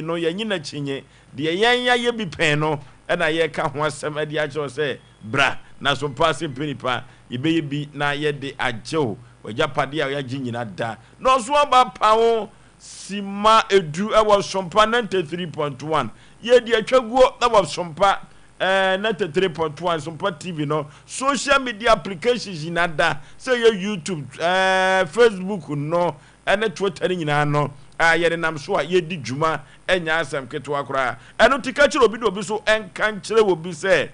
No, yɛnnye no akyinnye. Deɛ yɛn yɛayɛ bi pɛn no na yɛreka ho asɛm de akyerɛ wo sɛ, Bra, na so mpa ase mpɛ nipa, yɛbɛyɛ bi na yɛde agye wo w'agyapadeɛ a yɛagye nyina da. Na ɔso aba pa wo simma edu wɔ Sompa 93.1. Yɛredi atwaguo wɔ Sompa 93.1, Sompa TV no, social media applications nyina da, sɛ ɛyɛ YouTube, Facebook no, ne Twitter no nyinaa no a yɛdenam so a yɛdi dwuma nyɛ asɛm ketewa koraa. Ɛno nti ka kyerɛ obi na obi nso nka nkyerɛ obi sɛ,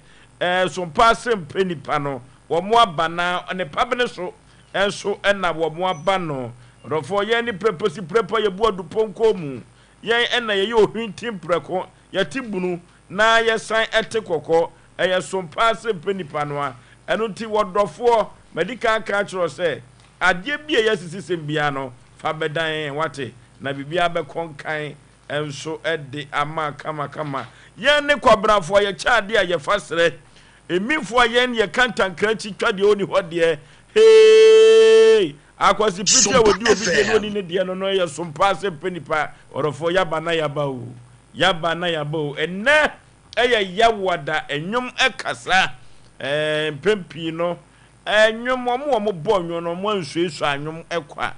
So mpa ase mpɛ nnipa no, wɔn aba na ne pabene so nso na wɔn aba no. Ɔdɔfoɔ, yɛn ne prɛpɛsi prɛpɛ a yɛbu adupɔnkɔ mu, yɛn na yɛyɛ ohwinti mprɛko, yɛte bunu na yɛsan te kɔkɔ. Ɛyɛ so mpa ase mpɛ nnipa no a. Ɛno nti wɔdɔfoɔ, madi kan aka akyerɛ wo sɛ, Adeɛ bi a ɛyɛ asisisɛm biara no, fa bɛdan yɛn, woate, na biribiara bɛkɔ nkan nso de ama kamakama. Yɛn ne kwabrafoɔ a yɛkyɛ adeɛ a yɛfa serɛ, Emimfoɔ a yɛn yɛ kantankrankyi twa deɛ ɔnni hɔ deɛ, Hey! Akwasi Pirikyi a Sompa wɔdi obi deɛ na FM. ɔnni ne deɛ no no yɛ som paa sɛ mpɛ nipa. Ɔdɔfoɔ, yɛaba na yɛaba o, yɛaba na yɛaba o. Ɛnnɛ yɛ Yawoada, nnwom kasa. Ɛɛ, mpɛn pii no, Nnwom, wɔn a wɔbɔ nnwom no, wɔansuasua nnwom kwa.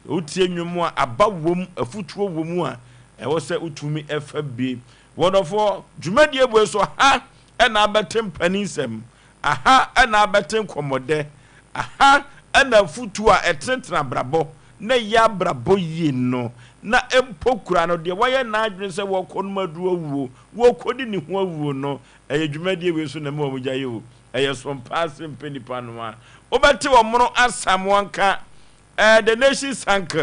Wotie nnwom a aba wom, afutuo wɔ mu a, ɛwɔ sɛ wotumi fa bi. Wɔdɔfoɔ, dwumadie wei so, ha na abɛte mpaninsɛm, aha na abɛte nkɔmmɔdɛ, aha na afutuo a ɛtenetene abrabɔ na ɛyɛ abrabɔ yie no, na mpo kura no, deɛ wayɛ n'adwene sɛ wɔrekɔnom aduro awuo, wɔrekɔdi ne ho awuo no, ɛyɛ dwumadie wei so na ɛma wɔgyae o. Ɛyɛ som paa se mpɛ nipa no a wobɛte ɔmono Asamoah nka eh, the nation sank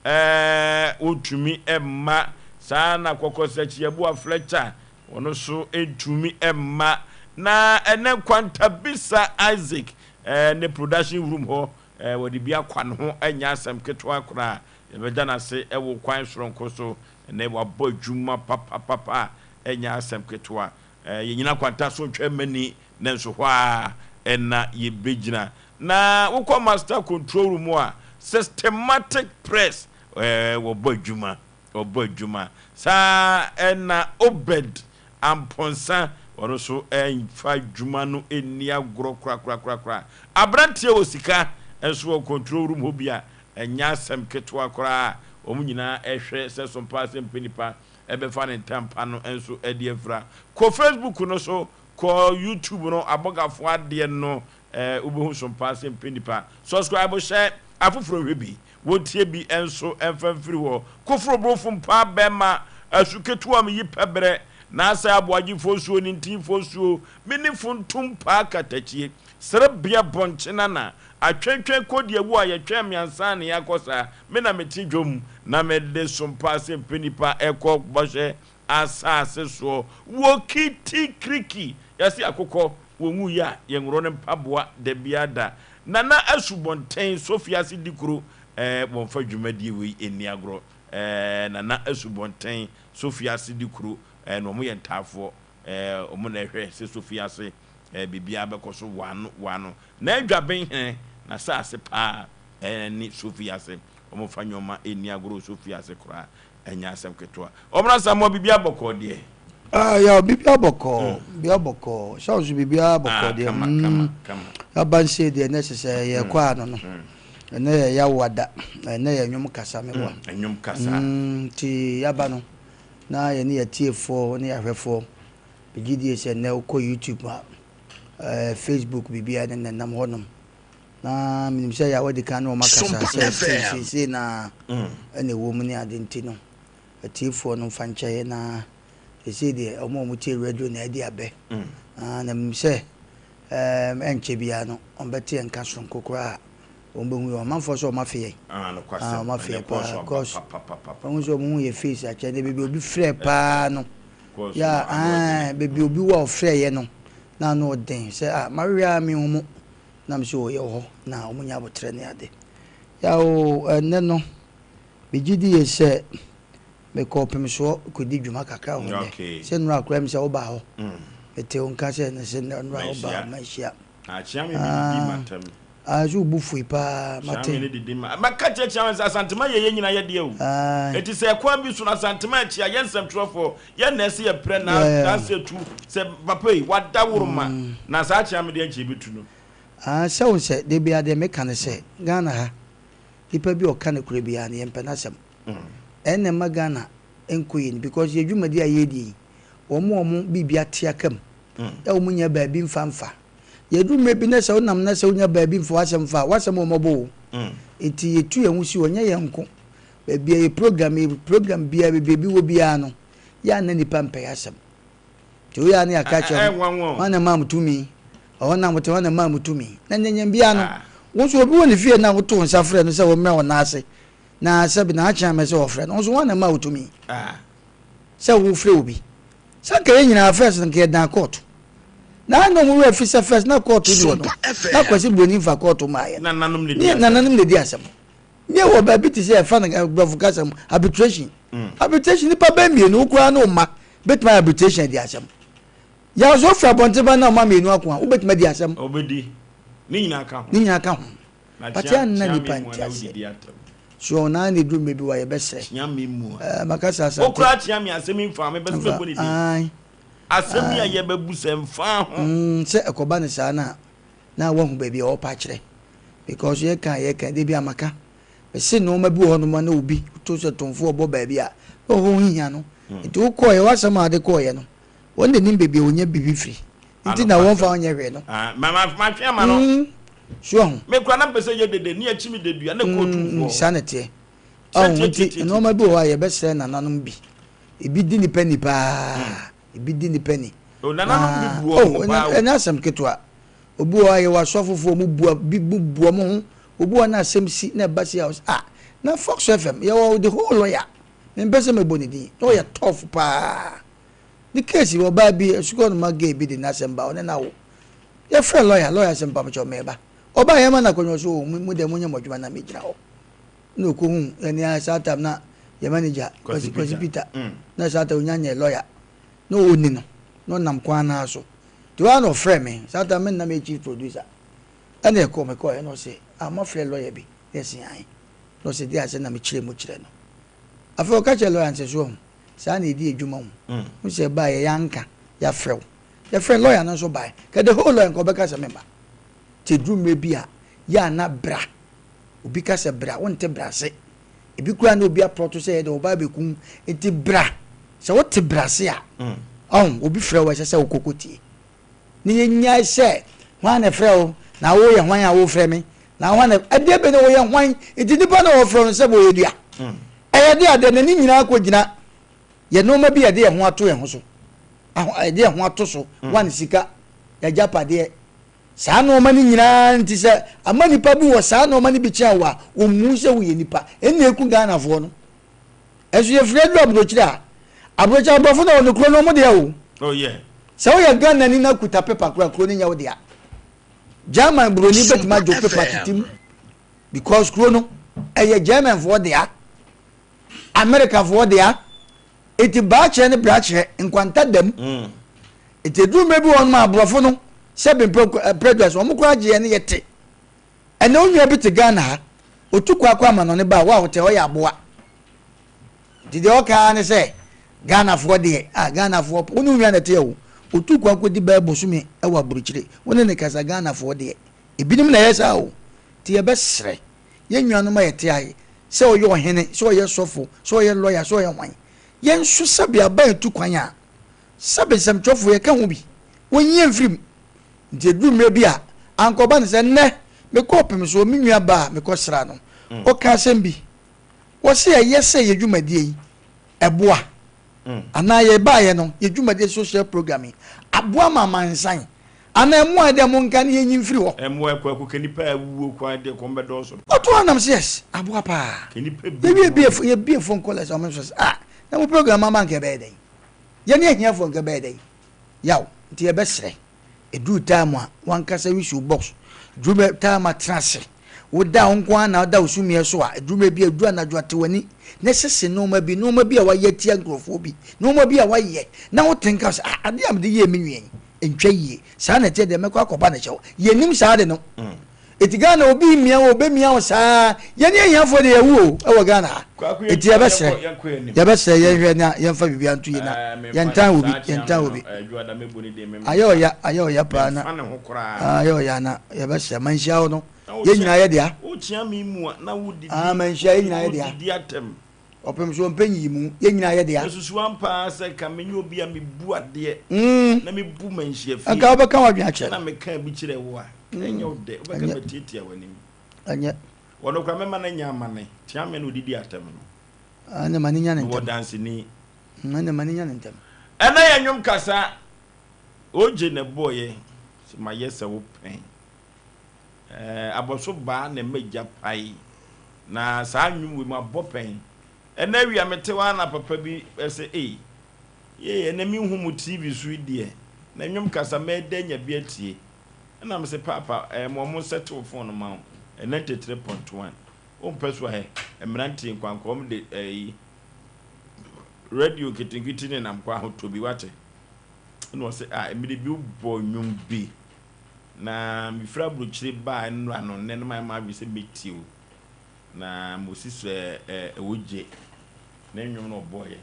eh, wotumi mma saa na Kɔkɔsakyiaboa Fletcher ɔno so ntumi mma na ɛnɛ Nkwantabisa Isaac eh, ne production room hɔ eh, wɔde bi akwa ne ho ɛnyɛ asɛm ketewa koraa yɛbɛda no ase ɛwɔ kwan soronko so ɛnɛ wabɔ adwuma papapapa ɛnyɛ asɛm ketewa Yɛnnyina kwanta so ntwɛn mma ni, nanso hɔ ara na yɛbɛgyina. Na wokɔ master control room a, systematic press, wɔbɔ adwuma, wɔbɔ adwuma. Saa ara na Obed Amponsah, ɔno nso mfa adwuma no nni agorɔ korakorakorakora. Aberanteɛ wɔ sika nso wɔ control room hɔ bi a, ɛnyɛ asɛm ketewa koraa. Wɔn nyinaa hwɛ sɛ so mpa sɛ mpɛ nipa. bɛfa ne ntampa no nso de afira. Kɔ Facebook no so, kɔ YouTube no, Abɔgafoɔ Adeɛ no, wobɛhu so mpaa sɛ mpɛ nipa. Subscribe hyɛ afoforɔ nhwɛ bi, wɔntie bi nso mfa mfiri hɔ. Koforo brofo mpaa bɛma, asu ketewa meyi pɛ berɛ, na asɛ aboagyefoɔ nsuo ne ntinfoɔ nsuo, me ne funtum paa katakyie, serebea bɔnkye nana, Atwentwɛn kɔdiawu a yɛtwɛn me ansa na yɛakɔ saa. Me na mete dwom na mede som paa sɛ mpɛ nipa ɛkɔ bɔhyɛ asase soɔ. Wɔ kiti kiriki yɛse akokɔ wɔ nwuiɛ a yɛnworɔ no mpaboa dabiara da. Nana Asubɔnten Sofi ase di kuro ɛɛ wɔmfa dwumadie wei nni agorɔ ɛɛ Nana Asubɔnten Sofi ase di kuro ɛɛ na wɔyɛ ntaafoɔ ɛɛ wɔn na ɛhwɛ sɛ Sofi ase ɛɛ biribiara bɛkɔ so wano wano. N'adwaben hene, n'asase paa ne Sofi ase. Wɔmfa nneɛma nni agorɔ wɔ Sofi ase koraa, ɛnyɛ asɛm ketewa. Wɔn Asamoah, biribiara bɔkɔɔ deɛ? Ah, ya, biribiara bɔkɔɔ, biribiara bɔkɔɔ. Sɛ nso biribiara bɔkɔɔ deɛ. Kama, kama, kama. Aba nse deɛ na ɛsɛ sɛ yɛkɔ ano no. Ɛnɛ yɛ yawa da, ɛnɛ yɛ nnwom kasa meboa. Nnwom kasa. Nti yaba no, na yɛne yɛtiefoɔ ne yɛahwɛfoɔ, megye die sɛ nnɛ wokɔ YouTube a, eh, Facebook biribiara ne nenam hɔnom. Na menim sɛ yɛ a wadi kan ne wɔn akasa Sompa sɛ FM. seesei na ɛna ɛwɔ mu ne ade nti no, atiefoɔ no mfa nkyɛ yɛ na seesei deɛ wɔn a wɔtie radio na adi abɛ. Ah, na menim sɛ ɛɛm, ɛnkyɛ biara no wɔbɛte yɛn nka soronko koraa a wɔbɛhu yɛn. Ɔmanfoɔ sɛ wɔafe yɛn. Ah, Ah, nokwasɛm. wɔafe Ɛnɛ yɛn kɔɔ paa so aba because papapapapa. wɔn sɛ wɔn hu yɛ face akyɛ na baabi obi frɛ paa no Kɔɔ so yɛ no, ano a, ɔdene. baabi obi wɔ a ɔfrɛ yɛ no na ano ɔden sɛ ah mahwehwɛ a menhu mo na me sɛ oh yɛwɔ hɔ na wɔn nya aboterɛ ne ade. Yaw ɛnnɛ no megye di yie sɛ mekɔɔ pemsoɔ kɔdi dwuma kakra wɔ hɔ nnɛ. Okay. Sɛ nnora koraa mi sɛ wobaa hɔ. Mete wo nka sɛ ne sɛ nnora wobaa Manhyia. hɔ manhyia. Akyea me bi didi Ah, matam. Ah, so wo bo fui paa, mate. Kyeame ne didi ma. Mɛka kyerɛ Kyeame sɛ Asantema yɛ yɛn nyinaa yɛ deɛ o. Enti sɛ ɛkwan bi so no Asantema akyi a, yɛn nsɛmtwerɛfoɔ, yɛn na ɛsɛ yɛprɛ na n'ase atu sɛ papa yi, wada woroma. Na saa Kyeame deɛ nkyɛ yɛbɛtu no. Ah, sɛ wohu sɛ, da biara deɛ meka ne sɛ, Ghana ha, nipa bi a ɔka nokorɛ biara no, yɛmpɛ n'asɛm. Ɛno na ɛma Ghana nkɔ yie no because yɛn dwumadi a yɛredi yi, wɔn a wɔn biribi ate aka mu, a wɔn nnya baabi mfa mfa. Yɛduru mmerɛ bi na sɛ wonam na sɛ wonya baabi mfa w'asɛm mfa a, w'asɛm wɔ mmɔbɔ o. Nti yɛtu yɛn ho si hɔ, nyɛ yɛn nko. Baabi a yɛ program, yɛ program biara, baabi a ebi wɔ biara no, yɛ a na nnipa mpɛ yɛn asɛm. Nti woyɛ a na yɛaka akyerɛ wɔn, hwan na ɛmaa mo tumi? Ɛhɔ na mote, hwan na ɛmaa mo tumi? Na nyɛnyɛn biara no, wo nso obi wɔ ne fie na woto wo nsa frɛ no sɛ ɔmmra wo nan ase, na sɛbi na akyea me sɛ ɔfrɛ no, wo nso hwan na ɛmaa wo tumi sɛ wofrɛ obi? Sɛ anka yɛn nyinaa first no nka yɛdan court. Na na wɔn werɛ fi sɛ first na court ni hɔ no, na Kwasi Broni nfa court mmaa yɛn. Nananom na edi asɛm. Nananom na edi asɛm. Ne wɔ baabi te sɛ yɛfa no brɔfo kasa mu arbitration. Arbitration nipa bɛyɛ mmienu wo koraa ne wo mma bɛtumi ayɛ arbitration adi asɛm. Yaw sɛ wofiri abɔnten ba na ɔma mmienu ako a wobɛtumi adi asɛm. Ɔbɛdi. Ne nyinaa ka ho. Ne nyinaa ka ho. But yɛ anna nipa nte aseɛ. So ɔn naa na eduru mmerɛ bi wa yɛbɛsrɛ. Kyea me mua. Ɛɛ maka sɛ asante. Wo koraa kyea me asɛm yi nfa ho mepɛ sɛ mɛbɔ ne din. Asɛm yi a yɛbɛbu sɛ nfa ho. Mm sɛ ɛkɔba no saa no a na wahu baabi a ɔɔpɛ akyerɛ because yɛka a yɛka da bi a maka mese nnoɔma bi wɔ hɔ nom a na obi to sɛ tomfoɔ ɔbɔ baabi a na ɔhɔ ho hia no nti wokɔɔyɛ w'asɛm a wode kɔɔyɛ no wɔn na nim baabi a wɔnya biribi firi nti na wɔmfa wo nyɛ hwee no. Ah, ma ma matwe ama no. So ahu. Me kura na mpɛ sɛ yɛ dede ne akyi mi dedua na kɔ otumfoɔ hɔ. Saa na ɛteɛ. Ɔho nti nneɛma bi wɔ hɔ a yɛbɛsrɛ nananom bi. Ebi di nipa ni paa. Ebi di nipa ni. O nananom bi bu wɔn ho paa o. Ɛnyɛ asɛm ketewa. Obi wɔ hɔ a yɛwɔ asɔfofoɔ wɔn bu bi bu wɔn ho. Obi wɔ hɔ na asɛm si na ɛba si a ɔsɛ ah na Fox FM yɛwɔ the whole lawyer. Mempɛ sɛ mɛbɔ ne din. Na ɔyɛ tough paa. Ne case bi ɔbaa bi sukuu gay bi de n'asɛm ba ɔne n'awo. Yɛfrɛ lawyer, lawyer sɛ mpamokyɛw meba. Ɔbaa yɛma no akonnwa so o mo deɛ monyɛ mo adwuma na megyina hɔ. Na ɔkɔhu yɛne a saa time na yɛ manager Kwasi Kwasi Peter na saa time onya nyɛ lawyer na ɔni no na ɔnam kwan no ara so. Nti hɔ ara na ɔfrɛ me saa time me nna meyɛ chief producer. Ɛna ɛkɔ mekɔɛ na ɔse ah moafrɛ lawyer bi na yɛse ae. Na ɔse deɛ asɛ na mekyerɛ mu kyerɛ no. Afei ɔka kyerɛ lawyer no sɛ so wahu saa na yɛdi adwuma o. Wohu sɛ ɛbaeɛ yɛanka yɛafrɛ wo. Yɛfrɛ lawyer no nso bae. Ka the whole lawyer nka ɔbɛka sɛ memma. Nti ɛduru mmerɛ bi a, yɛ a na bra. Obi ka sɛ bra, wonte bra ase. Ebi koraa na obi aprɔto sɛ yɛde ɔba abɛku wo. Nti bra. Sɛ wote bra ase a, ɔho, obi frɛ wo a ɛsɛ sɛ wokɔ kɔtie. Na yɛnyae sɛ, hwan na ɛfrɛ wo? Na woyɛ hwan a worefrɛ me? Na hwan na, ɛdeɛ bɛn na woyɛ hwan? Nti nipa no a wɔfrɛ no sɛ ɔyɛ dua. Ɛyɛ deɛ a deɛ n'ani nyinaa kɔgyina yɛ nnoɔma bi a yɛde yɛn ho ato yɛn ho so. Aho, yɛde yɛn ho ato so, one, sika, y'agyapadeɛ. Saa nnoɔma no nyinaa nti sɛ ama nipa bi wɔ saa nnoɔma no bi kyɛn wo a, ɔmmu sɛ woyɛ nipa. Ɛno na ɛku Ghanafoɔ no. Ɛnso yɛfiri aduru aburokyire a, aburokyire aborɔfo na wɔn kuro no wɔn dea o. Oh yeah. Sɛ woyɛ Ghanani na kuta pepa koraa kuro no nyɛ wo dea. German buroni bɛtumi agye wo pepa tete mu because kuro no ɛyɛ Germanfoɔ dea, Amerikafoɔ dea. Eti baakyerɛ ne brakyerɛ nkwanta dam. Eti eduru mmerɛ bi wɔ hɔ nom a aborɔfo no sɛ bempɛ prejudice wɔn koraa gye yɛn ne yɛte. Ɛnɛ wo nua bi te Ghana ha, otu kwan kɔ amanɔne ba a, wo a wote hɔ ɔyɛ aboa. Nti deɛ ɔka ara ne sɛ Ghanafoɔ deɛ, ah Ghanafoɔ, wo ne wo nua na ɛteɛ o, otu kwan kɔdi bɛyɛ bosome wɔ aburokyire, wo ne no kasa Ghanafoɔ deɛ, ebinom na ɛyɛ saa o. Nti yɛbɛsrɛ yɛn nuanom a yɛte ha yi, sɛ ɔyɛ ɔhene, sɛ ɔyɛ sɔfo, sɛ ɔyɛ lɔya, sɛ ɔyɛ hwan, yɛn nso sɛbe aban tu kwan a, sɛbe nsɛmtwerɛfoɔ yɛka ho bi, wɔnyi yɛn mfiri mu. Nti ɛduru mmerɛ bi a, ankɔba no sɛ nnɛ mekɔɔ pem soɔ, me nua baa a mekɔsraa no, ɔkaa asɛm bi. Wɔse ɛyɛ sɛ yɛ dwumadie yi ɛboa anaa yɛbaeɛ no yɛ dwumadie social program yi aboa ma amansan anaa ɛmoa dɛ monka ne yɛnyi mfiri hɔ. Ɛmoa kwaku kɛ nipa awuo kwan deɛ kɔm bɛdɔɔso. Ɔto hɔ nam sɛ yes aboa paa. Kɛ nipa bi Yɛwie bie yɛbie phone callers ɔmo nso sɛ ah na mo program ama nka ɛbɛyɛ dɛn yɛne ahiafoɔ nka ɛbɛyɛ dɛn. Yaw nti yɛbɛsrɛ ɛduru time a wankasa use wo box duru bɛ time a tena ase woda wo nko ara na woda wo sumiɛ so a ɛduru bɛ bi a ɛduru anadwo a te w'ani na sese nnoɔma bi nnoɔma bi a wayɛ atia nkurɔfoɔ bi nnoɔma bi a wayɛ na wote nka sɛ ah adeɛ a mede yɛɛ me nua yi ɛntwa yie saa na ɛteɛ deɛ mɛkɔ akɔpa ne kyɛw yɛnim saa ade no. Eti Ghana obi mmia wo obɛmia wo saa. Yɛne ahiafoɔ deɛ yɛwu o ɛwɔ Ghana ha. Eti yɛbɛsrɛ yɛbɛsrɛ yɛnhwɛ na yɛmfa biribi anto yie na yɛntan obi yɛntan obi. Ayɛ ɔya ayɛ ɔya paa na ayɛ ɔya na yɛbɛsrɛ manhyia hɔ no yɛn nyinaa yɛ dea. Ah manhyia yɛn nyinaa yɛ dea. Ɔpem so ɔmpɛ nyiyimu yɛn nyinaa yɛ dea. Mesusu ampa ara sɛ nka menyɛ obi a mebu adeɛ na mebu manhyia fie. Anka wobɛka w'adwene akyerɛ no. Na mekaa bi kyerɛɛ wo a, ɛnyɛ wo dɛ, wobɛka matiatia w'anim. Ɛnyɛ. Ɔno koraa mɛma no anya amane, tia me na ɔdidi atɛm no. Ɛnna ma no nya ne ntɛm. Mewɔ danseni. Ɛnna ma no nya ne ntɛm. Ɛnna yɛ nnwom kasa, OJ na ɛbɔeɛ, sɛ mayɛ sɛ wo pɛn. Ɛɛ abɔso baa na ɛma gya pae. Na saa nnwom wei mabɔ pɛn. Ɛnɛ awia mete hɔ ara na papa bi sɛ ei, yei ɛnɛ menhu mo TV so yi deɛ, na nnwom kasa mɛyɛ dɛ anya bi atie. Ɛna mese paapa ɛɛ ma wɔn nsɛte wo phone no ma wo, 93.1. Wompɛ so a hɛ, mmeranteɛ nkwankwa wɔn de ɛyi radio nketenkete nenam kwan ho tɔ bi wate. Ɛna ɔse ah mmere bi wobɔ nnwom bi. Na mefiri aburokyire baa nnora no, nnɛ no mayɛ m'adwene sɛ mɛtie o. Na mosi so ɛ ɛ Wogye ne nnwom no ɔbɔeɛ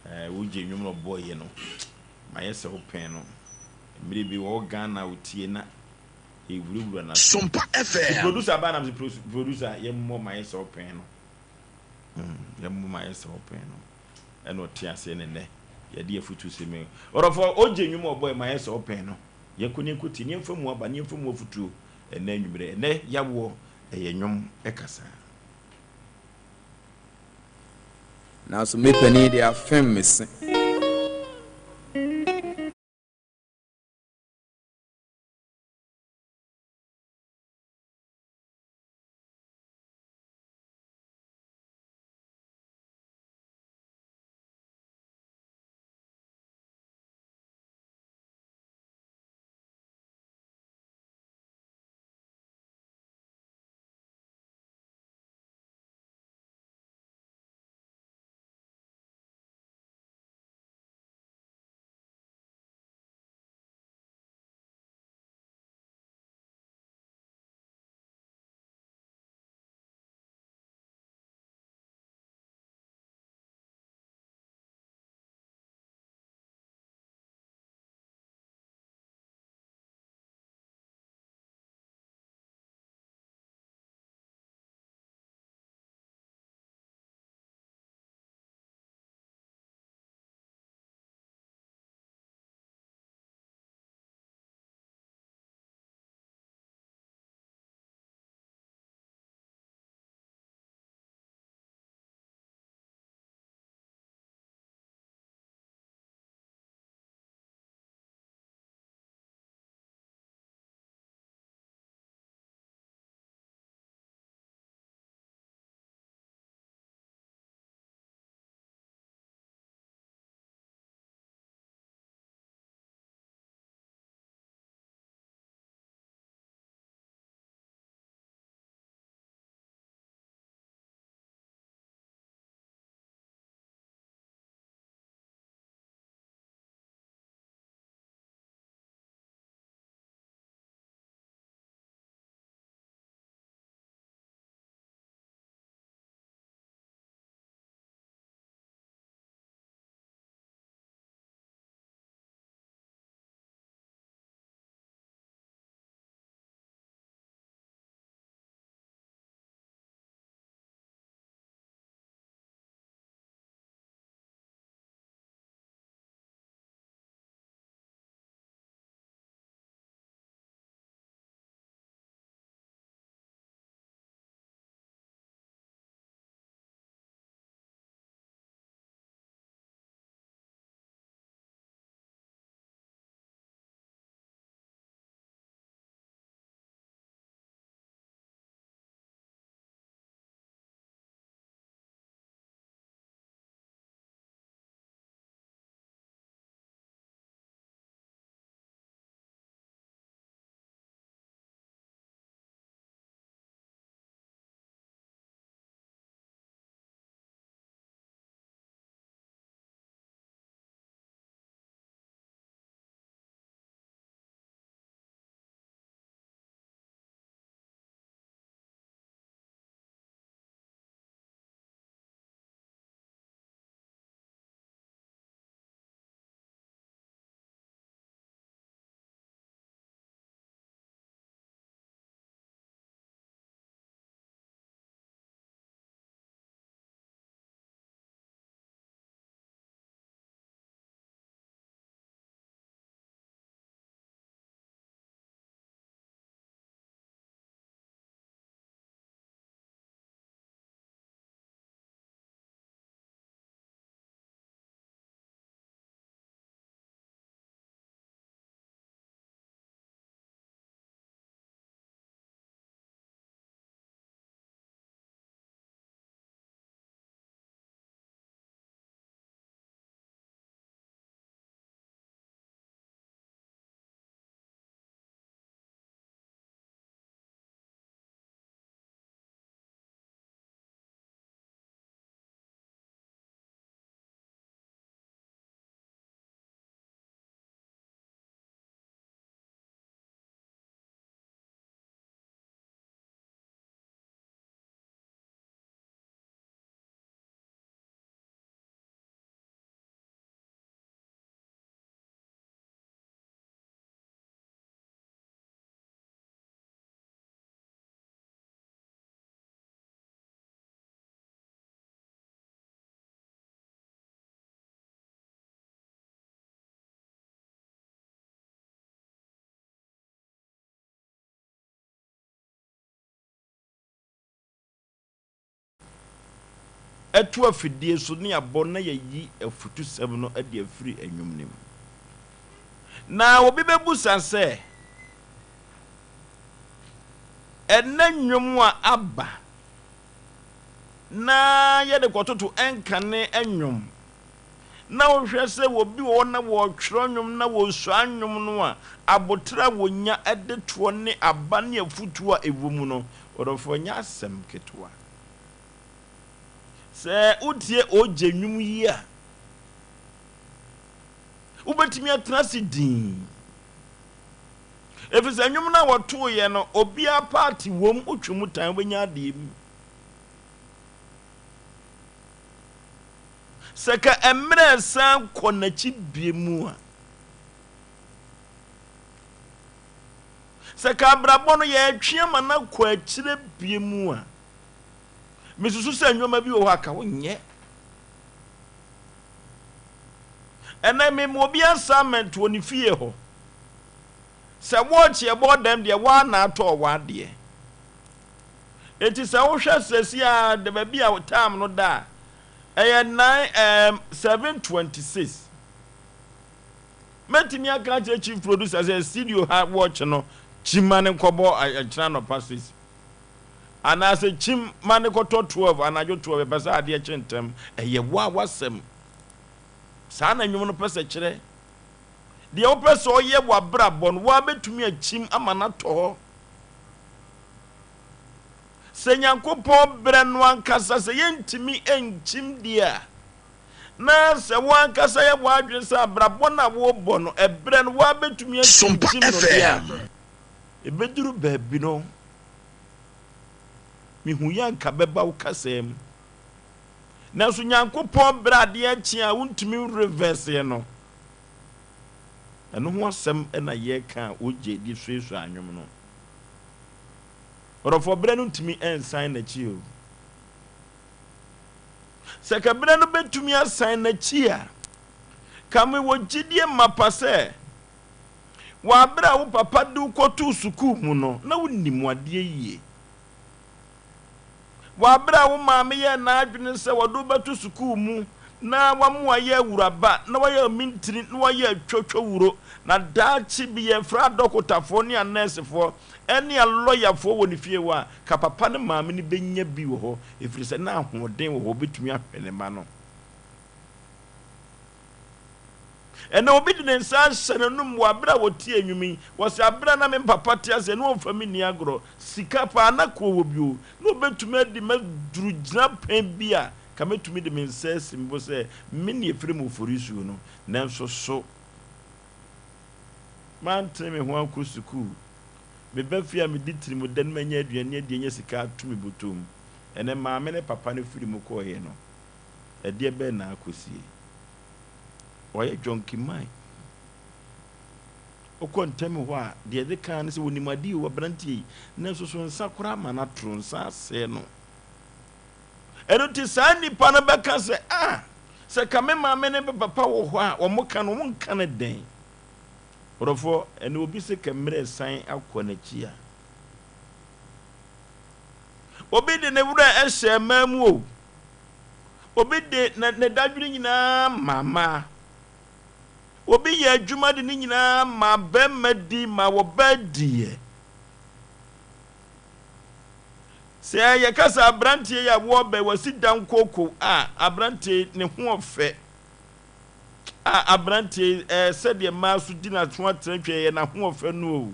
no, ɛ Wogye nnwom no ɔbɔeɛ no, mayɛ sɛ wopɛn no. Mmerɛ bi wɔwɔ Ghana wotie na ɛwurawura n'aso. Sompa Nti FM. producer baa na mese producer yɛmmɔ mayɛ sɛ wopɛn no. Mm, yɛmmɔ mayɛ sɛ wopɛn no. Ɛna ɔte aseɛ ne nnɛ yɛde afutu se me. Ɔdɔfoɔ, Ogye nnwom a ɔbɔeɛ mayɛ sɛ wopɛn no. Yɛnkɔ na yɛnkɔtie, na yɛmfa mu aba, na yɛmfa mu afotuo ɛnnɛ anwummerɛ. Ɛnnɛ yawoɔ, ɛyɛ nnwom kasa. Nanso me panin de afem me se. To afidie so ne abɔ na yɛayi afutusɛm no de afiri nnwom no mu. Na obi bɛbusa sɛ, Ɛnnɛ nnwom a aba na yɛde kɔtoto ɛnkane nnwom, na wohwɛ sɛ obi wɔ hɔ na wɔretwerɛ nnwom na wɔresua nnwom no a, aboterɛ a wɔnya de toɔ ne aba ne afutuo a ɛwɔ mu no, ɔdɔfoɔ, ɛnyɛ asɛm ketewa. Sɛ wotie ogye nnwom yi a, wobɛtumi atena ase dinn. Ɛfiri sɛ nnwom no a wɔtoeɛ no, obiara paati wom, wotwe mu tan, wobɛnya adeɛ mu. Sɛ ka mmerɛ resan kɔ n'akyi bie mu a, sɛ ka abrabɔ no yɛretwe ama no akɔ akyire bie mu a, Mesusu sɛ nneɛma bi wɔ hɔ a ka wonyɛ. Ɛnɛ mema obi assignment wɔ ne fie hɔ. Sɛ watch ɛbɔ dɛm deɛ waa na atɔ w'adeɛ. Eti sɛ wohwɛ sɛsi a de baabi a time no da a, ɛyɛ 9 ɛɛm 7:26. Mɛtumi aka akyerɛ chief producer sɛ studio ha watch no kyima ne nkɔbɔ ɛkyena anɔpa 6. Anaasɛ kyim ma no kɔtɔ 12 anadwo 12, yɛpɛ sɛ adeɛ kye ntɛm. Ɛyɛ wo a w'asɛm. Saa na nnwom no pɛ sɛ kyerɛ. Deɛ wopɛ sɛ ɔyɛ w'abrabɔ no, woa bɛtumi akyim ama no atɔ hɔ. Sɛ Nyankopɔn berɛ no ankasa sɛ yɛntumi nkyim deɛ a, na sɛ wo ankasa yɛ w'adwene sɛ abrabɔ no a worebɔ no, ɛberɛ no woa bɛtumi Sompa akyinkyim no deɛ a, FM. ɛbɛduru baabi no, Mehu yɛ anka bɛba wo kasaa mu. Nanso Nyankopɔn berɛ adeɛ kye a wontumi nreverse no. Ɛno ho asɛm na yɛreka a wogye de suasua anwom no. Ɔdɔfoɔ, berɛ no ntumi nsan n'akyi o. Sɛ ka berɛ no bɛtumi asan n'akyi a, ka mewɔ gyidie mapa sɛ Wɔ bere a wo papa de wo kɔtoo sukuu mu no, na wunim adeɛ yie. Wɔ bere a wo maame yɛɛ n'adwene sɛ ɔde wo bɛto sukuu mu na wama woayɛ awuraba, na woayɛ omintini, na woayɛ atwotwowuro, na daakye bi yɛfrɛ adɔkotafoɔ ne anɛɛsefoɔ ne alɔyafoɔ wɔ ne fie hɔ a, ka papa ne maame no bɛnya bi wɔ hɔ, ɛfiri sɛ na ahoɔden wɔ hɔ, ɔbɛtumi ahwɛ ne mma no. Ɛnnɛ obi de ne nsa ahyɛ n'anom wɔ bere a ɔtie nnwom yi. Ɔse, Bere a na me papa te ase no, na ɔmfa me nni agorɔ. Sika paa na ka ɔwɔ bi o. Na ɔbɛtumi adi m'aduru gyinapɛn bi a, ka mɛtumi de me nsa asi me bo sɛ me ne ɛfiri mu Oforisuo no. Nanso so mantene me ho ankɔ sukuu? Meba fie a medi tirimudɛ na manya aduane adi anya sika ato me bɔtɔ mu. Ɛnnɛ maame ne papa no firi mu kɔeɛ no, ɛdeɛ bɛn na akɔsie? Ɔyɛ John Kimai. Wokɔ ntɛm hɔ a, deɛ ɛde kan ne sɛ wɔnim adeɛ o, aberanteɛ yi, nanso so nsa koraa ma no atoro, nsa asɛe no. Ɛno nti saa nnipa no bɛka sɛ, ah, sɛ ka me maame ne me papa wɔ hɔ a, wɔn ka no, wɔn nka no dɛn? Ɔdɔfoɔ, ɛne obi se ka mmerɛ san akɔ n'akyi a, obi de ne werɛ hyɛ mmaa mu o. Obi de ne dadwene nyinaa ma mmaa. Obi yɛ adwuma de ne nyinaa ma barima di ma ɔbaa diiɛ. Sɛ yɛka sɛ aberanteɛ yi a wɔbɛ wasi dan kooko a aberanteɛ ne ho ɔfɛ a aberanteɛ yi ɛɛ sɛdeɛ mmaa so di n'aso atrɛtwɛ yɛ n'ahoɔfɛ no o.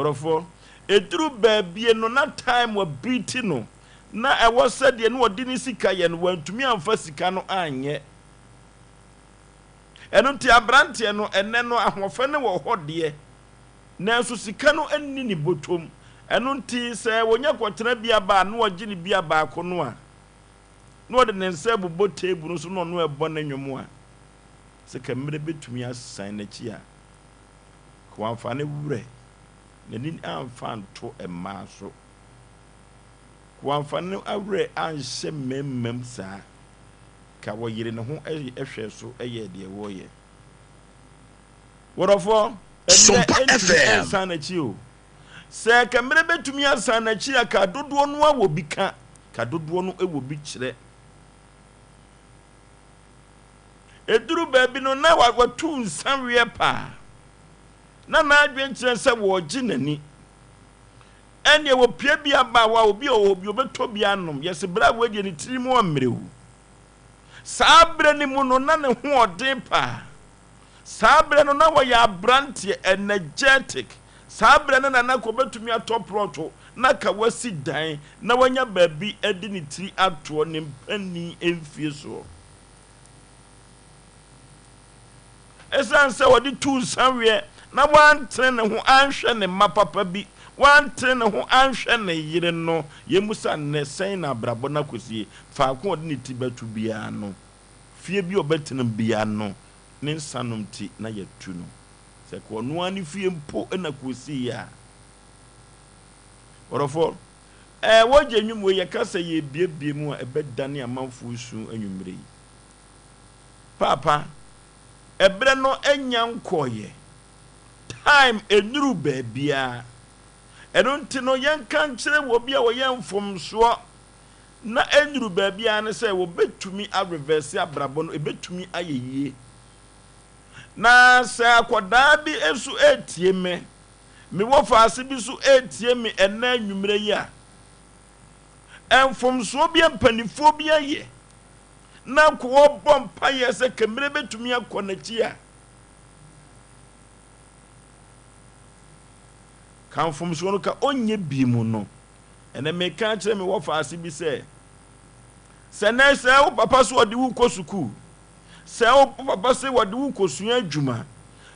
Ɔdɔfoɔ, ɛduru baabie no na time abiiti no na ɛwɔ sɛ deɛ na ɔde ne sika yɛ no, wantumi amfa sika no anyɛ. Ɛno nti aberanteɛ no, ɛnnɛ no ahoɔfɛ no wɔ hɔ deɛ, nanso sika no nni ne bɔtɔm. Ɛno nti sɛ wɔnya kɔtena bia ba a, na ɔgye ne bia baako no a, na ɔde ne nsa abobɔ table no so na ɔno ɛbɔ ne nnwom a, sɛ ka mmerɛ bɛtumi asan n'akyi a, ka wamfa ne werɛ, n'ani amfa anto mmaa so. Wamfa ne werɛ anhyɛ mmarima mu saa. Ka wɔyere ne ho hwɛɛ so yɛɛ deɛ wɔreyɛ. Wɔdɔfoɔ, mmerɛ Sompa ntumi FM. nsan n'akyi o. Sɛ ka mmerɛ bɛtumi asan n'akyi a, ka dodoɔ no ara wɔ bi ka, ka dodoɔ no wɔ bi kyerɛ. Ɛduru baabi no, na watu nsa weɛ paa. Na n'adwene kyerɛ sɛ wɔregye n'ani. Ɛnneɛ wɔpue bi abaawa a, obi a ɔwɔ hɔ bi, ɔbɛtɔ bi anom. Yɛse berɛ a wei deɛ ne tiri mu ɔmmerɛ o. Saa berɛ no mu no, na ne ho ɔden paa. Saa berɛ no, na ɔyɛ aberanteɛ, energetic. Saa berɛ no na na anka ɔbɛtumi atɔ prɔto, na anka wasi dan, na wanya baabi de ne tiri atoɔ ne mpanin mfie soɔ. Ɛsiane sɛ ɔde tuu nsaweɛ na wantene ne ho anhwɛ ne mma papa bi, wantene ne ho anhwɛ ne yere no, yɛmmisa nnɛ, sɛn na abrabɔ no akɔsie? Faako a ɔde ne ti bɛto biara no, fie bi a ɔbɛtena mu biara no, ne nsanom nti na yɛatu no. Sɛ ka ɔno ara ne fie mpo na ka ɔsiiɛ a. Ɔdɔfoɔ, ɛɛ wɔgye nnwom wei yɛka sɛ yɛrebiebie mu a ɛbɛdane amanfoɔ su anwummerɛ yi. Paapa, ɛberɛ no nnya nkɔeɛ. Time nnuru baabiara. Ɛno nti no yɛnka nkyerɛ obi a ɔyɛ mfomsoɔ na ɛnnuru baabiara ne sɛ wɔbɛtumi a reverse abrabɔ no, ɛbɛtumi ayɛ yie. Na sɛ akwadaa bi nso retie me, me wɔfaase bi nso retie me ɛnnɛ anwummerɛ yi a, mfomsoɔ bi a mpanimfoɔ bi ayɛ na nka wɔbɔ mpaeɛ sɛ kɛmmerɛ bɛtumi akɔ n'akyi a, ka mfomsoɔ no ka ɔnyɛ bi mu no. Ɛnɛ meka akyerɛ me wɔfaase bi sɛ, sɛ nɛ sɛ wo papa so ɔde wo kɔ sukuu, sɛ wo papa se wɔde wo kɔsua adwuma,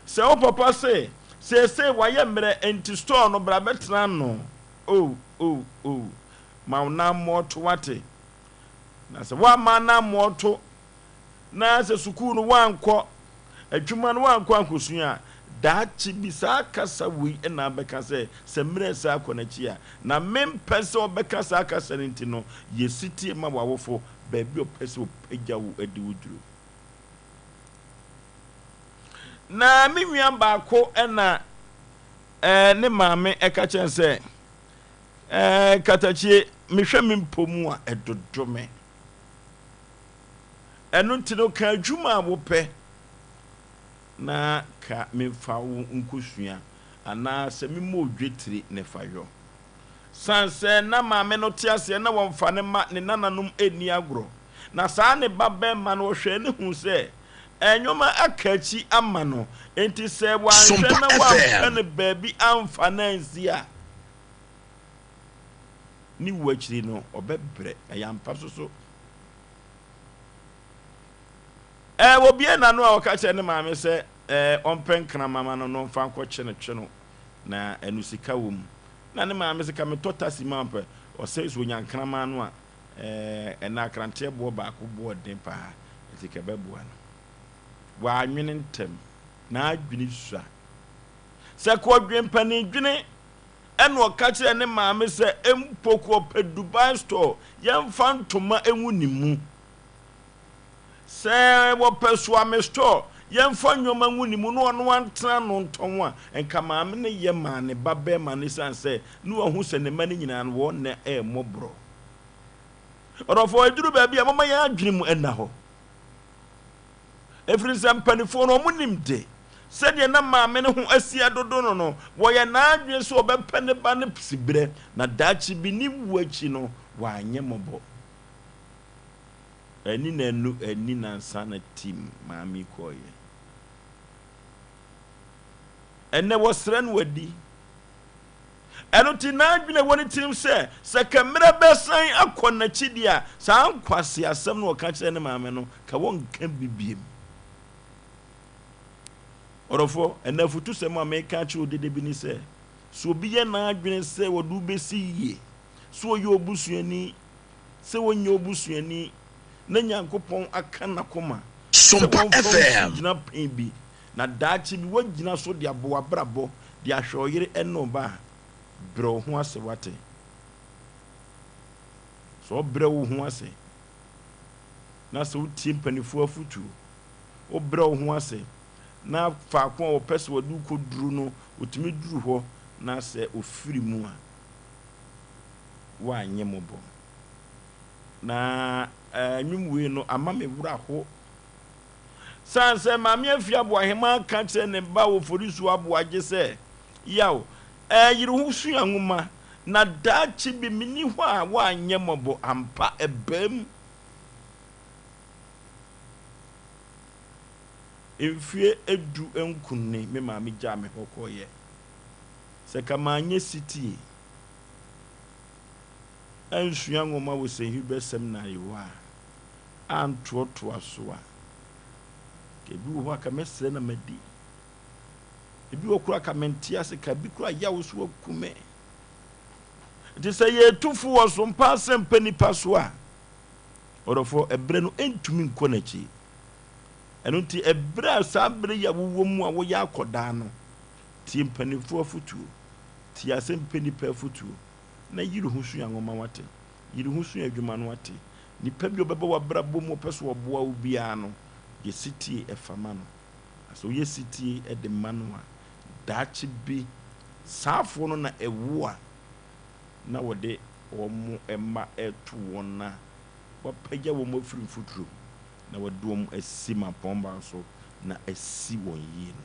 sɛ wo papa se seesei wayɛ mmerɛ nti store no bra bɛtena ano, oh oh oh, ma wo nan mmɔɔto wate. Na sɛ woamma nan mmɔɔto na sɛ sukuu no woankɔ, adwuma no woankɔ ankɔsua a, daakye bi saa kasa wei na abɛka sɛ, sɛ mmerɛ resan akɔ n'akyi a, na mempɛ sɛ ɔbɛka saa kasa no nti no, yɛ setie ma w'awofo baabi a ɔpɛ sɛ ɔpagya wo de wo duru. Na me nua baako na eh, ne maame ɛka kyerɛ sɛ, eh, Katakyie, mehwɛ me mpɔ mu a, ɛdodo me. Ɛno nti no, ka adwuma a wopɛ na ka memfa wo nkosua anaa sɛ memmɔ wo dwetire na fa yɔ. Sane sɛ na maame no te aseɛ na wɔmfa no mma ne nananom nni agorɔ, na saa ne ba barima no ɔhwɛɛ no huu sɛ nnoɔma aka akyi ama no, enti sɛ wanhwɛ Sompa na wampɛ FM. no baabi amfa no ansi a, ne wu akyiri no ɔbɛbrɛ. Ɛyɛ ampa nso so. Ɛɛ, wɔbue n'ano a ɔka kyerɛ ne maame sɛ ɛɛ ɔmpɛ nkraman ma no na ɔmfa nkɔkye no twe no na ɛno sika wɔ mu. Na ne maame sɛ ka metɔ taxi ma ɔmpɛ. Ɔsɛ sɛ ɔnya nkraman no a ɛɛ ɛna akranteɛ boɔ baako boɔ den paa nti ka ɛbɛboa no. W'anwene ntɛm. N'adwene sua. Sɛ ka ɔdwen panin dwene ɛna ɔka kyerɛɛ ne maame sɛ mpo ka ɔpɛ Dubai store yɛmfa ntoma ngu ne mu. Sɛ wɔpɛ Suame store yɛmfa nnoɔma ngu ne mu na ɔno antena ano ntɔn a, nka maame no yɛ maa ne ba barima no esiane sɛ na wahu sɛ ne mma no nyinaa no wɔn na ɛremmɔ borɔ. Ɔdɔfoɔ, ɛduru baabi a momma yɛn adwene mu nna hɔ. Ɛfiri sɛ mpanimfoɔ no wɔnim de, sɛdeɛ na maame no ho asi adodo no no, wɔyɛ n'adwene sɛ ɔbɛpɛ ne ba no siberɛ, na daakye bi ne wuo akyi no, wanyɛ mmɔbɔ. Anni nnanu, anni nnansa na Tim maame yi kɔeɛ. Ɛnnɛ wɔsrɛ no adi. Ɛno nti n'adwene a ɛwɔ ne tirim sɛ, sɛ ka mmerɛ bɛsan akɔ n'akyi deɛ a, saa nkwaseasɛm no ɔka kyerɛ ne maame no, ka wɔnka bi biem. Ɔdɔfoɔ, ɛnɛ afutusɛm a meka akyerɛ wo dede bi ne sɛ, sɛ obi yɛ n'adwene sɛ wɔde wo bɛsi yie, sɛ ɔyɛ obusuani, sɛ ɔnyɛ obusuani, na Nyankopɔn aka n'akoma sɛ Sompa wɔmfa wo nsi FM. gyinapɛn bi, na daakye bi woagyina so de abɔ w'abrabɔ de ahwɛ wo yere ne wo ba a, brɛ wo ho ase, woate? Sɛ wobrɛ wo ho ase, na sɛ wotie mpanimfoɔ afotuo, wobrɛ wo ho ase, na faako a wɔpɛ sɛ wɔde wo kɔduru no, wotumi duru hɔ, na sɛ ofiri mu a, woanyɛ mmɔbɔ. Na nnwom wei no, ama me werɛ aho. Sane sɛ Maame Afie Aboahemaa ka kyerɛ ne ba Oforisuo Aboagye sɛ, Yaw, ɛɛ yere ho sua nwoma, na daakye bi menni hɔ a woanyɛ mmɔbɔ ampa, ɛbaam. Mfeɛ du nkron ni me maame gyaa me hɔ kɔeɛ. Sɛ ka manyɛ setie ansua nwoma wɔ St. Hubert Seminary hɔ a, antoɔtoa so a, ka ebi wɔ hɔ a ka mɛsrɛ na madi. Ebi wɔ koraa ka mente ase, ka bi koraa yaw so aku me. Nti sɛ yɛtu fo wɔ so mpa asɛmpa nipa so a, ɔdɔfoɔ, ɛberɛ no ɛntumi nkɔ n'akyi. Ɛno nti ɛberɛ a saa berɛ yi a wowɔ mu a woyɛ akɔdaa no, tie mpanimfoɔ afotuo, tie asɛmpa nipa afotuo, na yere ho sua nwoma wate, yere ho sua adwuma no wate. Nipa bi a ɔbɛba w'abrabɔ mu ɔpɛ sɛ ɔboa wo biara no, yɛ setie fa ma no. Na sɛ woyɛ setie de ma no a, daakye bi saafoɔ no na ɛwo a na wɔde wɔn mma reto wɔn na wɔapagya wɔn afiri mfuturo mu na wɔde wɔn asi mmapɔmma so na asi wɔn yie no.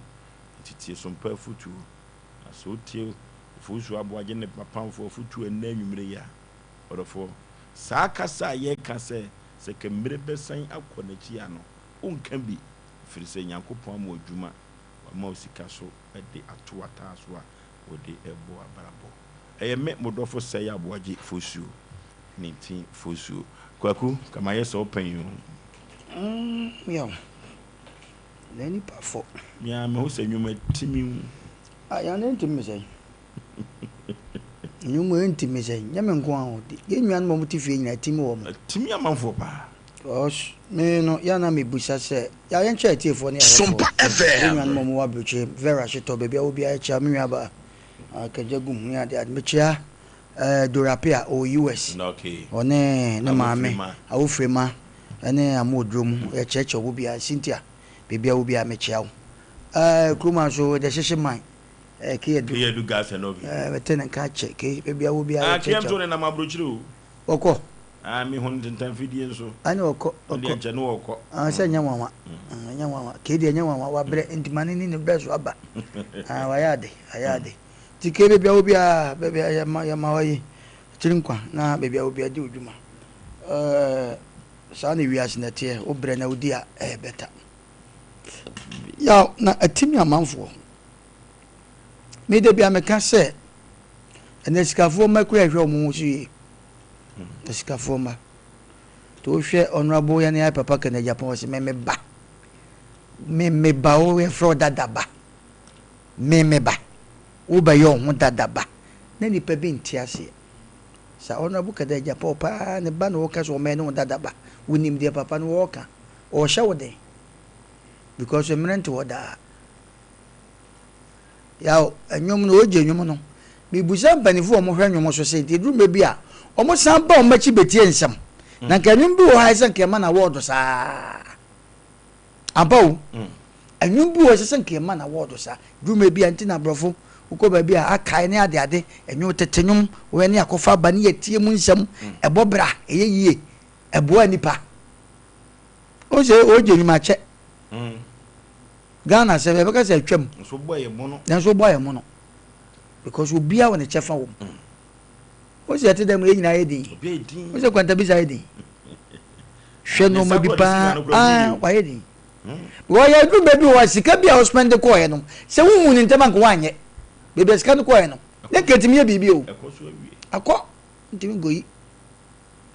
Nti tie Sompa afotuo. Na sɛ wotie Ofosuo Aboagye ne M'apamfoɔ afotuo ɛnnɛ anwummerɛ yi a, ɔdɔfoɔ, saa kasa a yɛreka sɛ, sɛ ka mmire bɛsan akɔ n'akyi a no, wonka bi, ɛfiri sɛ Nyankopɔn ama wo adwuma, wama wo sika so de ato w'ataaso a wode rebɔ w'abrabɔ. Ɛyɛ me, mo dɔfo Sɛe Aboagye Fosuo, ne ti Fosuo. Kwaku, ka mayɛ sɛ wo pɛn yi o. Mm, yaw. Na nipa fɔ. Me ara mehu sɛ nnwuma ti me wu. Ah, yan ne ntimi me sɛn. Nnwuma ntimi me sɛn. Nyɛ me nko ara o. Yɛn nuanom a wɔte fie nyinaa timi wɔn. Timi amanfoɔ paa. Because me no, yɛ na mebusa sɛ, yɛ yɛnkyɛ atiefoɔ ne ahwɛfoɔ. Sompa Yɛn FM. nuanom a wɔwɔ aburokyire, Vera Hyetɔ, baabi a wɔ biara kyia me nua baa Kagya Gum ne ade ade. Mekyia eh, Dora Appiah ɔwɔ US. Okay. Ɔne ne maame, Awofirema. Awofirema ne Amooduro mu. Yɛkyerɛkyerɛ wɔ biara. Cynthia, baabi a wɔ biara mekyia wo. Eh, kuroma nso, the hyehye man. Eh, Keyadu. Keyadu gas and oven. Eh, mete ne nka kyɛ. Ke, baabi a wɔ biara Ah, yɛkyerɛkyerɛ KM wo. to ne nam aburokyire o. Ɔkɔ. Ah, me hu no ntentanfidie nso. Ɛne ɔkɔ, Ɔdeɛ ɔkɔ. nkyɛ ne ɔkɔ. Ah, sɛ ɛnyɛ nwanwa. Mm, ɛnyɛ nwanwa. Kei deɛ ɛnyɛ nwanwa. Wabrɛ, nti ma ne ni ne brɛ so aba. Ah, wayɛ ade, wayɛ ade. Nti kei baabi a wɔ biara, baabi a yɛma, yɛma hɔ yi, tiri nkwa na baabi a wɔ biara di wo dwuma. Eh, saa na wiase na ɛteɛ. Wo brɛ na wodi a, ɛyɛ bɛta. Yaw, na atimi amanfoɔ. Me da bia meka sɛ, ɛnɛ sikafoɔ mma kura ɛhwɛ wɔn ho so yie. Asikafoɔ mma. Nti wohwɛ honourable yɛne ayɛ papa Kenneth Agyapong ɔse me me ba. Me me ba wo yɛfrɛ wo dada ba. Me me ba. Wo bɛyɛ wo ho dada ba. Na nipa bi nte aseɛ. Sa honourable Kenneth Agyapong paa ne ba na wɔka sɛ ɔmɛyɛ ne ho dada ba. Wonim deɛ papa no wɔɔka. Ɔɔhyɛ wo den. Because mmerɛ nte hɔ daa. Yaw, nnwom no, ogye nnwom no. Mibisa mpanyimfo a wɔhwɛ nnwom so sɛ, nti eduru mmere bi a, wɔsan ba wɔn akyi betie nsɛm? Na nka nnwom bi wɔ hɔ a ɛsɛ sɛ nka yɛma no awɔɔdo saa. Ampa o. Nnwom bi wɔ hɔ a ɛsɛ sɛ nka yɛma no awɔɔdo saa. Eduru mmere bi a, nti na aborɔfo, wokɔ baabi a, akae ne adeade, nnwom, tete nnwom, wɔyɛ ne akɔfa aba ne yɛtie mu nsɛm, ɛbɔ bra, ɛyɛ yie, ɛboa nnipa. Wohu sɛ ogye nnwom akyɛ. Ghana sɛ yɛbɛka sɛ atwam. Nso wobɔ yɛ mono. Nanso wobɔ yɛ mono. Because obiara wɔ ne kyɛfa wɔ mu. Wo sɛ yɛte dɛm yɛn nyinaa yɛ din. Wo sɛ kwantabisa yɛ din. Hwɛ nneɛma bi paa ah wayɛ din. Because yɛ aduru baabi wɔ sika bi a ɔspɛnde kɔɔɛ no sɛ wohu ne ntɛm anka woanyɛ. Baabi a sika no kɔɔɛ no ne nka ɛtumi yɛ biribi o. Akɔ ntumi nkɔyi.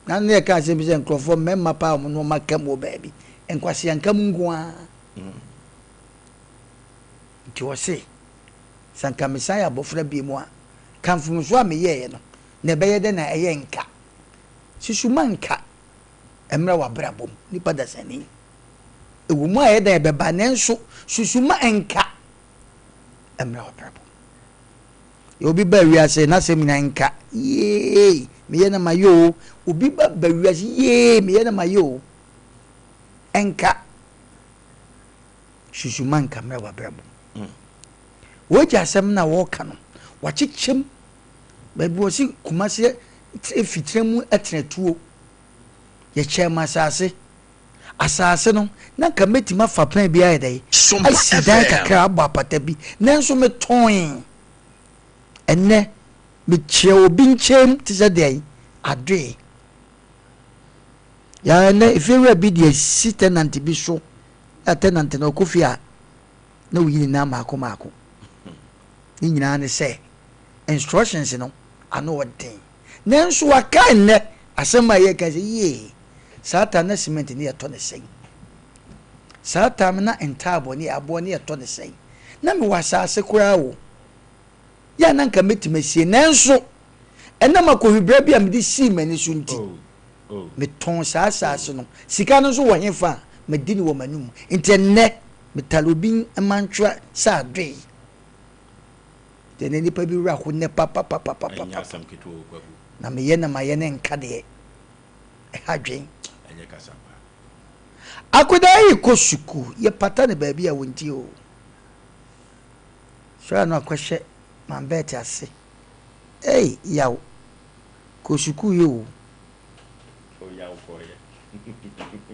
Na ne yɛka asɛm bi sɛ nkurɔfoɔ mmarima paa wɔn nneɛma ka mu wɔ baabi. Nkwaseanka mu nko ara. Nti ɔse, Sɛ anka mesan yɛ abɔfra bio a, ka mfomsoɔ a meyɛeɛ no, na ɛbɛyɛ dɛn na ɛyɛ nka? Susu ma nka mmra w'abrabɔ mu, nipa dasani. Ɛwɔ mu a ɛyɛ dɛn ɛbɛba, nanso susu ma nka mmra w'abrabɔ mu. Yɛ obi ba wiase n'asɛm nyinaa nka, yee, meyɛ na mayɛ o. Obi ba ba wiase, yee, meyɛ na mayɛ o. Nka. Susu ma nka mmerɛ w'abrabɔ mu. W'agya asɛm no a wɔreka no, wakyekyɛm. Baabi wɔsi Kumasi fitire mu tena tuo. Yɛkyɛɛ mo asase. Asase no, na anka mɛtumi afa pɛn bi ayɛ dɛn? Sompa Asi dan FM. kakra, abɔ apata bi. Nanso metɔnee. Ɛnnɛ, mekyerɛ obi nkyɛn mu te sɛ deɛn? Adoe. Yaa ɛnnɛ, efiewura bi de asi tenant bi so, a tenant no ɔkɔ fie a, na oyi ne nan mmaako mmaako. Ne nyinaa ne sɛ, instructions no, ano ɔden. Nanso waka nnɛ asɛm a yɛka sɛ, yie, saa time na cement ne yɛtɔ ne sɛn? Saa time na ntaabɔ ne aboɔ ne yɛtɔ ne sɛn? Na mewɔ asase koraa o. Yɛ a na nka mɛtumi asie, nanso ɛnam akɔhwiberɛ bi a mede sii m'ani so nti, metɔn saa asase no. Sika no nso wɔ hefa a? Madi no wɔ m'anom. Nti ɛnnɛ, metare obi mantwerɛ sɛ adoe. Deɛ na nipa bi werɛ aho nnɛ Ɛnyɛ papapapapapa. asɛm ketewa o, Kwaku. Na meyɛ na mayɛ ne nka deɛ, ɛha dwen. Ɛnyɛ kasa pa. Akwadaa yi kɔ sukuu, yɛpata no baabi a wɔnti o. Sɔre a na wakɔhyɛ mambɛɛte ase. Ei, yaw, kɔ sukuu yi o. O yaw kɔɔyɛ.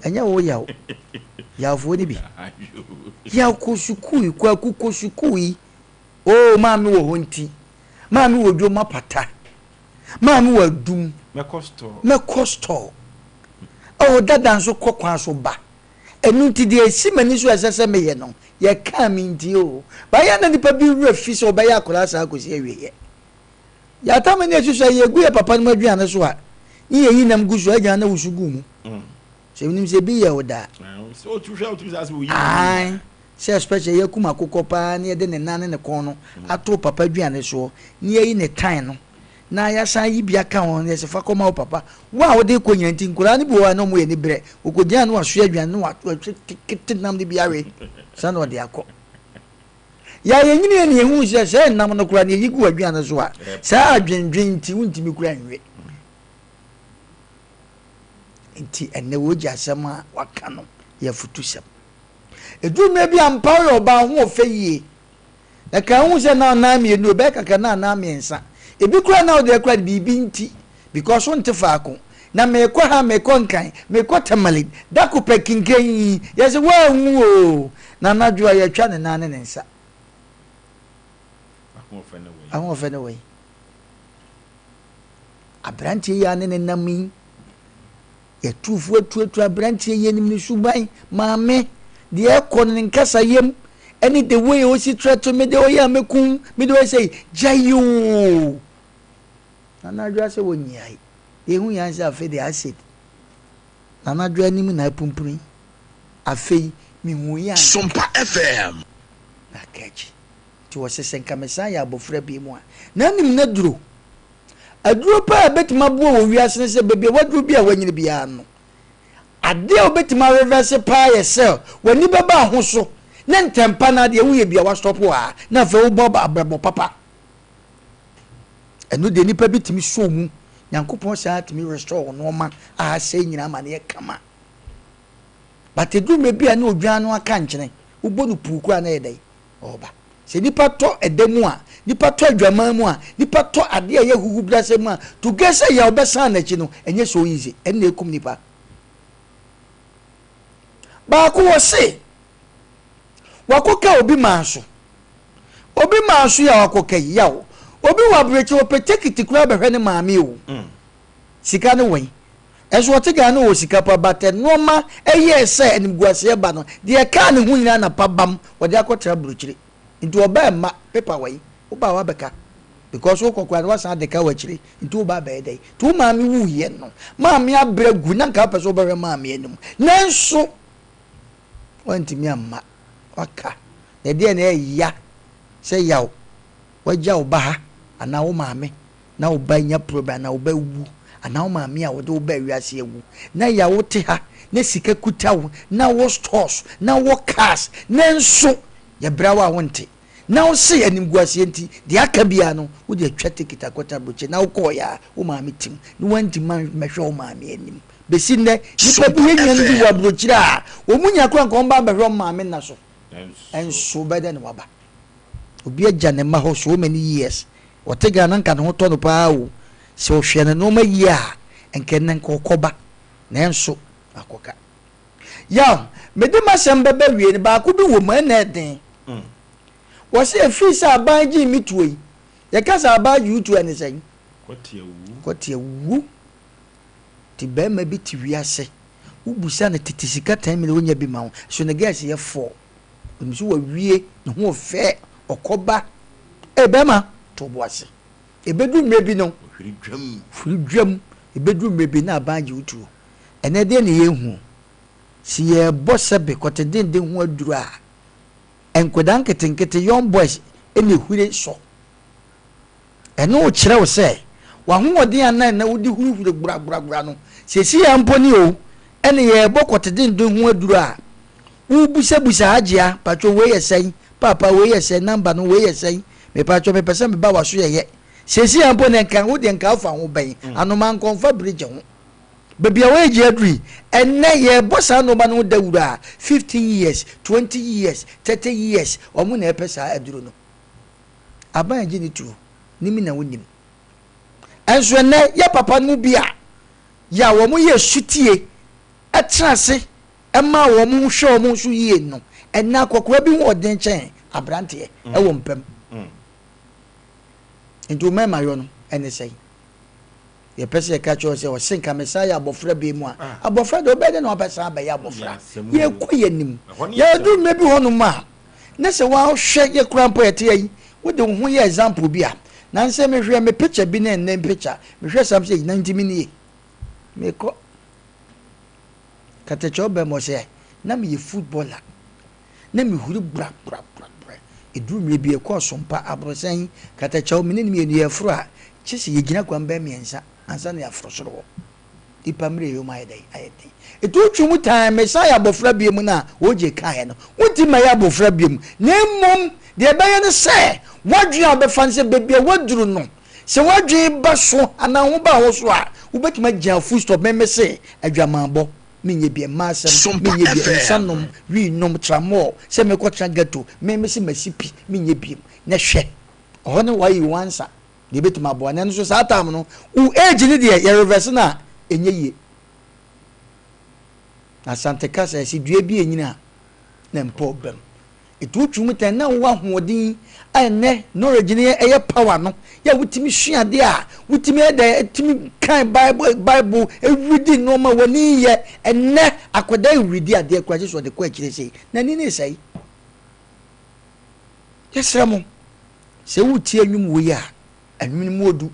Ɛnyɛ wo yaw, yawfoɔ no bi. Yaw kɔ sukuu yi, Kwaku kɔ sukuu yi. Oo, maame wɔ hɔ nti. Maame wɔ dwom apata. Maame wɔ adum. Mɛkɔ store. Mɛkɔ store. Oh, dada nso kɔ kwan so ba. Ɛno nti deɛ ɛsi m'ani so a ɛsɛ sɛ meyɛ no, yɛkaa me nti o. Bayɛ na nipa bi werɛ fi sɛ ɔbɛyɛ akwadaa saa kɔsi awieɛ. Yɛatam ne asu sɛ yɛgu yɛ papa no mu aduane so a, ne yɛyi nam gu so a, agyina na wusu gu mu. Sɛ menim sɛ ebi yɛ wo daa. Ae, sɛ especially yɛakum akokɔ paa na yɛde ne nan ne ne kɔn no ato papa aduane soɔ na yɛayi ne tan no na yɛasan ayi bi aka ho na yɛsɛ fa kɔma wo papa. Wo a wode rekɔ nyina nti nkwadaa no bi wɔ hɔ a na wɔyɛ aniberɛ. Wɔkɔgyina na wɔasoa aduane na wɔatwe kete nam no bi awe ansa na wɔde akɔ. Yɛ a yɛnyiniiɛ na yɛhuu sɛ sɛ nam no koraa na yɛyi gu w'aduane so a, saa adwendwen nti wontumi koraa nwe. Nti ɛnnɛ wogye asɛm a waka no yɛ afutusɛm. Ɛduru mmerɛ bi ampa woyɛ ɔbaa ho ɔfɛ yie. Na ka wohu sɛ na anan mmienu ɛbɛyɛ kakra na anan mmiɛnsa. Ebi koraa na wodeɛ koraa de biribi nti because wonte faako. Na meekɔ ha meekɔ Nkran, meekɔ Tamale, da ko pɛ kinkan yi yɛse woanwu oo. Na anadwo a yɛatwa ne nan ne ne nsa. Ahoɔfɛ ne wɔ yi. Aberanteɛ yi a ne ne nam yi, yɛtufoɔ atuatua aberanteɛ yi anim ne suban, maame, deɛ ɛkɔ no ne nkasa yam, ɛne the way ɔsi trɛto me deɛ ɔyɛ a mɛkum, me deɛ ɔyɛ sɛ gyae oo. Nana Adwoa sɛ wɔnyiae. Deɛ ɛhu yɛn sɛ afei deɛ acid. Nana Adwoa anim na apumpuni. Afei mehu yi anka. Sompa FM. Na aka akyi. Nti wɔse sɛ nka mesan yɛ abɔfra bio mu a, na nim no aduro. Aduro paa a ɛbɛtumi aboa wɔ wiase ne sɛ baabi a waduro bi a wanyini biara no, adeɛ a wobɛtumi arevɛse paa yɛ sɛ w'ani bɛba ho so ne ntɛmpa no adeɛ woyɛ bi a wastɔpo a na afei wobɔ abrabɔ papa. Ɛno deɛ nipa bi tumi sɔ mu. Nyankopɔn saa tumi restore wo nneɛma a asɛe nyinaa ma no yɛ kama. But ɛduru mmerɛ bi a ne odwan no aka nkyene, wobɔ no puu koraa na ɛyɛ dɛn? Ɔreba. Sɛ nipa tɔ ɛda mu a, nipa tɔ adwaman mu a, nipa tɔ adeɛ a ɛyɛ huhubrasɛm mu a, to get sɛ yaw bɛsan n'akyi no, ɛnyɛ so easy. Ɛno na ɛkum nipa. Baako wɔ se, wakɔka obi maa so. Obi maa so yi a wakɔka yi, yaw. Obi wɔ abirekyi, ɔpɛ tekiti koraa bɛhwɛ ne maame o. Sika no wɔ yi. Ɛnso ɔte Ghana ɔwɔ sika pa but nnoɔma ɛyɛɛ sɛ animguaseɛ ba no deɛ ɛkaa ne ho nyinaa na pa bam ɔde akɔtra abrokyire nti ɔbaa mma paper wɔ yi woba a wabɛka because wokɔ koraa no wasan de ka wɔ akyire nti woba abɛyɛ dɛn nti wo maame wuiɛ no maame abrɛ gu na nka wopɛ sɛ wobɛhwɛ maame anim nanso wantumi amma waka na ɛdeɛ na ɛya sɛ yaw wagya wo ba ha anaa wo maame na wo ba anya problem anaa wo ba awu anaa wo maame a wɔde wo baa wiase awu na ya wo te ha na sika kuta wo na wo stores na wo cars nanso yɛbra wo a wonte na wo se animguaseɛ nti deɛ aka biara no wode atwa ticket akɔta aburokyi na wokɔɔyɛ a wo maame tim na wantumi ammɛhwɛ wo maame anim bɛsi nnɛ nnipa bi Sompa yɛ nuanom bi wɔ FM. aburokyire a wɔn nya koraa nka wɔn ba abɛhwɛ wɔn maame nna so nso bɛdɛ na waba obi agya ne mma hɔ so many years Ɔte Ghana nka ne ho tɔ no paa o, sɛ ɔhwɛ ne nnoɔma yie a nka ɛnnɛ nka ɔkɔba nanso wakɔka. Yaw, mede m'asɛm bɛba wie no, baako bi wɔ mu, ɛna ɛden. Wɔse ɛfiri sɛ aban gyee me tuo yi, yɛka sɛ aban gye wo tuo a ɛne sɛn? Kɔte awu. Nti barima bi te wiase, wobusa no tete sika 10 million ɔnya bi ma wo, so ne girls yɛ 4. Onim sɛ wawie, ne ho ɔfɛ, ɔkɔba. Ee barima, to wo bo ase. Ɛbɛduru mmerɛ bi no, hwiri dwam. Ɛbɛduru mmerɛ bi na aban agye wo tuo. Ɛnnɛ deɛn na yɛrehu? Sɛ yɛrebɔ sɛbe kɔte denden ho aduro a, nkwadaa nketenkete, young boys, na ɛhwire sɔ. Ɛno rekyerɛ wo sɛ w'ahoɔden a na ɛnnɛ wode hurihuri gboragboragora no, seesei ara mpo ni o, ɛne yɛrebɔ kɔte denden ho aduro a, worebusabusa Agyea, mpakyɛw wei yɛ sɛn? Paapa wei yɛ sɛn? Number no wei yɛ sɛn? Mepakyɛw mepɛ sɛ meba w'asoɛeɛ. Seesei ara mpo no nka wo deɛ nka wofa ho bɛn? Anomaa nkɔmfa bridge ho. Baabi a wɔagye aduru yi, ɛnnɛ yɛrebɔ saa nnoɔma no ho dawuro a, 15 years, 20 years, 30 years, wɔn na ɛrepɛ saa aduro no. Aban agye ne tuo, nim na wonim. Ɛnso ɛnnɛ yɛ papa no mu bi a, yɛ a wɔn yɛ sutie, ɛtena ase ɛma wɔn hwɛ wɔn so yie no, ɛnnɛ akɔkoraa bi ho ɔden kyɛn aberanteɛ ɛwɔ mpam. Nti wo mmarima yɔ no ɛne sɛn? Yɛpɛ sɛ yɛka kyerɛ wo sɛ ɔse nka mesan yɛ abɔfra bio mu a, abɔfra deɛ wobɛyɛ dɛn na wabɛsan abɛyɛ abɔfra? Yɛkɔ yɛn anim. Yɛduru mmerɛ bi hɔnom a, na sɛ woahwɛ yɛ koraa mpo yɛte ha yi, wode wo ho yɛ example bi a, nansɛ mehwɛ me picture bi ne ɛnnɛ picture, mehwɛ saa sɛ na nti me nie. Mekɔ Katakyɛ ɔbɛn mu sɛ na meyɛ footballer. Na mehuri brabrabrabra. Ɛduru mmerɛ bi yɛkɔɔ Sompa, Abrɔsan, Katakyɛw, me ne no mmienu yɛforo a, kye sɛ yɛgyina kwan bɛyɛ mmiɛnsa ansa na yɛaforo soro hɔ. Nnipa mmerɛ yom ayɛ dɛn? Ayɛ den. Ɛti wotwe mu tan, mesan yɛ abɔfra bio mu no a, OJ kaeɛ no, wontumi mmɛyɛ abɔfra bio mu. Na mmom, deɛ ɛbɛyɛ ne sɛ, w'adwene a wobɛfa ne sɛ baabi a woaduru no, sɛ w'adwene ba so anaa wo ho ba wo so a, wobɛtumi agyina full stop, me mese adwamammɔ. Menyɛ bi, mma asɛm, menyɛ bi, nsa nom, wii nom, tramɔɔ, sɛ mekɔ tena ghetto, me mese masi pi, menyɛ biem. Nɛ hwɛ, ɔhɔ no wayi wo ansa, deɛ ɛbɛtumi aboa, na ɛno nso saa time no, wo age no deɛ, yɛ reverse no a, ɛnyɛ yie. Na Asante kasa, yɛse dua bi ɛnyini a, na mpɔ ɔbam. Ɛti wo twum tɛn na wowɔ ahoɔden a ɛnɛ knowledge no ɛyɛ power no yɛ wotumi sua adeɛ a wotumi ɛdɛ ɛtumi kan bible bible ɛwuridi nneɛma w'ani yɛ ɛnɛ akwadaa ɛwuridi adeɛ koraa sɛ ɔde kɔ akyire sei n'ani ne sɛe. Yɛsrɛ mo sɛ wotie nnwom wei a Ɛnwom no mu odu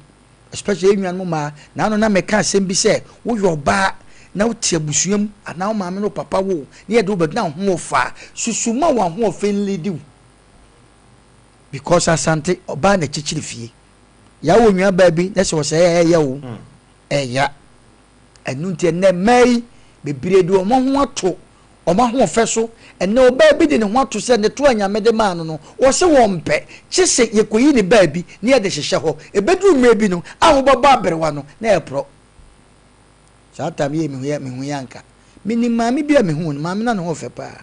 especially yɛn nuanom mmaa. Naano na meka asɛm bi sɛ woyɛ ɔbaa na wote abusua mu anaa wo maame ne wo papa wo wo na yɛde wo bɛdu na wo ho ɔfɛ a, susu ma w'ahoɔfɛ nlidi wo because Asante ɔbaa na ɛkyekyere fie. Yɛawo nua baa bi na sɛ ɔsɛe a ɛyɛ wo ɛya. Ɛno nti ɛnnɛ mmaa yi bebree de wɔn ho ato wɔn ahoɔfɛ so. Ɛnnɛ ɔbaa bi de ne ho ato sɛ ne to a Nyame de maa no no, ɔse wɔmpɛ, kye sɛ yɛkɔyi ne baabi na yɛde hyehyɛ hɔ. Ɛbɛduru mmerɛ bi no a wobɛbɔ aberewa no na ɛreporɔ. Saa time yi mehu yɛ anka. Menim maame bi a mehuu no, maame no na ne ho ɔfɛ paa.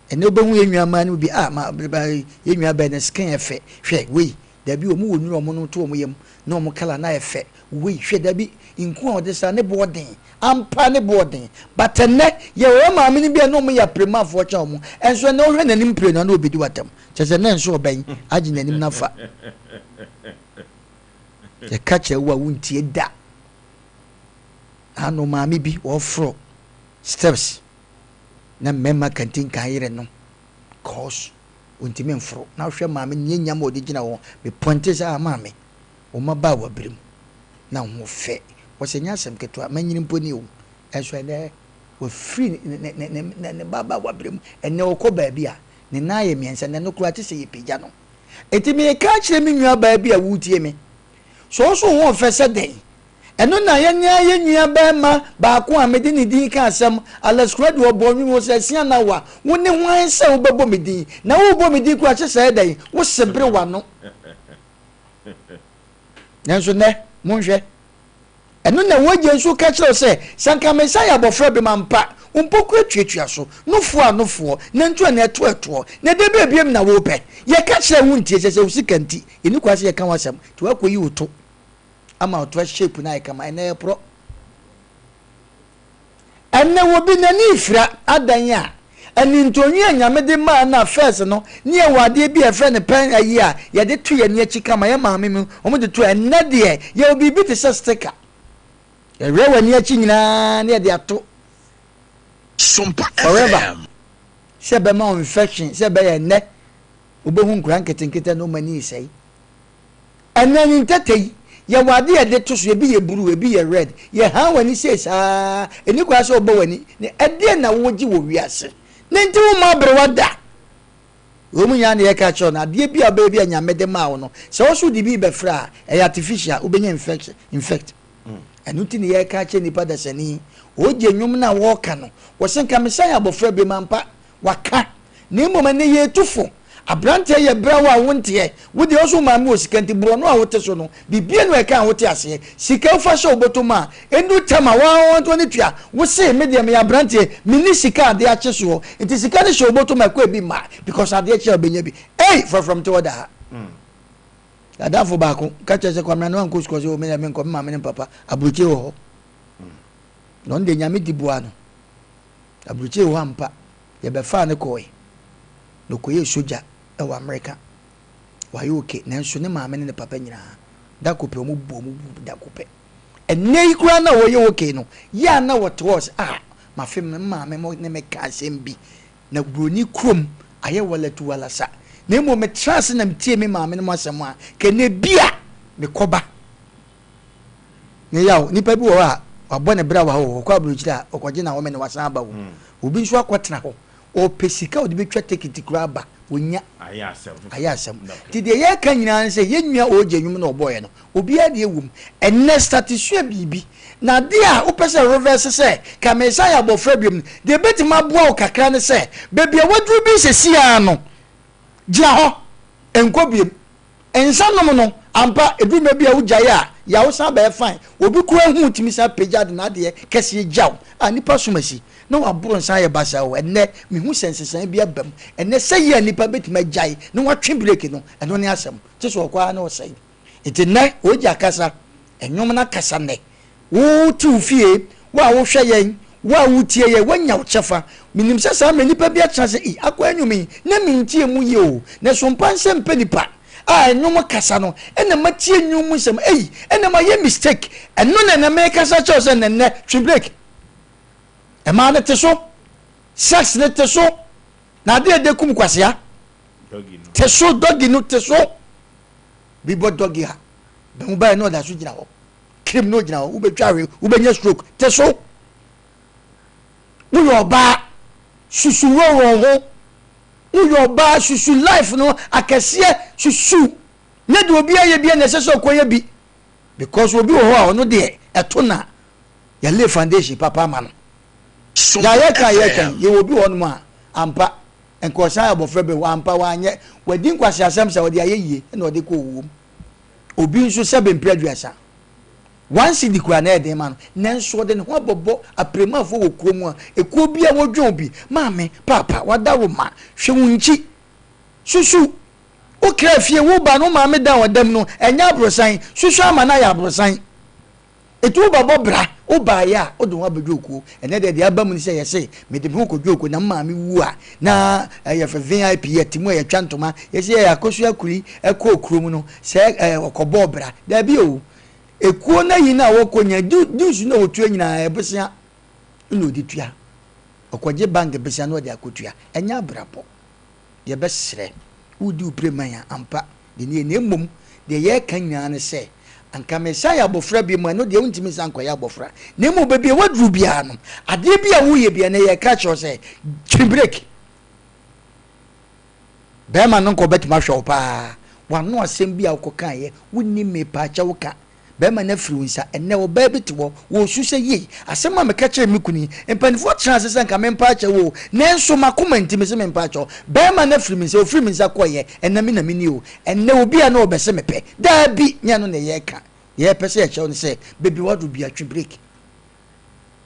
Ɛnnɛ wobɛhu yɛn nua mmaa no mu bi, ah ma yɛn nua bɛn ne skin yɛ fɛ, hwɛ wei, dabi wɔn wɔ nnuro a wɔnom to wɔn yam na wɔn colour no ayɛ fɛ, wei hwɛ dabi nku a wɔde sra ne boɔ den, ampa ne boɔ den, but ɛnnɛ yɛwɔ yɛn maame no bi a na wɔn yɛ apiremafoɔ kyɛn wɔn, ɛnso ɛnnɛ wohwɛ n'anim pire no a na ɔbɛdi w'atam, kyerɛ sɛ na nso ɔbɛn agye n'anim no afa. Yɛka kyerɛ wo a wontie da. Ano maame bi wɔforo steps. na mmarima kantinka yere no cos ontumi mforo na wohwɛ maame no nyɛ nyam a ɔde gyina hɔ me pointe sɛ ah maame wo mma baa wabere mu na wo ho fɛ wɔsɛ nyɛ asɛm ketewa manyini mpo ni o ɛnso ɛnɛ wafiri ne ne ne ne ne ba baa wabere mu ɛnɛ ɔkɔ baabi a ne nan ayɛ mmiɛnsa na ɛno koraa te sɛ yɛpagya no enti meka akyerɛ me nua baa bi a wotie me so wo so wo ho fɛ sɛ dɛn Ɛno na yɛn ara yɛn nua barima baako a mede ne din ka asɛm, Alex Konadu, ɔbɔɔ nnwom, ɔse, Asia Nawa, wo ne hwan sɛ wobɛbɔ me din? Na worebɔ me din koraa kyerɛ sɛ ɛyɛ dɛn? Wose bere w'ano. Nanso nnɛ, monhwɛ. Ɛno na w'agya nso ka kyerɛ wo sɛ, Sɛ anka mesan yɛ abɔfra bi mampa, wo mpokua tuatua so, nufoɔ a nufoɔ, nantu a na ɛto ɛtoɔ, na ɛdɛn bɛn biom na worepɛ? Yɛka kyerɛ wo wontie, kyerɛ sɛ wo sika nti, yɛnni kwan sɛ yɛka w'asɛm, nti woakɔyi wo to. ama ɔtoa shape no ayɛ kama. Ɛnɛ ɛporɔ. Ɛnnɛ obi n'ani refira adan a, anintɔnwi a Nyame de maa no a first no ne yɛwɔ adeɛ bi a yɛfrɛ no pɛn ayi a yɛde to yɛn ani akyi kama, yɛn maame mu wɔn de to a, ɛnnɛ deɛ yɛwɔ biribi te sɛ sticker. Yɛwerɛ w'ani akyi nyinaa na yɛde ato forever sɛ ɛbɛma wo infection sɛ ɛbɛyɛ ɛnnɛ wobɛhu nkwadaa nketenkete na wɔn ani resɛe. Ɛnnɛ ne ntɛtɛ yi, yɛwɔ ade a yɛde to so, ebi yɛ bruu, ebi yɛ red. Yɛhan w'ani sei saa, ɛnni kwan sɛ wobɔ w'ani. Na ɛdeɛn na wogye wɔ wiase? Ne nti womma aberewa da. Wei mu nyinaa na yɛka kyerɛ wo no, adeɛ bi a wobɛyɛ bi a Nyame de maa wo no, sɛ wo nso wode bi rebɛfra a, ɛyɛ artificial, wobɛnya infection, infect. Ɛno nti na yɛka kyerɛ nnipa dasani, ɔgye nnwom no a wɔreka no, wɔse nka mesan yɛ abɔfra biom ampa, Waka. Na mmom ɛnnɛ yɛretu fo. Aberanteɛ yɛ berɛ wo a wonteɛ. Wo deɛ wo so wo maame wɔ sika nti borɔno a wote so no biribiara ni hɔ a ɛka a wote aseɛ. Sika wofa hyɛ wo bɔtɔ mu a ɛndu tam a wo ara wo tua. Wo se me deɛ meyɛ aberanteɛ menni sika a adeɛ akye soɔ nti sika no hyɛ wo bɔtɔ mu a ɛkɔ ebi mma because adeɛ kye a wobɛnya bi. Ei frɔfrɔm te hɔ daa. Yɛadamfo baako ka kyerɛ sɛ Kwamina no ankɔ sukuu ɔse o me deɛ menkɔ me maame ne me papa aburokyire wɔ hɔ. Na ɔno deɛ Nyame di boa no. Aburokyire hɔ ampa, yɛbɛfaa no kɔɔe, na ɔkɔyɛɛ sogya wɔ Amerika. Wayɛ okay, nanso ne maame ne ne papa nyinaa, da koro pɛ, wɔn bu wɔn bu da koro pɛ. Ɛnnɛ yi koraa na ɔyɛ okay no, yɛ a na wɔte hɔ sɛ, ah, mafe me maame mo ne me ka asɛm bi, na buroni kurom ayɛ walatu walasa. Na mmom metra ase na metie me maame no mo asɛm a, kɛnɛ bi a mekɔba. Ne yaw, nipa bi wɔ hɔ a, wabɔ ne bra wɔ ha o, ɔkɔ aburokyire a, ɔkɔgye n'ahome na wasan aba o. Obi nso akɔtena hɔ, ɔpɛ sika a ɔde bɛtwa tekiti koraa aba, ɔnnya. Ayɛ asɛm. Nti deɛ yɛreka nyinaa ne sɛ, yɛn nua OJ nnwom no a ɔbɔeɛ no, obiara deɛ wɔ mu. Ɛnnɛ, starte sua biribi. Na adeɛ a wopɛ sɛ reverse sɛ, ka meresan ayɛ abɔfra biom no, deɛ ɛbɛtumi aboa wo kakra ne sɛ, baabi a woaduru bi seesei ara no, gyina hɔ, nkɔ biom. Nsa nom no, ampa, ɛduru mmerɛ bi a wogyae a, yaw san bɛyɛ fine. Obi koraa hu wo tumi san pagya de n'adeɛ kɛseɛ gya wo. Ah, nnipa som asi, na waboro nsa ayɛ basaa o. Ɛnnɛ, mehu sɛ nsesaeɛ bi aba mu. Ɛnnɛ, sɛeɛ a nnipa bɛtumi agyae na watwe breki no, ɛno ne asɛm. Gye sɛ ɔkɔ ara na ɔsɛe. Nti nnɛ, ogya kasa, nnwom no akasa nnɛ. Wote wo fie, wo a wohwɛ yɛn, wo a wotie yɛn, woanya wo kyɛfa. Menim sɛ saa mmerɛ nnipa bi atena ase, Ei, akoa nnwom yi, na mentie mu yie o. Na so mpa nsɛm mpɛ nipa a nnwom kasa no, ɛna matie nnwom mu nsɛm, ei, ɛna mayɛ mistake. Ɛno na ɛnɛ mekasa kyerɛ wo sɛ nnɛ, twe break. Mmaa no te so, sex no te so, na adeɛ a ɛde kum kwasea te so, doggy no te so. Bi bɔ doggy a, bɛn wo baeɛ na ɔda so gyina hɔ. Kirim na ogyina hɔ, wobɛtwa ahwe, wobɛnya stroke. Te so. Woyɛ ɔbaa, susu rɔrɔ ho. Woyɛ ɔbaa, susu life no akɛseɛ, susu. Nyɛ deɛ obi ayɛ bia na ɛsɛ sɛ ɔkɔyɛ bi. Because obi wɔ hɔ a ɔno deɛ ɛto na yɛlay foundation papa ama no. Deɛ yɛka yɛka yi, yɛwɔ obi wɔ hɔnom a ampa nka ɔsan yɛ abɔfra bɛ ampa wanyɛ wadi nkwaseasɛm sɛ ɔde ayɛ yie na ɔde kɔ owuom. Obi nso sɛbe mprɛ aduasa, one cedi koraa na ɛyɛ den ma no, nanso ɔde ne ho abɔbɔ apiremafoɔ wɔ kuo mu a ekuo biara wɔdwen obi, maame, paapa, wada wo ma, hwɛ wo nkyi, susu, wo kra fie, wo ba no, wo maame dan ɔda mu no, ɛnyɛ aborosan, susu ama no ayɛ aborosan. Enti wo ba bɔ bra, wo baeɛ a, wode wo ho abɛdwo okuo. Ɛnnɛ deɛ, deɛ aba mu ne sɛ yɛse, mede me ho kɔdwo okuo, na me maame wu a, na yɛfrɛ VIP, yɛte mu a yɛtwa ntoma, yɛse yɛyɛ Akosua Kuri kɔɔ kurom no, sɛ ɔkɔbɔɔ bra. Daabi o, ekuo no ayi no a wɔkɔ nyinaa, dues no a wɔtua nyinaa, ɛyɛ bosea na ɔde tua. Ɔkɔgye bank bosea na ɔde akɔtua. Ɛnyɛ abrabɔ. Yɛbɛsrɛ, woredi wo pire man a, ampa, deɛ nie, na mmom deɛ yɛreka nyinaa ne sɛ, anka meresan yɛ abɔfra bio mu a, ɛno deɛ wontumi nsan nkɔyɛ abɔfra, na mmom baabi a woaduru biara no, adeɛ bi a woreyɛ biara, na yɛreka akyerɛ wo sɛ, twe break. Bɛrima no nka ɔbɛtumi ahwɛ wo paa, w'ano asɛm bi a wokɔkaeɛ, wonni mepaakyɛw ka, Bɛrima no afiri wo nsa. Ɛnnɛ ɔbaa bi te hɔ, ɔresu sɛ, Yei, asɛm a meka kyerɛɛ me kunu yi, mpanimfoɔ tenaa ase sɛ anka mempa akyɛw o, nanso m'akoma nti mese mempa akyɛw. Bɛrima no afiri me nsa, ɔfirii me nsa kɔeɛ, ɛnnɛ me na menni o. Ɛnnɛ obi a na ɔbɛse mepɛ. Daabi, nyɛ ɛno na yɛreka. Deɛ yɛpɛ sɛ yɛkyerɛ wo ne sɛ, baabi a woaduru biara, twe break.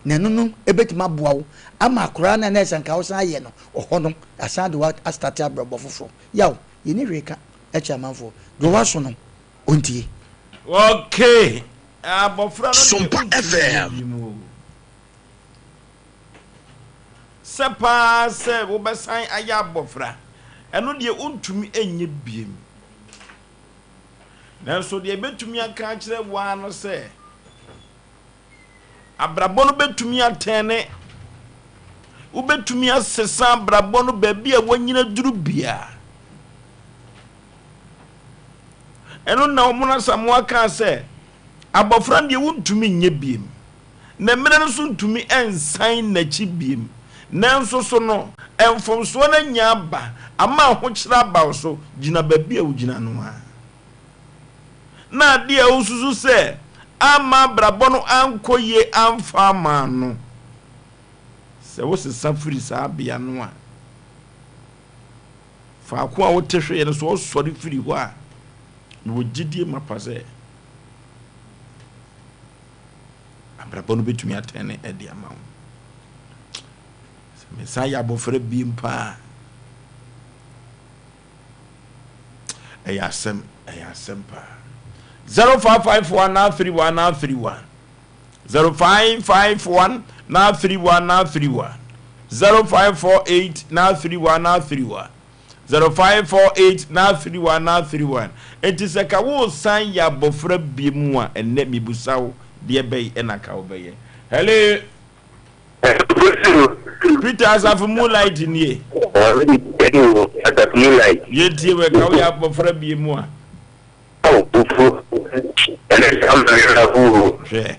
Na ɛno no ɛbɛtumi aboa wo ama akwadaa no a na ɛsɛ anka wosan ayɛ no ɔhɔ no, asan de wo astate abrabɔ foforɔ. Yaw, yɛnni hwee ka kyerɛ amanfoɔ. Deɛ ɔwɔ aso no, ɔntie. Okay, abɔfra no deɛ Sompa wontumi nyɛ FM. bi mu o. Sɛ paa sɛ wobɛsan ayɛ abɔfra, ɛno deɛ wontumi nyɛ biem. Nanso deɛ ɛbɛtumi aka akyerɛ wo ara no sɛ, abrabɔ no bɛtumi atɛne, wobɛtumi asesa abrabɔ no baabi a wanyina duru biara. Ɛno na wɔn Asamoah kaa sɛ, abɔfra deɛ wontumi nyɛ biem. Na mmerɛ no nso ntumi nsan n'akyi biem. Nanso so no, mfomsoɔ no anya aba, ama ahokyerɛ aba wo so, gyina baabi a wogyina no ara. Na adeɛ a wosusu sɛ amma abrabɔ no ankɔ yie amfa amma no, sɛ wosesa firi saa bea no a, faako a wote hweeɛ no, sɛ wosɔre firi hɔ a, mewɔ gyidie mapa sɛ abrabɔ no bɛtumi atɛne de ama wo. Sɛ mesan yɛ abɔfra biem paa, ɛyɛ asɛm, ɛyɛ asɛm paa. 0551 931 931 0551 931 931 0548 931 931 0548 931 931 Enti sɛ ka woresan yɛ abɔfra biom a, ɛnnɛ mebusa wo, deɛ bɛn na ka wobɛyɛ? Hello? Peter Asafo Moonlight nie. Asafo Moonlight. Yɛntie wɛ, ka woyɛ abɔfra biom a. Hwɛ.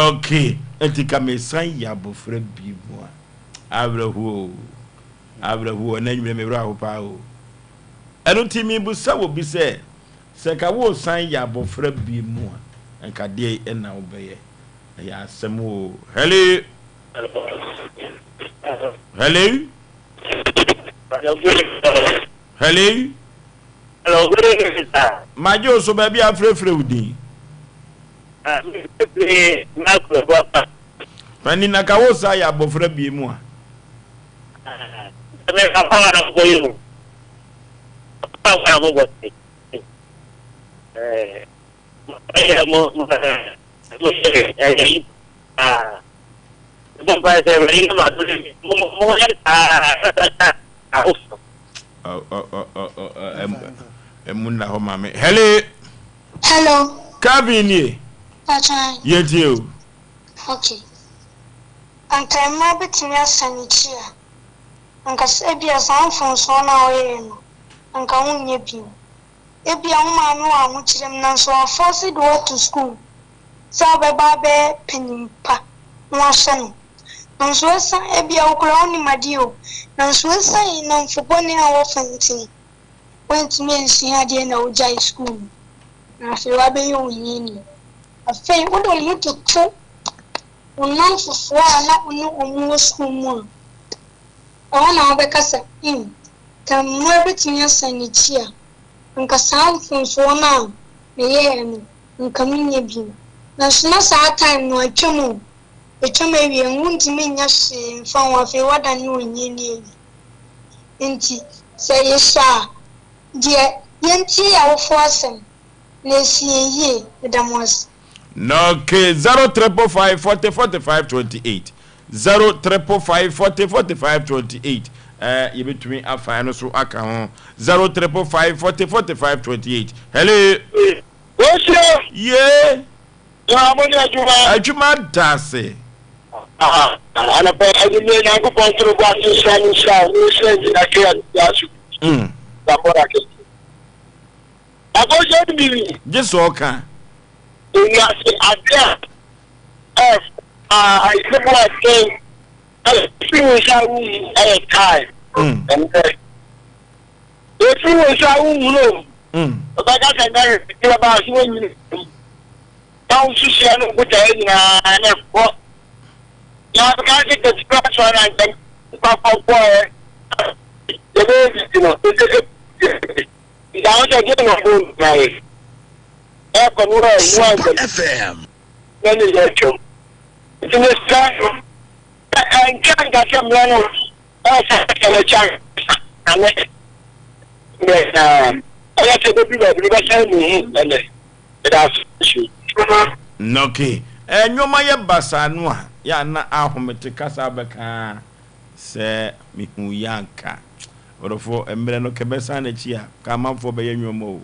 Okay, enti ka mesan yɛ abɔfra bi mu a, awerɛhoɔ o, awerɛhoɔ, ɛnɛ anwummerɛ me werɛ aho paa o. Ɛno nti mebusa wɔ bi sɛ, sɛ nka woresan yɛ abɔfra bi mu a, nka deɛn na wobɛyɛ? Ɛyɛ asɛm o. Hello? Hello? Hello? Hello, good evening, sir. Magye wo so baabi a afrɛfrɛ wo din. Ah, mefrɛfrɛ Michael Boapa. Pani na ka wo sa yɛ abɔfra bie mu a. Ah, me papa wa na mobɔ yi o. Papa wa na mobɔ yi. Eh, mo mo mo yɛ ɛyɛ yi. Ah, mo mpa sɛ ɛwɛ yi na ma do ne mo mo yɛ saa saa ahofo. Ɛmu nna hɔ ma me. Hello. Hello. Calvin nie. Patran. Yɛntie o. Okay. Anka mmaa bɛtumi asan n'akyi a, anka sɛ ebia saa mfomsoɔ no a ɔyɛeɛ no, anka wonyɛ bio. Ebia wo maame wɔ ahokyerɛ mu nanso wafɔɔse de wo ato sukuu sɛ wobɛba abɛyɛ panin pa na wahwɛ no. Nanso esiane, ebia wo koraa wonnim adeɛ o, nanso esiane nnamfo bɔne a wɔfa nti no, woantumi ansua adeɛ na wogyae sukuu no, na afei woabɛyɛ ohiani. Afei wode wo ho toto wo nnamfofoɔ a na wo ne wɔn wɔ sukuu mu a, ɛhɔ na wobɛka sɛ, 'Hmm, ka mmerɛ bɛtumi asan n'akyi a, anka saa mfomsoɔ no a meyɛeɛ no, anka menyɛ bio. Nanso na saa time no atwam o. Atwam awie no, wontumi nyɛ hwee mfa ho, afei woadane ohiani awie. Enti sɛ yesua a, deɛ yɛntie yɛn awofoɔ asɛm na ɛsi yɛn yie. Meda mo ase. Okay, 0 triple 5 40 45 28 0 triple 5 40 45 28 eh, yɛbɛtumi afa ɛno so aka ho 0 triple 5 40 45 28 hello. Wohyia. Yee. Na mo ne adwuma. Adwuma da ase. Anɔpa anwummerɛ Nyankopɔn soro bɔ ase nhyira ne nhyira wo ne nhyira ngyina ke adeɛ aso na bɔra kɛse. Akɔhyɛ no biribi. Gye sɛ ɔka. Ewiase adeɛ a ɛf. Ah, Isaac Boateng, ɛfiri wo nsa wo mu ɛyɛ time. Ɛnɛ, ɛfiri wo nsa wo mu no, ɔbɛka sɛ nɛ ɛbɛba so wɔnyini mu. Na wo nsusuɛ no botaeɛ nyinaa na ɛkɔ. Na bɛka sɛ kɛsikura so na nka nipa kɔkɔɛ yɛbɛyɛ bibi no, ɛsɛ ɛfiri. Nti ahosɛ deɛ na ɔbɔ nyinaa yɛ. Ɛkɔ no wɔ FM. Na ne yɛ atwam. Nti mesrɛ sɛ ɛnkyɛ nka sɛ mmerɛ no ɛsɛ sɛ n'akyi ankasa na ne mmerɛ nyinaa ɛyɛ sɛ bɛduru baabi no bɛsan mu hu ɛnɛ. Meda ase nso. Ok nnoɔma yɛ basaa no a yɛ a na ahomete kasa bɛka ara sɛ mehu yɛ anka ɔdɔfoɔ mmerɛ no kɛbɛsan n'akyi a ka amanfoɔ bɛyɛ nnoɔma o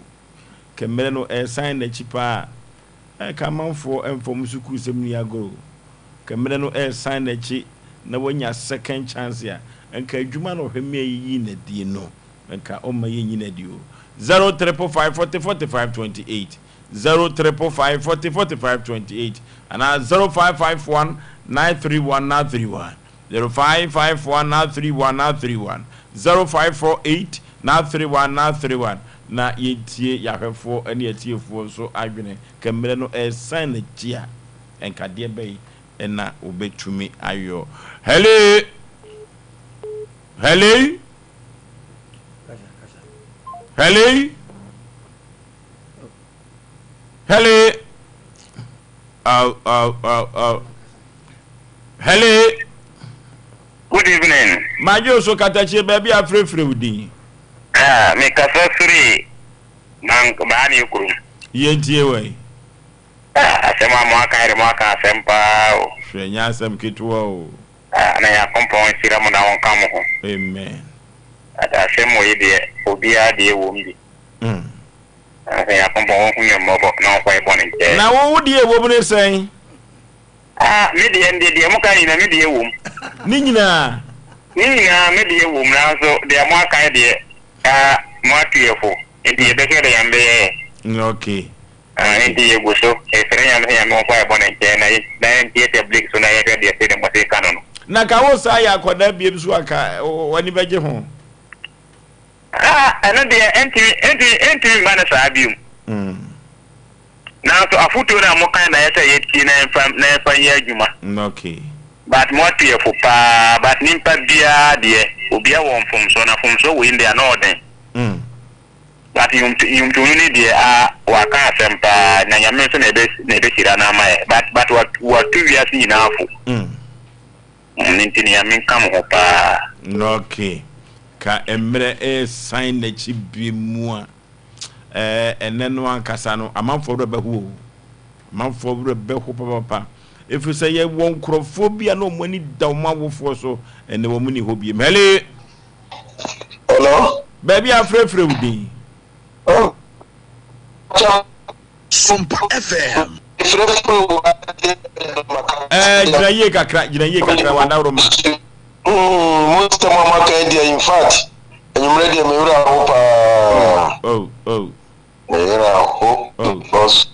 kɛ mmerɛ no ɛresan n'akyi paa Ɛka amanfoɔ mfa wɔn sukuusɛm nni agorɔ o. Nka mmerɛ no ɛresan n'akyi na wanya second chance a, nka adwuma na ɔhwɛ me a yɛyii no adie no, nka ɔmma yɛnyi no adi o. Zero triple five forty 45 28, zero triple five 40 45 28, anaa 0551 931 931, 0551 931 931, 0548 931 931. Na yɛntie yɛahwɛfoɔ ne atiefoɔ nso adwene, ka mmerɛ no ɛresan n'akyi a, nka deɛ bɛn na wɔbɛtumi ayɔ. Hello! Hello! Hello! Hello! Oh, oh, oh, oh. Hello! Good evening. Madwo so katakyie baabi a frɛfrɛ wo din. Ah, me kasa firi Bank Baani kurom. Yɛntie wai. Ah, asɛm a mo aka yɛde mo aka asɛm paa o. Hwɛ, nyɛ asɛm ketewa o. Ah, na Nyankopɔn nhyira mo na ɔnka mo ho. Amen. Ata asɛm wei deɛ, obiara deɛ wɔ mu bi. Mm. Na sɛ Nyankopɔn ɔnhu yɛn mmɔbɔ na ɔmfa yɛn bɔne nkyɛ. Na wo wo deɛ ɛwɔ mu ne sɛn? Ah, me deɛ ndeɛ deɛ moka nyinaa me deɛ wom. Ne nyinaa? Ne nyinaa me deɛ wom nanso deɛ mo aka deɛ ah mo atu yɛ fo nti yɛbɛhwɛ deɛ Nyame bɛyɛ yɛ. Okay. Ah nti yɛgu so yɛsrɛ Nyame sɛ Nyame ɔmfa yɛ bɔne nkyɛ na yɛ na yɛntiatia break so na yɛhwɛ deɛ sɛdeɛ mo se ka no no. Na ka wo saa yɛ akwadaa biem so a ka w'ani bɛgye ho? Ah ɛno deɛ ɛntumi ɛntumi ɛntumi mma no saa biom. Nanso afotuo no a mokae na ɛyɛ sɛ yɛtie na yɛmfa na yɛmfa nyɛ adwuma. Okay. But moatu yɛ fo paa but nimpa biara deɛ obia wɔ mfomsoɔ na mfomsoɔ wei deɛ ano ɔden. But nnwomto nnwomtoni no deɛ ah waka asɛm paa na Nyame nso na ɛbɛ na ɛbɛhyira no ama yɛ but but watu wiase nyinaa fo. Ɛno nti Nyame nka mo ho paa. Okay. Ka mmerɛ resan n'akyi bere mu a. Ɛɛ, ɛnnɛ no ankasa no, amanfoɔ werɛ bɛho o. Amanfoɔ werɛ bɛho papapa. Ɛfiri sɛ yɛwɔ nkurɔfoɔ bi a na wɔn ani da wɔn awofoɔ so, ɛnnɛ wɔn nni hɔ biem. Hello! Hello? Baabi a afrɛfrɛ wo din. Oh, Sompa FM. Ɛɛ, gyina yie kakra, gyina yie kakra, w'adaworo ma. Mo nsɛm a moaka yi deɛ in fact anwummerɛ deɛ me werɛ aho paa. Oh, oh. Me werɛ aho oh. because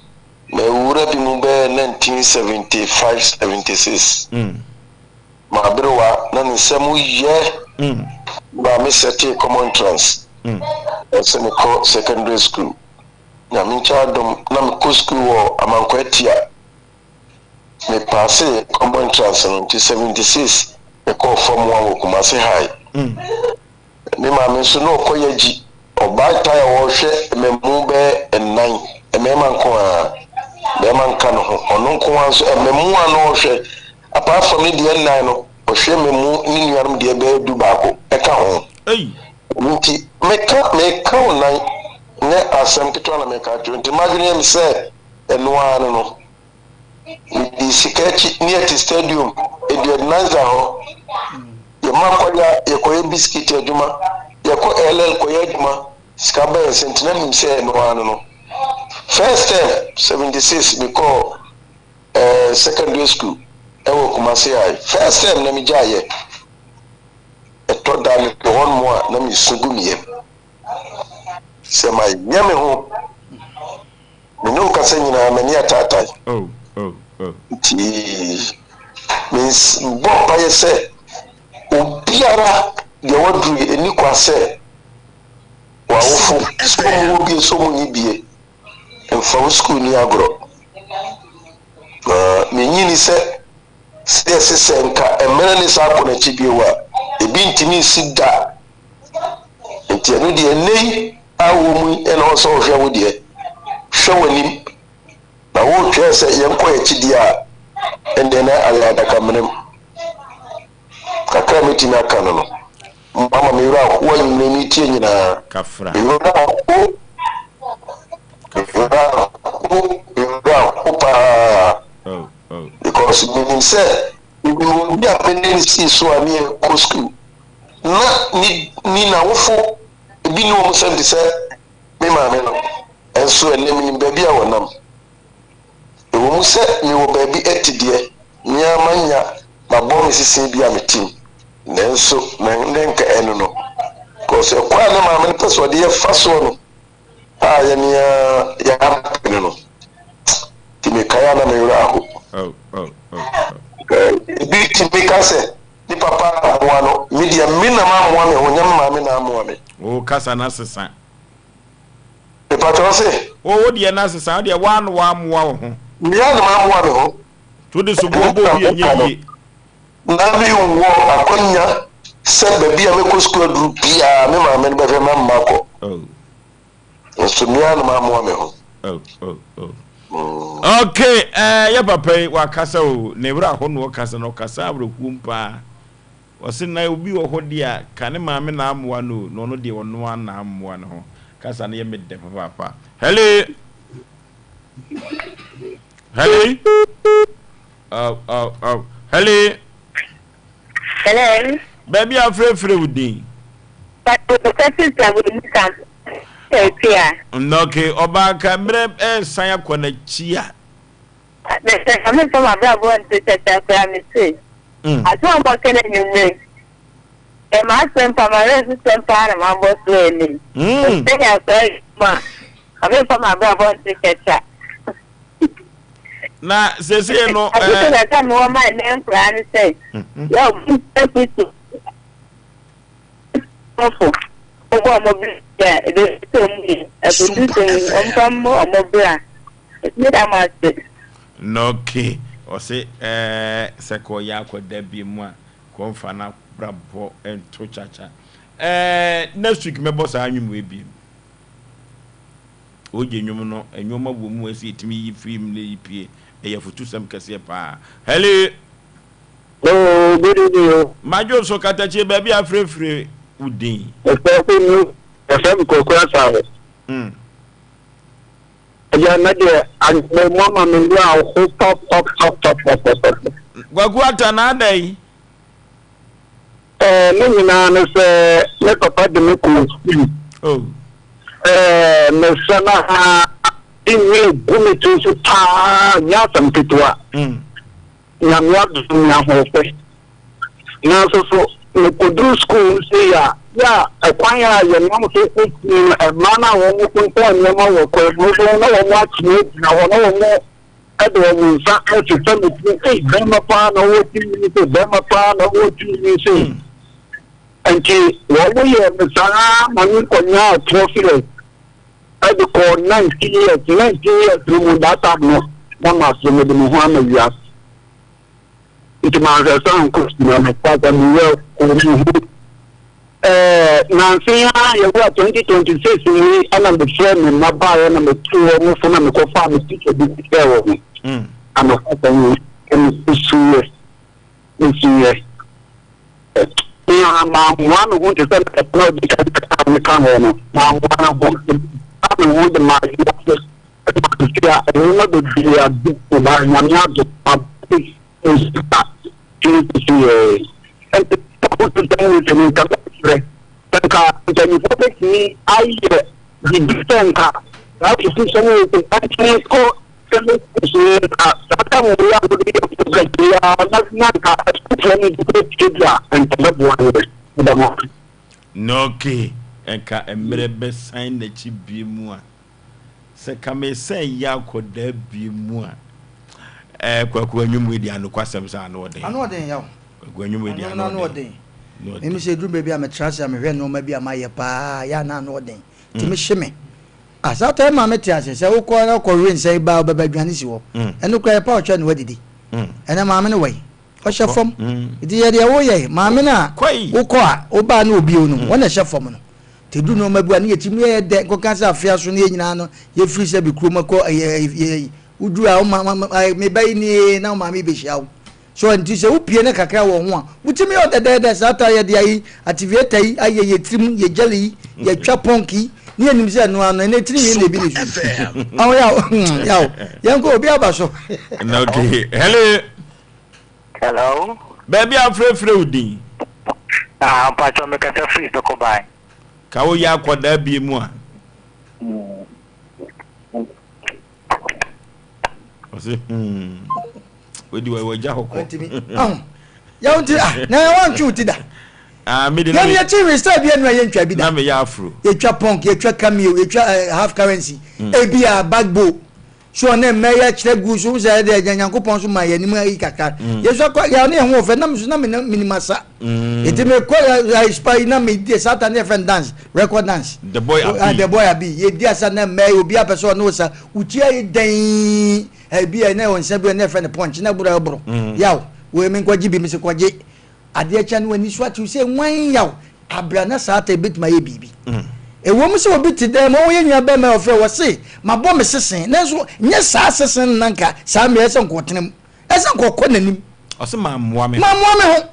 mawura bi mu bɛyɛ 1975 76. M'aberewa na ne nsɛm yɛ ma me sɛtee common entrance. Ɛsɛ mekɔ secondary school. Nyame nkyɛ adom na mekɔ school wɔ Amankwa Atia. Me paasee common entrance no nti 76 me kɔɔ form one wɔ Kumasi High. Me maame nso na ɔkɔ Yagyi, ɔbaatan a ɔhwɛ mmamu bɛyɛ nnan, mmarima nko ara, barima nka ne ho, ɔno nko ara nso mmamu a na ɔhwɛ, apart from ne deɛ nnan no, ɔhwɛ mmamu ne nuanom deɛ bɛyɛ du baako ɛka ho. Ɛno nti meka meka wo nan, nyɛ asɛm ketewa na meka akyerɛ wo, nti m'adwene yɛ me sɛ Ɛno ara no no, medii sika akyi ne yɛte stadium Eduadnanza hɔ. Yɛma kɔyɛ a yɛkɔyɛ bisikiti adwuma, yɛkɔ LL kɔyɛ adwuma, sika ba yɛn nsam nti na menim sɛ ɛno ara no no. First term, 76, mekɔɔ eh, secondary school ɛwɔ Kumasi High. First term na megyaeɛ. Ɛtɔ da mewɔ hɔnom a na mesu gu me yam sɛ mayɛ me ho. Me ne wo kasa nyinaa m'ani ataatae. Oh, oh, oh. Nti Mebɔ mpaeɛ sɛ obiara deɛ waduru yi, ɛnni kwa sɛ w'awofo, sɛ wɔn wɔ bie sɛ wɔn nni bie, mfa wo sukuu nni agorɔ. Na mennye nni sɛ sɛ yɛse sɛ nka mmerɛ ne saa kɔ n'akyi bio a, ebi ntumi nsi da. Nti ɛno deɛ nnɛ yi a wowɔ mu yi na ɛwɔ sɛ wohwɛ wo deɛ, hwɛ w'anim na woretwɛn sɛ yɛnkɔ yɛn akyi deɛ a, ɛndeɛ na ayɛ adakamena mu. Kakra a mɛtumi aka no no, ama me werɛ aho anwummerɛ meretie nyinaa. Kafra. Me werɛ aho, me werɛ aho, me werɛ aho paa. Oh, oh. Because menim sɛ menim obi a me ne no sii so a ne yɛkɔ sukuu na ne ne n'awofo ebi ne wɔn sɛm te sɛ me maame no, nso ɛnnɛ menim baabi a wɔnam. Ɛwɔ mu sɛ mewɔ baabi te deɛ, me ara manya mabɔ me sese bi a mete mu, nanso na ne nka ɛno no. Because ɛkwan a ne maame no pɛ sɛ ɔde yɛ fa soɔ no a yɛne ara yɛampene no, nti mekae a na me werɛ aho. Oh, oh, oh, oh. Ebi tumi ka sɛ ne papa ammoa no, me deɛ me na mammoa me ho, nyɛ me maame na amoa me. Wo kasa no asesa. Mepakyɛ wo se? Wo wo deɛ no asesa, wo deɛ woa na woamoa wo ho. Me ara na mamoa me ho. Nti wode soboɔ bɔ obi a ɛnyɛ yie. Na me wɔ akwanya sɛ baabi a mɛkɔ sukuu aduru biara me maame no bɛhwɛ ma makɔ. Oh. Nso me ara na mamoa me ho. Oh, oh, oh. Okay, eh, yɛ papa yi wakasa o, ne werɛ aho na ɔkasa na ɔkasa awerɛhoom paa. Ɔse na obi wɔ hɔ deɛ a, ka ne maame na amoa no o, na ɔno deɛ ɔno ara na amoa ne ho. Kasa no yɛ me dɛ papaapa. Hello! Hello! Oh, oh, oh. Hello! Hello. Baabi a frɛfrɛ wo din. Okay, ɔbaa ka mmerɛ ɛresan akɔ n'akyi a. Mesɛ ka memfa m'abrabɔ nto kyɛkyɛ koraa mese asɛm a mɔka no anwummere ɛ m'asɛm pa m'awerɛhosɛm paa na mabɔ so ɛnɛ yi mesɛ nya saa adwuma a ka memfa m'abrabɔ nto kyɛkyɛ. Na seesei no. Afotu kakra a mewɔ ma ɛnnɛ nkoraa ne sɛ, yɛ wɔn afotu fo, wɔbɔ wɔn bra yie a, ɛbɛsi wɔn yie. Afotusɛm yi, wɔmfa mmɔ wɔn bra. Meda mo ase. Nɔke, ɔse ɛɛ sɛ kɔ yɛ akɔda bi mu a kɔ nfa n'abrabɔ nto kyakya. Ɛɛ next week mɛbɔ saa nwom wei biem. Ogye nnwom no, nnoɔma wɔ mu a ɛsɛ yɛtumi yi firi mu na yɛyi pue. Ɛyɛ afutusɛm kɛseɛ paa. Hello! Hello, good evening o. Madwo so katakyie baabi a afirefire wo din. Ɛfɛ sɛ mu yɛfrɛ me Kwaku Asare. Agya na deɛ agbɛ mu ama me werɛ aho papapapapapapa. Kwaku Ata na adɛn? Ɛɛ, ne nyinaa ne sɛ me papa de me kɔɔ sukuu. Oh. Ɛɛ, mesɛ na de nwura gu me tiri so paa, nyɛ asɛm ketewa. Nyame adom me ahoɔfɛ. Nanso so mekɔduru sukuu no sei a, yɛ a ɛkwan a yɛnam so kɔ sukuu no, mmaa no a wɔtontɔn nneɛma wɔ kwan mu no, na wɔn akyene agyina hɔ, na wɔn de wɔn nsa resesa me ti, ei, bɛrima paa na ɔwɔ ti nwi sei, bɛrima paa na ɔwɔ ti nwi sei. Nti wɔn yɛ me saa ma me kɔnyaa 12 years ɛde kɔɔ 19 years, 19 years no mu that time no na ma so mede me ho ama wiase. Nti manhwɛ sɛ ankɔ sukuu na mekɔ sɛ meyɛ kɔɔ me ho. Ɛɛ, nnansa yi ara yɛwura 2026 mu yi ɛna mefrɛɛ me mma baeɛ na metuu wɔn fo na mekɔfaa me tikya bi kyerɛɛ wɔn. Anɔpa saa yi ɛna mesuiɛ, mesuiɛ. Me ara mammoa me ho te sɛ papa no a ɔdi kan kaa me ka ho no, mammoa me ho. Memaa me ho de maa wiase ɛma mfe a nneɛma bebree adom me na Nyame adom mabɔ nsu a tumi sisi yɛn. Ɛnti afotusɛm wei sɛ nka mɛsrɛ sɛ nka mpanyinfoɔ bɛtumi ayɛ biribi sɛ nka saa afotusɛm wei sɛ ɛntumi nkɔ sɛmɛsi so nka saa tam wei a wɔde yɛ program yi ara na na nka asukuufoɔ no nso bɛtie bi a nka bɛboa yɛn. Meda mo ase. Noke nka mmerɛ bɛsan n'akyi bie mu a. Sɛ ka mesan yi akɔdaa bie mu a. Eh, Kwaku anwum wei deɛ anokwasɛm sɛ ano ɔden. Ano ɔden yaw. Kwaku anwum wei deɛ ano ɔden. Mimi sɛ eduru baabi a metra ase a mehwɛ nneɛma bi a mayɛ paa yɛ a na ano ɔden. Tumi hye me. Ah, saa tɔ ɛma mete ase sɛ wokɔ na kɔ we nsa yi ba wobɛba aduane si hɔ. Ɛno koraa yɛpa ɔkyɛ na wadidi. Ɛnɛ maame no wɔ yi. Ɔhyɛ fam. Nti yɛ deɛ woyɛ maame no a wokɔ a wobaa ne obio no wɔn na ɛhyɛ fam no. Nti edu nneɛma bi a ne yɛtumi yɛ dɛ nkɔka sɛ afea so ne yɛ nyinaa no yɛfiri sɛ bi kurom kɔ ɛyɛ ɛyɛ Woduru a, wo ma, ma, ma, me ba yi nie, na wo maame bɛhyia wo. So nti sɛ wopie no kakra wɔ ho a, wotumi yɛ ɔdɛdɛɛdɛ saa ta yɛde ayi activator yi ayɛ yɛ tirim, yɛ jelly yi, yɛtwa pɔnk yi, ne yɛnim sɛ ɛno ano, ɛnɛ tiri nwi na ebi ne su. Awo yaw, hmm, yaw. Yɛnkɔ obi aba so. Okay, hello. Hello. Baabi a frɛfrɛ wo din. Ah, mpatsɔ mekasa firi Sokoban. Ka woyɛ akwadaa bie mu a. Ɔse hmm. Wadi wa wagya hɔ kɔ. Ntumi. Ahu. Yaw nti ah na wantwe wo ti da. Ah me de na me. Yɛn yɛkyi restyle bi anu a yɛntwa bi da. Na me yɛ afro. Yɛtwa punk, yɛtwa cameo, yɛtwa uh, half currency. Ebi a bagbo. So ɔne mmɛ yɛ kyerɛ gu so sɛ ɛde ɛgya Nyankopɔn so ma yɛn anim ayi kakra. Yɛsɔ akɔ yɛ ɔne yɛn ho ɔfɛ na me so na me menim asa. Nti me kɔ yɛ spa yi na me di satan ne yɛ fɛn dance record dance. The boy abi. Ah, the boy abi. Yɛ di asa na mmɛ obi apɛ sɛ ɔne osa. Utia yɛ dɛn ebi a na ɛwɔ nsa bi a na yɛ fɛn no punch na ɛboro ɛboro. Yaw wei me nkɔgye bi me se kɔgye. Adeɛ kyɛ no w'ani so atew sɛ nwan yaw abira na satan ebetumi ayɛ biribi. Ɛwɔ mu sɛ obi te dɛm ɔwɔ yɛ nua bɛrima ɔfrɛ wɔ se mabɔ me sesen nanso nyɛ saa sesen no na nka saa mmerɛ ɛsɛ nkɔtena mu. Ɛsɛ nka ɔkɔ n'anim. Ɔse mammoa me ho. Mammoa me ho.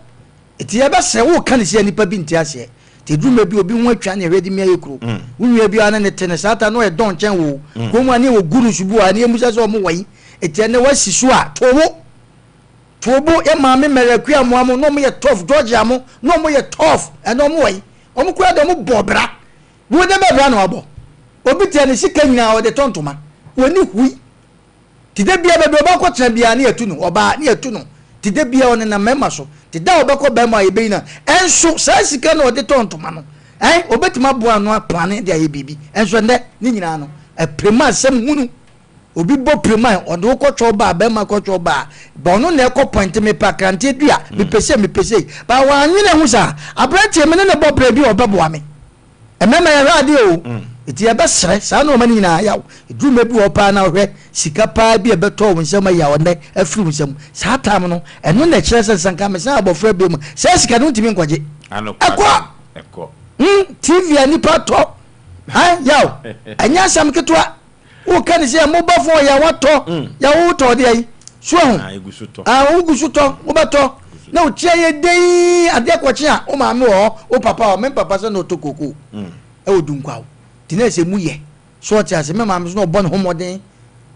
Nti yɛbɛsrɛ wo ka ne sɛ nipa bi nte aseɛ. Nti ɛduru mmerɛ bi obi ho atwa ne ɛhwɛ de mia yɛ kuro. Wo nua bi a ne ne te no saa ta no ɔyɛ dɔn kyɛn wo. Kurom ha ne yɛwɔ gurus bi wɔ ha ne yɛmmusa sɛ ɔmo wɔ yi. Nti ɛnɛ wasi so a to wo. To bo yɛ maame Mary Akua Amoah mo na ɔmo yɛ tough Georgia mo na ɔmo yɛ tough ɛnɛ ɔmo wɔ yi. Ɔmo koraa de ɔmo bɔ bra. Wo de bɛ bra na wabɔ. Obi te a ne sika nyinaa ɔde tɔ ntoma. Wɔni hui. Te da biara baabi a ɔbɛkɔtena biara ne yɛatu no, ɔbaa ne yɛatu no. Te da biara ɔnenam mmarima so. Te da a ɔbɛkɔ barima a yɛbɛyi no a, ɛnso saa sika no a ɔde tɔɔ ntoma no, ɛn, ɔbɛtumi aboa ano aplane de ayɛ biribi. Ɛnso ɛnnɛ, ne nyinaa no, apirema asɛm hunu. Obi bɔ pirema a, ɔde wo kɔtwɛ ɔbaa, barima kɔtwɛ ɔbaa, ba ɔno na ɛkɔ pɔinte, mepɛ akranteɛ dua, mepɛ sei, mepɛ sei. Ba wannwene ho saa. Aberanteɛ, me ne no bɔ bra bi a ɔbɛboa me. Mmarima yɛhwɛ adeɛ o, nti yɛbɛsrɛ saa nnoɔma no nyinaa yaw. Ɛduru mmerɛ bi wɔ hɔ paa na wohwɛ sika paa bi a ɛbɛtɔ wo nsam ayi a ɔnnɛ afiri wo nsam. Saa time no, ɛno na ɛkyerɛ sɛ sɛ nka mesan abɔfra bio mu saa sika no wontumi nkɔgye. Ɛkɔ! Hmm, TV a nipa tɔ, han, yaw, ɛnyɛ asɛm ketewa. Woka ne sɛ mobile phone yɛ watɔ, yɛ wotɔ deɛ yi. So ahu? Ah, wogu so tɔ, wobɛtɔ. Na wotia yɛ dɛn adeɛ kɔkye a wo maame wɔ hɔ, wo papa wɔ me papa sɛ na ɔtɔ koko ɛwɔ Dunkwaw. Nti na ɛsɛ mu yɛ. So ɔte ase, me maame so na ɔbɔ ne ho mmɔden.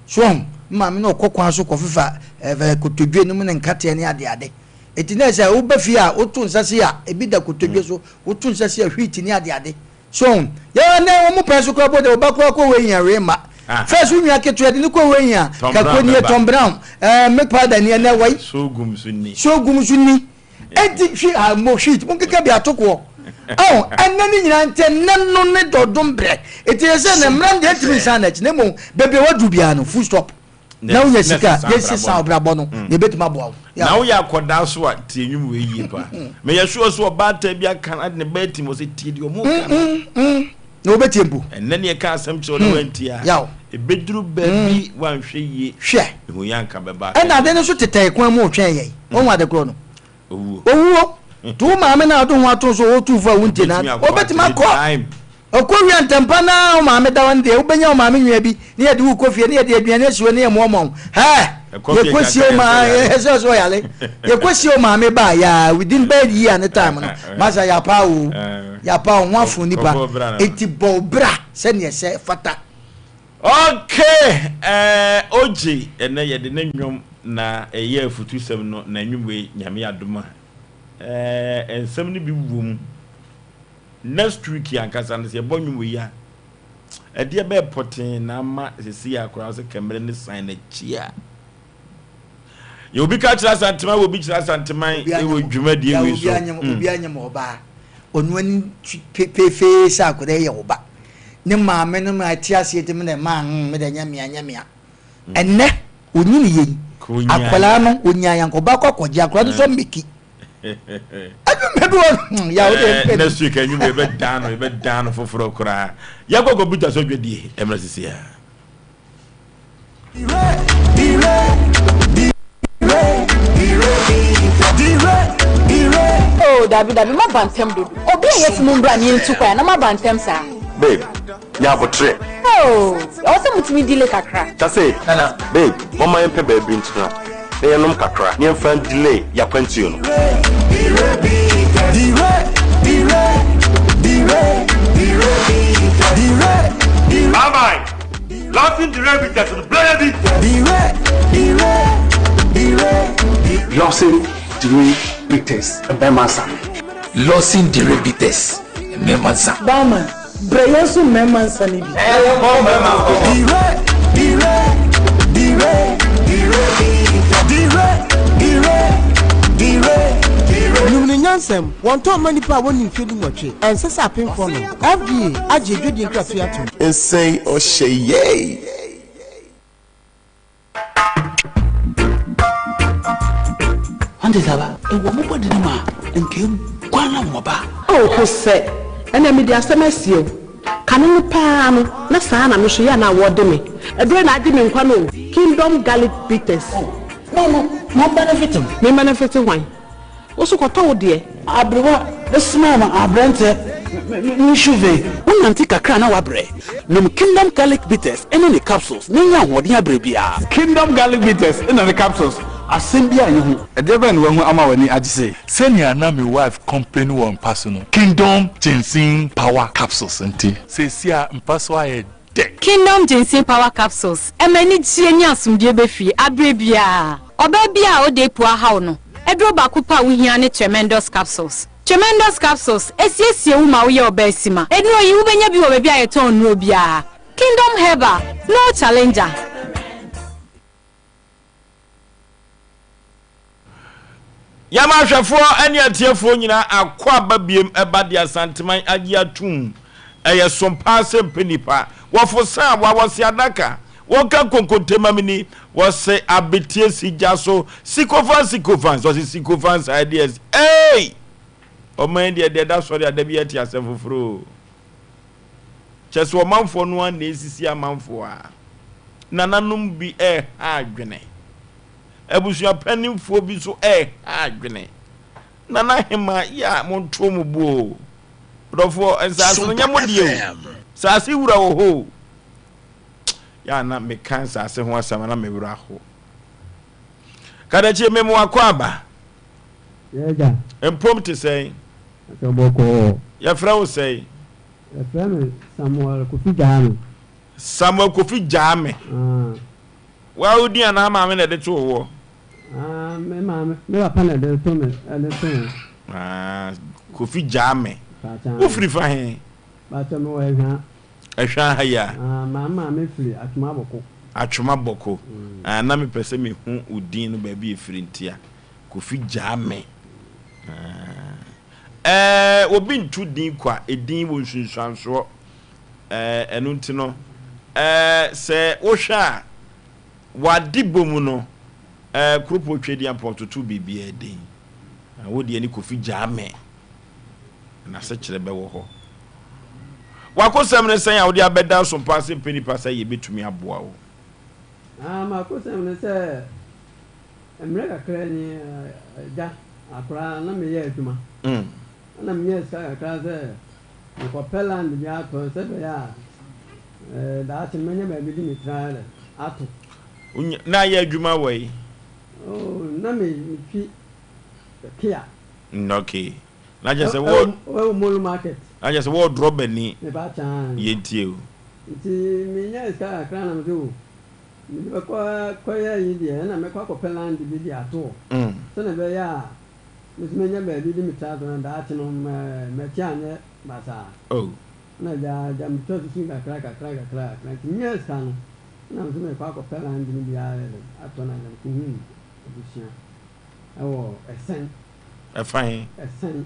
So ahu? Me maame na ɔkɔ kwan so kɔfefa ɛɛ kotodwe no mu ne nkateɛ ne adeade. Nti na ɛsɛ woba fie a woto nsa sei a ebi da kotodwe so, woto nsa sei a wheat ne adeade. So ho? Yɛ nɛ wɔn pɛn so koraa bɔ dɛ ɔba koraa kɔ wei hia wei mma. First wo nua ketewa de ne kɔ wei hia kako nie Tom Brown ɛɛ milk powder nie ɛnɛ wai. Sorghum so ni. Sorghum so ni. Enti hwi ah mo wheat mo nkeka bi atokoɔ. Ɔn ɛnɛ ne nyinaa nti ɛnɛ no ne dɔdom brɛ. Eti yɛ sɛ ne mmra no deɛ ntumi nsan n'akyi na mmom baabi a waduru biara no full stop. Na wonya sika a, yɛsesa abrabɔ no na ebetumi aboa wo. Na woyɛ akɔdaa so a, tie nnwom wei yie paa. Meyɛ sure sɛ ɔbaatan bi aka no ade ne ba atim hɔ sɛ tie deɛ ɔmo ka no. Na wobɛtie mpo. Ɛnnɛ ne yɛka asɛm kyerɛ wo na woantie a, ɛbɛduru baabi woanhwɛ yie, Hwɛ. ehu yɛ anka bɛba. Ɛna ade no nso tetɛe kwan mu retwɛn yɛn. Woahu ade korɔ no? Owuo. Owuo. Nti wo maame no a wode ho ato so ɔtu fo a wontie no, ɔbɛtumi akɔ. Ɔkɔ wie a ntɛmpa no ara wo maame da hɔ no deɛ wobɛnya wo maame nua bi ne yɛde wo kɔ fie ne yɛde aduane asi hɔ ne yɛmoamoa wo. Hɛɛ! Yɛkɔ sie wo maame ɛsɛ sɛ ɔyale. Yɛkɔ sie wo maame ba yaa within bɛyɛ year ne time no masa yapa o yapa o ho afo nipa. Enti bɔ wo bra sɛdeɛ ɛsɛ fata. Okay eh Ogye ɛnɛ yɛde ne nnwom na ɛyɛ afutusɛm no na nnwom wei Nyame adom a eh nsɛm no bi wɔ mu next week ankasa no sɛ yɛbɔ nnwom wei a ɛdeɛ bɛyɛ pɔtee na ama sɛsi a koraa sɛ kɛmmerɛ ne san n'akyi a yɛ obi ka kyerɛ Asanteman wɔ obi kyerɛ Asanteman ɛwɔ dwumadie wei so. Obi anyem ɔbaa ɔno ani pefee sɛ akwadaa yi yɛ wo ba. Ne maame no ma ɛte aseɛ ti me dɛ maa hmm me dɛ nyɛ mea nyɛ mea. Ɛnɛ onyini yei. Akwadaa no onyaa yanko ɔba akɔ akɔgye akwadaa no nso ameki. Adwuma bi wɔ hmm, ya wode eh, mpɛ next week anwuma yɛbɛdan no yɛbɛdan no foforɔ koraa. Yɛkɔ kɔmputa so adwadie ɛmmerɛ sisi a. Oh dabi dabi maba ntɛm dodo. Obi a yɛse mo mbra na yɛntu kwan a na moaba ntɛm saa. Babe, nya aboterɛ. Oh, ɛwɔ sɛ motumi delay kakra. Kyase, babe, momma yɛmpɛ baabi ntena na yɛnnom kakra na yɛmfa ndelay y'akwantuo no. Bye bye. Lawson Dire Bitters no brɛ bi. Lawson Dire Bitters mmarima nsa. Lawson Dire Bitters mmarima nsa. Barman, brɛ yɛn nso mmarima nsa no bi. Ɛyɛ bɔ mmarima nkɔmmɔ. Nom no nyansam, Wɔntɔn mma nnipa a wɔnni mfeɛ dunwɔtwe. Ɛnsɛ sɛ apemfoɔ nom. FDA agye adwadie nkratoɔ atom. Nsɛn ɔhyɛ yɛi. Ɔnte saa ba? Ewɔ mo bɔde no mu a, nka eguan na wɔba. Oh Hosɛ, ɛnɛ mede asɛm asie wo. Kane no paa no, na saa na me nso yɛ a na wɔde me. Ɛberɛ na agye me nkwa no o. Kingdom Garlic Bitters. Oh, no no, ma ɔmbenefit me. Me mbenefit hwan? Wo so kɔtɔ wo deɛ. Aberewa bɛsoma ma aberanteɛ me nhyuve. Wonante kakra na woabrɛ. Nom Kingdom Garlic Bitters ne ne capsules na nya ahoɔden abrɛ biara. Kingdom Garlic Bitters na ne capsules, asɛm biara nni ho. Ɛdeɛ bɛn na wahu ama w'ani agye sei? Sɛnea na me wife complain wɔ mpa so no, Kingdom Ginseng Power Capsules nti, seesei a mpa so ayɛ dɛ. Kingdom Ginseng Power Capsules ɛma anigyeɛ ne asomdwoeɛ ba fie aberɛ biara. Ɔbaa biara a ɔda apu ahaw no, aduro baako pɛ a wohia ne Tremendous Capsules. Tremendous Capsules ɛsiesie wo ma woyɛ ɔbaa sima. Nnuro yi wobɛnya bi wɔ baabi a yɛtɔn nnuro biara. Kingdom Herbal, no challenger. Yɛma ahwɛfoɔ ne atiefoɔ nyinaa akɔ aba biem ɛba de Asanteman agye atum. Ɛyɛ som paa sɛ mpɛ nipa. Wɔfo sa a wɔse adaka, wɔka konkonte ma mini, wɔse abetie si gya so, sycophants sycophants, wɔse sycophants ideas. Ei! Ɔman yi deɛ deɛ ɛda sɔre a da bi ɛte asɛm foforɔ o. Kyɛ sɛ ɔmanfoɔ no ara na ɛsisi amanfoɔ a, nananom bi ɛreha adwene. Abusua paninfoɔ bi nso reha adwene. Nana Hemaa yɛ a monto mo bo o. Dɔfoɔ, nsaase no nyɛ mo deɛ o. Saase wura wɔ hɔ o. Yɛ a na meka nsaase ho asɛm a na me werɛ aho. Kadakyie me mo akɔ aba. Yɛagya. Mpom te sɛn? Ɔsɛ bɔkɔɔ. Yɛfrɛ wo sɛn? Yɛfrɛ me Samuel Kofi Gyaame. Samuel Kofi Gyaame. Ah. Woa wo din anaa maame na ɛde too woɔ? Ah, me maame, me papa na ɛde to me, ɛde to me. Ah, Kofi Gyaame. Pakyɛ. Wo firi fa he? Pakyɛ me wɔ Ɛhwa. Ɛhwa ha yi a? Ah, maame maame firi Atwoma Bɔko. Atwoma Bɔko. Ah, na mepɛ sɛ mehu wo din no baabi efiri ntia. Kofi Gyaame. Ah. Ɛɛ, obi nto din kwa, edin wɔ nsunsuansoɔ. Ɛɛ, ɛno nti no, ɛɛ, sɛ wohwɛ a, w'adebɔ mu no, ɛɛ, Kuropɔn Tweaduampɔn toto biribiara din. Na wo deɛ ne Kofi Gyame, n'asekyerɛ bɛwɔ hɔ. W'akosɛm ne sɛn a wode abɛda Asompa ase mpɛ nipa sɛ yɛbɛtumi aboa wo? Ah, m'akosɛm ne sɛ, mmerɛ kakra ni, agya, akora na meyɛ adwuma. Ɛna menyaa sika kakra sɛ Mekɔpɛ land bi atɔ sɛ ɛbɛyɛ a daakye no mɛnya baabi de me tiri ayɛ dɛ ato. Na ayɛ adwuma wɔ yi? Oh, na me metwi Kia. Okay. Na kyerɛ sɛ wɔ. Ɛwɔ Molo market. Na kyerɛ sɛ wɔ drɔba ni. Me ba kyan. Yɛntie o. Nti menya sika kakra na me sɛ o, mede bɛkɔ kɔyɛ yi deɛ ɛna mɛkɔ akɔpɛ land bi de ato hɔ. Sɛnea ɛbɛyɛ a Me nso mɛnya baabi de me tiri ato na daakye no m'akyi anyɛ basaa. Ɛna agya agya metɔ susu kakra kakra kakra kakra nti menyaa sika no ɛna me nso mekɔ akɔpɛ land no bi ayɛ dɛn atɔ na agya mekɔhuu abusua ɛwɔ Ɛsɛn. Ɛfa he? Ɛsɛn,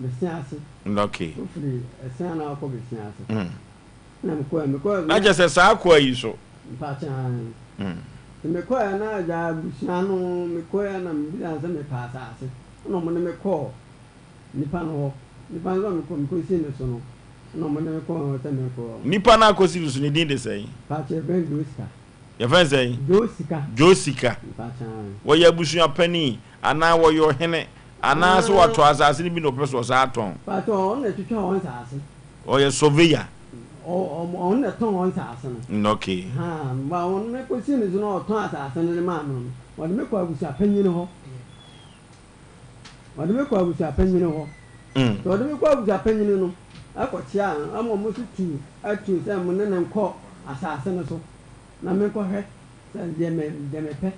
Besia ase. Okay. Wofiri Ɛsɛn a na wokɔ Besia ase. Ɛna mekɔɛ mekɔɛ. Na kyerɛ sɛ saa akoa yi so. Mpakyɛ ae. Nti mekɔeɛ na agya abusua no mekɔeɛ na mebisaa no sɛ mepɛ asase ɛna wɔde me kɔɔ nipa no hɔ. Nipa no sɛ mekɔ mekɔsi ne so no ɛna wɔde me kɔɔ hɔ sɛ mekɔ. Nipa no a akɔsi no so ne din de sɛn? Mpakyɛ yɛfrɛ no Joe Sika. Yɛfrɛ no sɛn? Joe Sika. Joe Sika. Mpakyɛ aane. Wɔyɛ abusua panin anaa wɔyɛ ɔhene anaa sɛ watɔ asase no bi na ɔpɛ sɛ ɔsan atɔn? Mpakyɛ ɔno na ɛtwitwa wɔn nsase. Ɔyɛ surveyor. Ɔno na ɛtɔn wɔn nsaase no. Mm, okay. Haa, ba wɔn me kɔ si ne so na ɔtɔn asaase no de maa me no, wɔde me kɔ abusuapanyin hɔ. Wɔde me kɔ abusuapanyin hɔ. Sɛ wɔde me kɔ abusuapanyin no, ɛkɔ kyea no, ɛma wɔn nso tu atu sɛ mo ne no nkɔ asaase no so na menkɔhwɛ sɛ deɛ me deɛ mepɛ.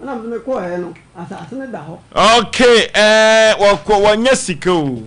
Ɛna me nso mekɔeɛ no, asaase no da hɔ. Okay, ɛɛ wɔkɔ wɔnyɛ sika o.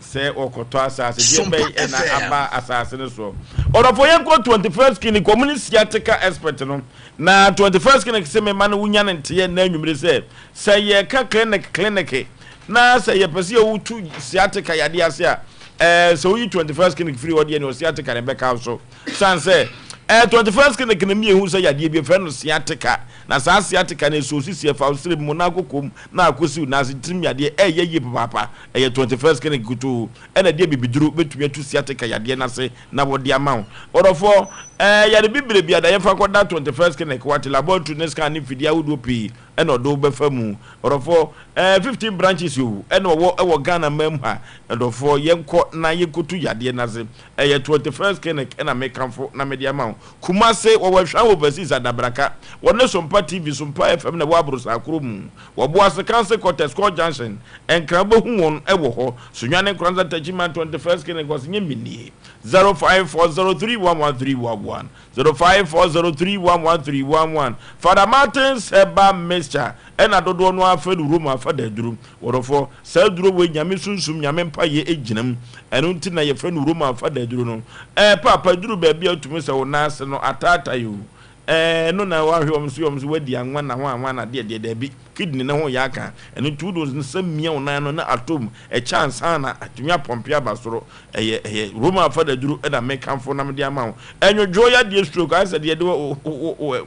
Sɛ wɔkɔtɔ asase, deɛ bɛn na aba asase no soɔ? Ɔdɔfoɔ yɛnkɔ 21st Clinic, wɔn ne sciatica expert no. Na 21st Clinic se mema no wonya no nteɛ nnɛ anwummere sɛ, sɛ yɛka clinic clinic na sɛ yɛpɛ sɛ yɛwotu sciatica yadeɛ ase a, ɛɛ sɛ woyi 21st Clinic firi hɔ deɛ ne sciatica ne bɛka so. San sɛ, ɛɛ 21st Clinic no mmiɛhu sɛ yadeɛ bi yɛfrɛ no sciatica. Na saa sciatica no ɛsɔ sisi ɛfa wo srɛ mu na akokɔ mu na akɔsiw na ase tirim yadeɛ ɛyɛ yie papaapa. Ɛyɛ 21st Clinic nkutoo na ɛde abibiduro bɛtumi atu sciatica yadeɛ no ase na wɔde ama wo. Ɔdɔfoɔ, ɛɛ yare bibire biara yɛmfa nkɔda 21st Clinic, wate, laboratory ne scan ne mfidie ahodoɔ pii na ɔde wo bɛfa mu. Ɔdɔfoɔ, ɛɛ 15 branches o ɛna ɔwɔ wɔ Ghana man mu ha. Ɔdɔfoɔ, yɛnkɔ na yɛnkɔtu yadeɛ no ase. Ɛyɛ 21st Clinic na mekamfo na mede ama wo. Kumase, wɔwɔ Ahwea Overseas Adabraka. Wɔne Sompa TV, Sompa FM na ɛwɔ Aborosan koro mu. Wɔ Boase Council Quarters, Court Junction, Nkran wobɛhu wɔn wɔ hɔ. Sunyani Nkoranza Techiman 21st Clinic ɔse nyɛ me nie. 0540311311 0540311311 Father Martin's Herbal Mixture ɛna dodoɔ no ara frɛ no Roma fada aduro. Wɔdɔfoɔ, saa aduro wei Nyame sunsum, Nyame mpaeɛ gyina mu. Ɛno nti na yɛfrɛ no Roma fada aduro no. Ɛɛ paapa duru baabi a wotumi sɛ wo nan ase no ataatae o. Ɛɛ no na wahwɛ wɔn so yɛ wɔn so wadi anwa na ho anwa na deɛ deɛ daabi kidney no ho yɛ aka ɛno nti wode wo nsa mia wo nan no na atɔ mu ɛkyɛ ansa na atumi apɔmpe aba soro ɛyɛ ɛyɛ Roma afadaduro ɛna mekamfo na mede ama wo ɛnwodwoɔ yadeɛ stroke ayɛ sɛ deɛ de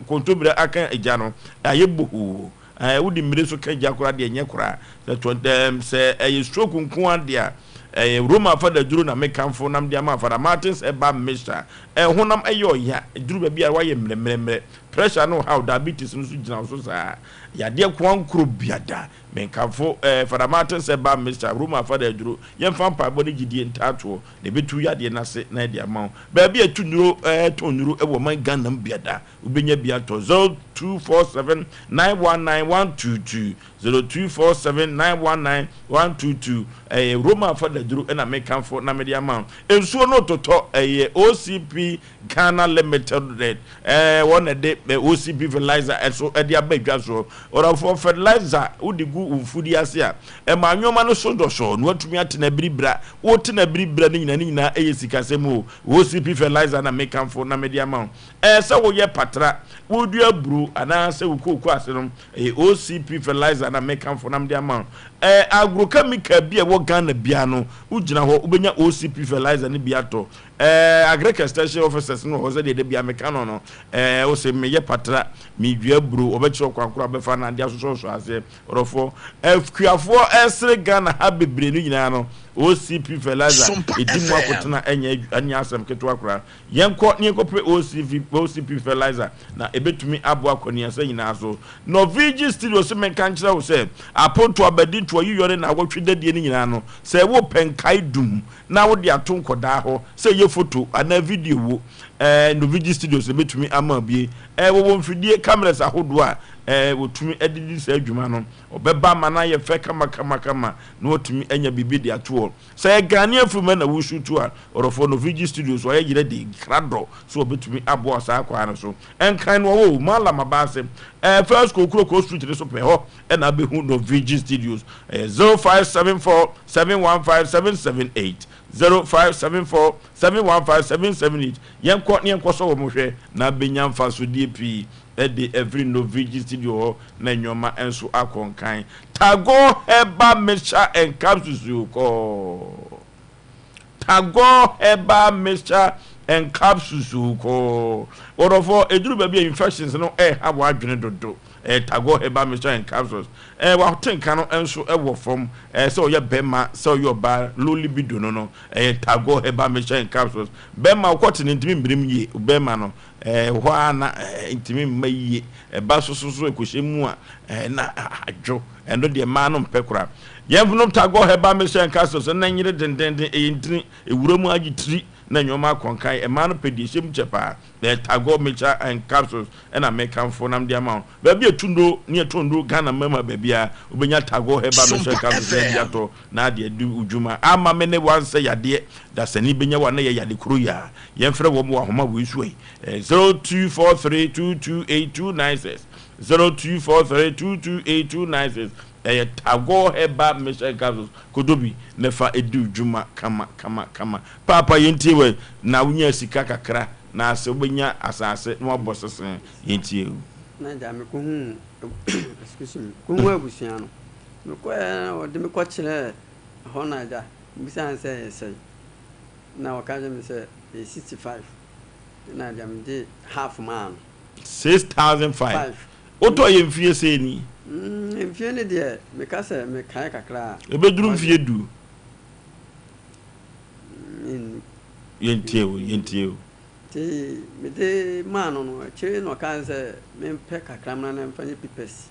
kontomire aka agya no ayɛ bohoo Ɛɛ wode mmire so ka gya koraa deɛ nyɛ koraa. Sɛ tɔ ɛɛm sɛ ɛyɛ stroke nko ara deɛ a, ɛyɛ Roma afadaduro na mekamfo na mede ama Fada Martins Herbal Mixture. Ɛɛ honam ɛyɛ ɔya, ɛduru baabi a woayɛ mmerɛmmerɛmmerɛ, pressure no haw, diabetes no nso gyina wo so saa. Yadeɛ koankoro biada, mekamfo ɛɛ Fada Martins Herbal Mixture, Roma afadaduro. Yɛmfa mpaebɔ ne gyidie ntaatoɔ na ɛbɛtu yadeɛ no ase na ɛde ama wo. Baabi a ɛtu nnuro ɛɛ tɔn nnuro ɛwɔ ɔman Ghana mu biada, Wobɛnya bi atɔ 0247 919 122, 0247 919 122. Ɛyɛ Roma afadaduro na mekamfo na mede ama wo. Nsuo no totɔ, ɛyɛ OCP Ghana Limited, ɛɛ wɔn na ɛde OCP fertilizer ɛso ɛde aba dwa soɔ. Ɔdɔfoɔ fertilizer wode gu wo mfudie ase a, ɛma nneɛma no so dɔsɔɔ na watumi atena biribira. Wotena biribira no nyinaa ne nyinaa ɛyɛ sikasɛm o. OCP fertilizer na mekamfo na mede ama wo. Ɛɛ sɛ woyɛ patra, wodua aburo anaa sɛ wo kooko ase no, ɛyɛ OCP fertilizer na mekamfo na mede ama wo. Ɛɛ agrochemical bi a ɛwɔ Ghana biara no, wogyina hɔ, wobɛnya OCP fertilizer no bi atɔ. Ɛɛ agric extension officers no wɔ hɔ sɛdeɛ da biara meka no no, ɛɛ wose meyɛ patra, medua aburo, wɔbɛkyerɛ wo kwan korɔ a wobɛfa na ade asosɔsosɔ aseɛ. Ɔdɔfoɔ, akuafoɔ ɛresere Ghana ha bebree no nyinaa no, OCP fertilizer ɛdi mu akotena ɛnyɛ ɛnyɛ asɛm ketewa koraa. Yɛnkɔ na yɛnkɔpɛ OCP, OCP fertilizer na ɛbɛtumi aboa kwaniasa nyinaa so. Norvege Studio se menka nkyerɛ wo sɛ, apontoɔ, abadintoɔ, ayiyɔ ne naawɔtwe dadie no nyinaa no, sɛ wopɛ nkae dum na wode ato nkɔdaa hɔ, sɛ ɛyɛ foto anaa video wo, eh, Norvege Studios na ɛbɛtumi ama bie. Eh, wɔwɔ mfidie, cameras ahodoɔ a eh, wɔtumi de di saa adwuma no. Wɔbɛba ama no ayɛ fɛ kamakamakama na wɔatumi anya biribi de ato hɔ. Sɛ ɛyɛ Ghanaian film na wo shoot a, ɔdɔfoɔ Novigi Studios wɔayɛ yerɛ de krado sɛ wɔbɛtumi aboa wo saa kwan no so. Nkran no wɔwɔ o, Mallam Abaase, ɛɛ First Kokuroko Street no so pɛ, hɔ na wobɛhu Novigi Studios. Ɛyɛ 0574 715 778, 0574 715 778. Yɛnkɔ na yɛnkɔsɔ wɔn hwɛ na bɛnya mfasodeɛ pii de afiri Novigi Studio hɔ na nnoɔma nso akɔ nkan. Tagore Herbal Mixture and Capsules o kɔɔ. Tagore Herbal Mixture And capsules o kɔɔ. Wɔdɔfoɔ, ɛduru baabi a infections no ɛreha w'adwene dodo. Ɛyɛ Tagore Herbal Mixture and Capsules. Ɛɛ w'atenka no nso wɔ fam. Ɛɛ sɛ ɔyɛ bɛrima, sɛ ɔyɛ ɔbaa, low libido no no, ɛyɛ Tagore Herbal Mixture and Capsules. Bɛrima wokɔte no ntumi mmirim yie. Bɛrima no, ɛɛ hɔ ara na ɛɛ ntumi mma yie. Ɛba so so so ɛkɔhyɛ mu a, ɛɛ na adwo. Ɛno deɛ mmaa no mpɛ koraa. Yɛnnom Tagore Herbal Mixture and Capsules na nyere dendenden. Ɛyɛ ntini, ɛwura mu agye tiri. Na nneɛma akɔnkan, mmaa no pɛ deɛ ɛhyɛ mu kyɛ paa. Ɛyɛ Tagore Mixture and Capsules ɛna mekamfo na mede ama wo. Baabi a ɛtu nnuro ne ɛtɔ nnuro Ghana mmarima baabiara wobɛnya Tagore Herbal Mixture and Capsules na adi atɔ na ade adi wo dwuma. Ama me ne wansɛ yadeɛ dasani bɛnya wo a na ɛyɛ yade koro yi ara. Yɛmfrɛ wɔn wɔ ahoma wei so yi, 0243228296, 0243228296. Ɛyɛ Tagore Herbal Mixture and Capsules. Kɔtɔ bi na fa di wo dwuma kama kama kama. Paapa yɛntie wɛ, na wonya sika kakra na sɛ wobɛnya asase na wabɔ sese, yɛntie o. Na agya mekɔhuu excuse me, mekɔhuu abusua no. Mekɔeɛ na wɔde me kɔkyerɛɛ hɔ na agya mebisaa no sɛ ɛyɛ sɛn? Na ɔka kyerɛɛ me sɛ ɛyɛ 65. Na agya megyee half maa no. 6,005. Wotɔɔ yɛ mfie sɛn ni? Mfie no deɛ meka sɛ mekae kakra a. Ɛbɛduru mfie du. Mennu. Yɛntie o, yɛntie o. Nti mede maa no no, akyire na ɔkaa sɛ mempɛ kakra mmra na mfa nyɛ pipɛsi.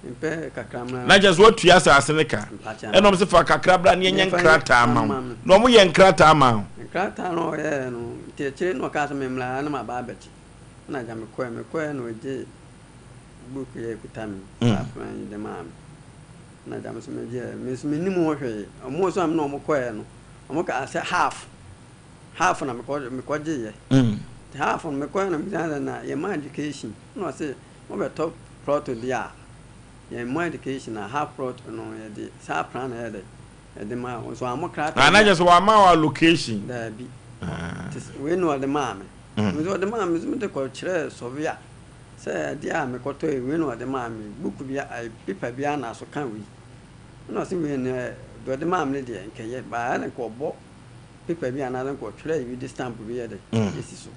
Mempɛ kakra mmra. Na kyerɛ sɛ woatua asase no ka. Ɛna wɔn sɛ fa kakra bra na yɛnyɛ nkrataa ma wo. Na wɔn yɛ nkrataa maa wo. Nkrataa no ɔyɛɛ no, nti akyire na ɔkaa sɛ memmra na maba abɛgye. Ɛna agya mekɔɛ, mekɔɛ na ɔgyee book yi a ɛkuta me yi, saa plan yi de maa me. Ɛna agya me nso megyeɛ, me nso mennim ho hwee. Ɔmo nso a me ne ɔmo kɔɛ no, ɔmo kaa sɛ half, half na mekɔ mekɔgyeeɛ. Nti half no mekɔɛ na mebisa sɛ na yɛma education, ɛna ɔse mobɛtɔ plot deɛ a, yɛmma education a half plot no yɛde saa plan no yɛ dɛ, yɛde ma wo. Nso wammɔ krataa Ah, na kyerɛ sɛ wamma wo allocation? Daabi. Nti wei na ɔde maa me. Me nso ɔde maa me nso mede kɔkyerɛɛ sɔvea sɛ adeɛ a mekɔtɔe wei na ɔde maa me, book bi a paper bi a na so ka wei. Ɛna ɔse wei no deɛ ɔde maa me no deɛ nka ɛyɛ but ayɛ na nka ɔbɔ paper bi anaasɛ nka ɔtwerɛ bi de stamp bi yɛ dɛ ɛsi so.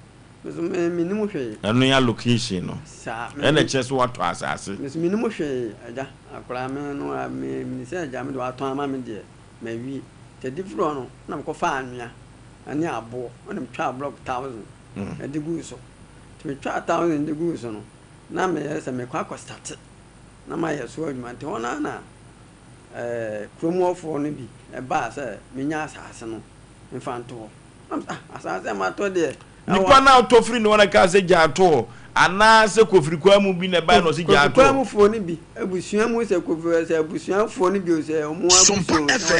Me nso me mennim hwee. Ɛno yɛ allocation no. Saa. Ɛna ɛkyerɛ sɛ woatɔ asase. Me nso mennim hwee agya. Akwadaa me no a me menim sɛ agya me deɛ watɔn ama me deɛ mawie. Nti adi firi hɔ no na mekɔfaa anwea. ne aboɔ na metwaa blɔk thousand de guu so. Nti metwaa thousand de guu so no, na meyɛ sɛ mekɔ akɔ starte na mayɛ so adwuma. Nti hɔ no ara na eh, kurom hɔfoɔ no bi baa sɛ menya asase no mfa nto hɔ. Na mesɛ, ah, asase a matɔ deɛ. Nipa no a ɔtɔ firi ne hɔ na kaa sɛ gyaa to hɔ anaasɛ kofiri kwan mu bi na ɛbaeɛ na ɔse gyaa to hɔ? Kofi kwan mufoɔ no bi, abusua mu sɛ kofi sɛ abusuafoɔ no bi o sɛ ɔmo abusua o sɛ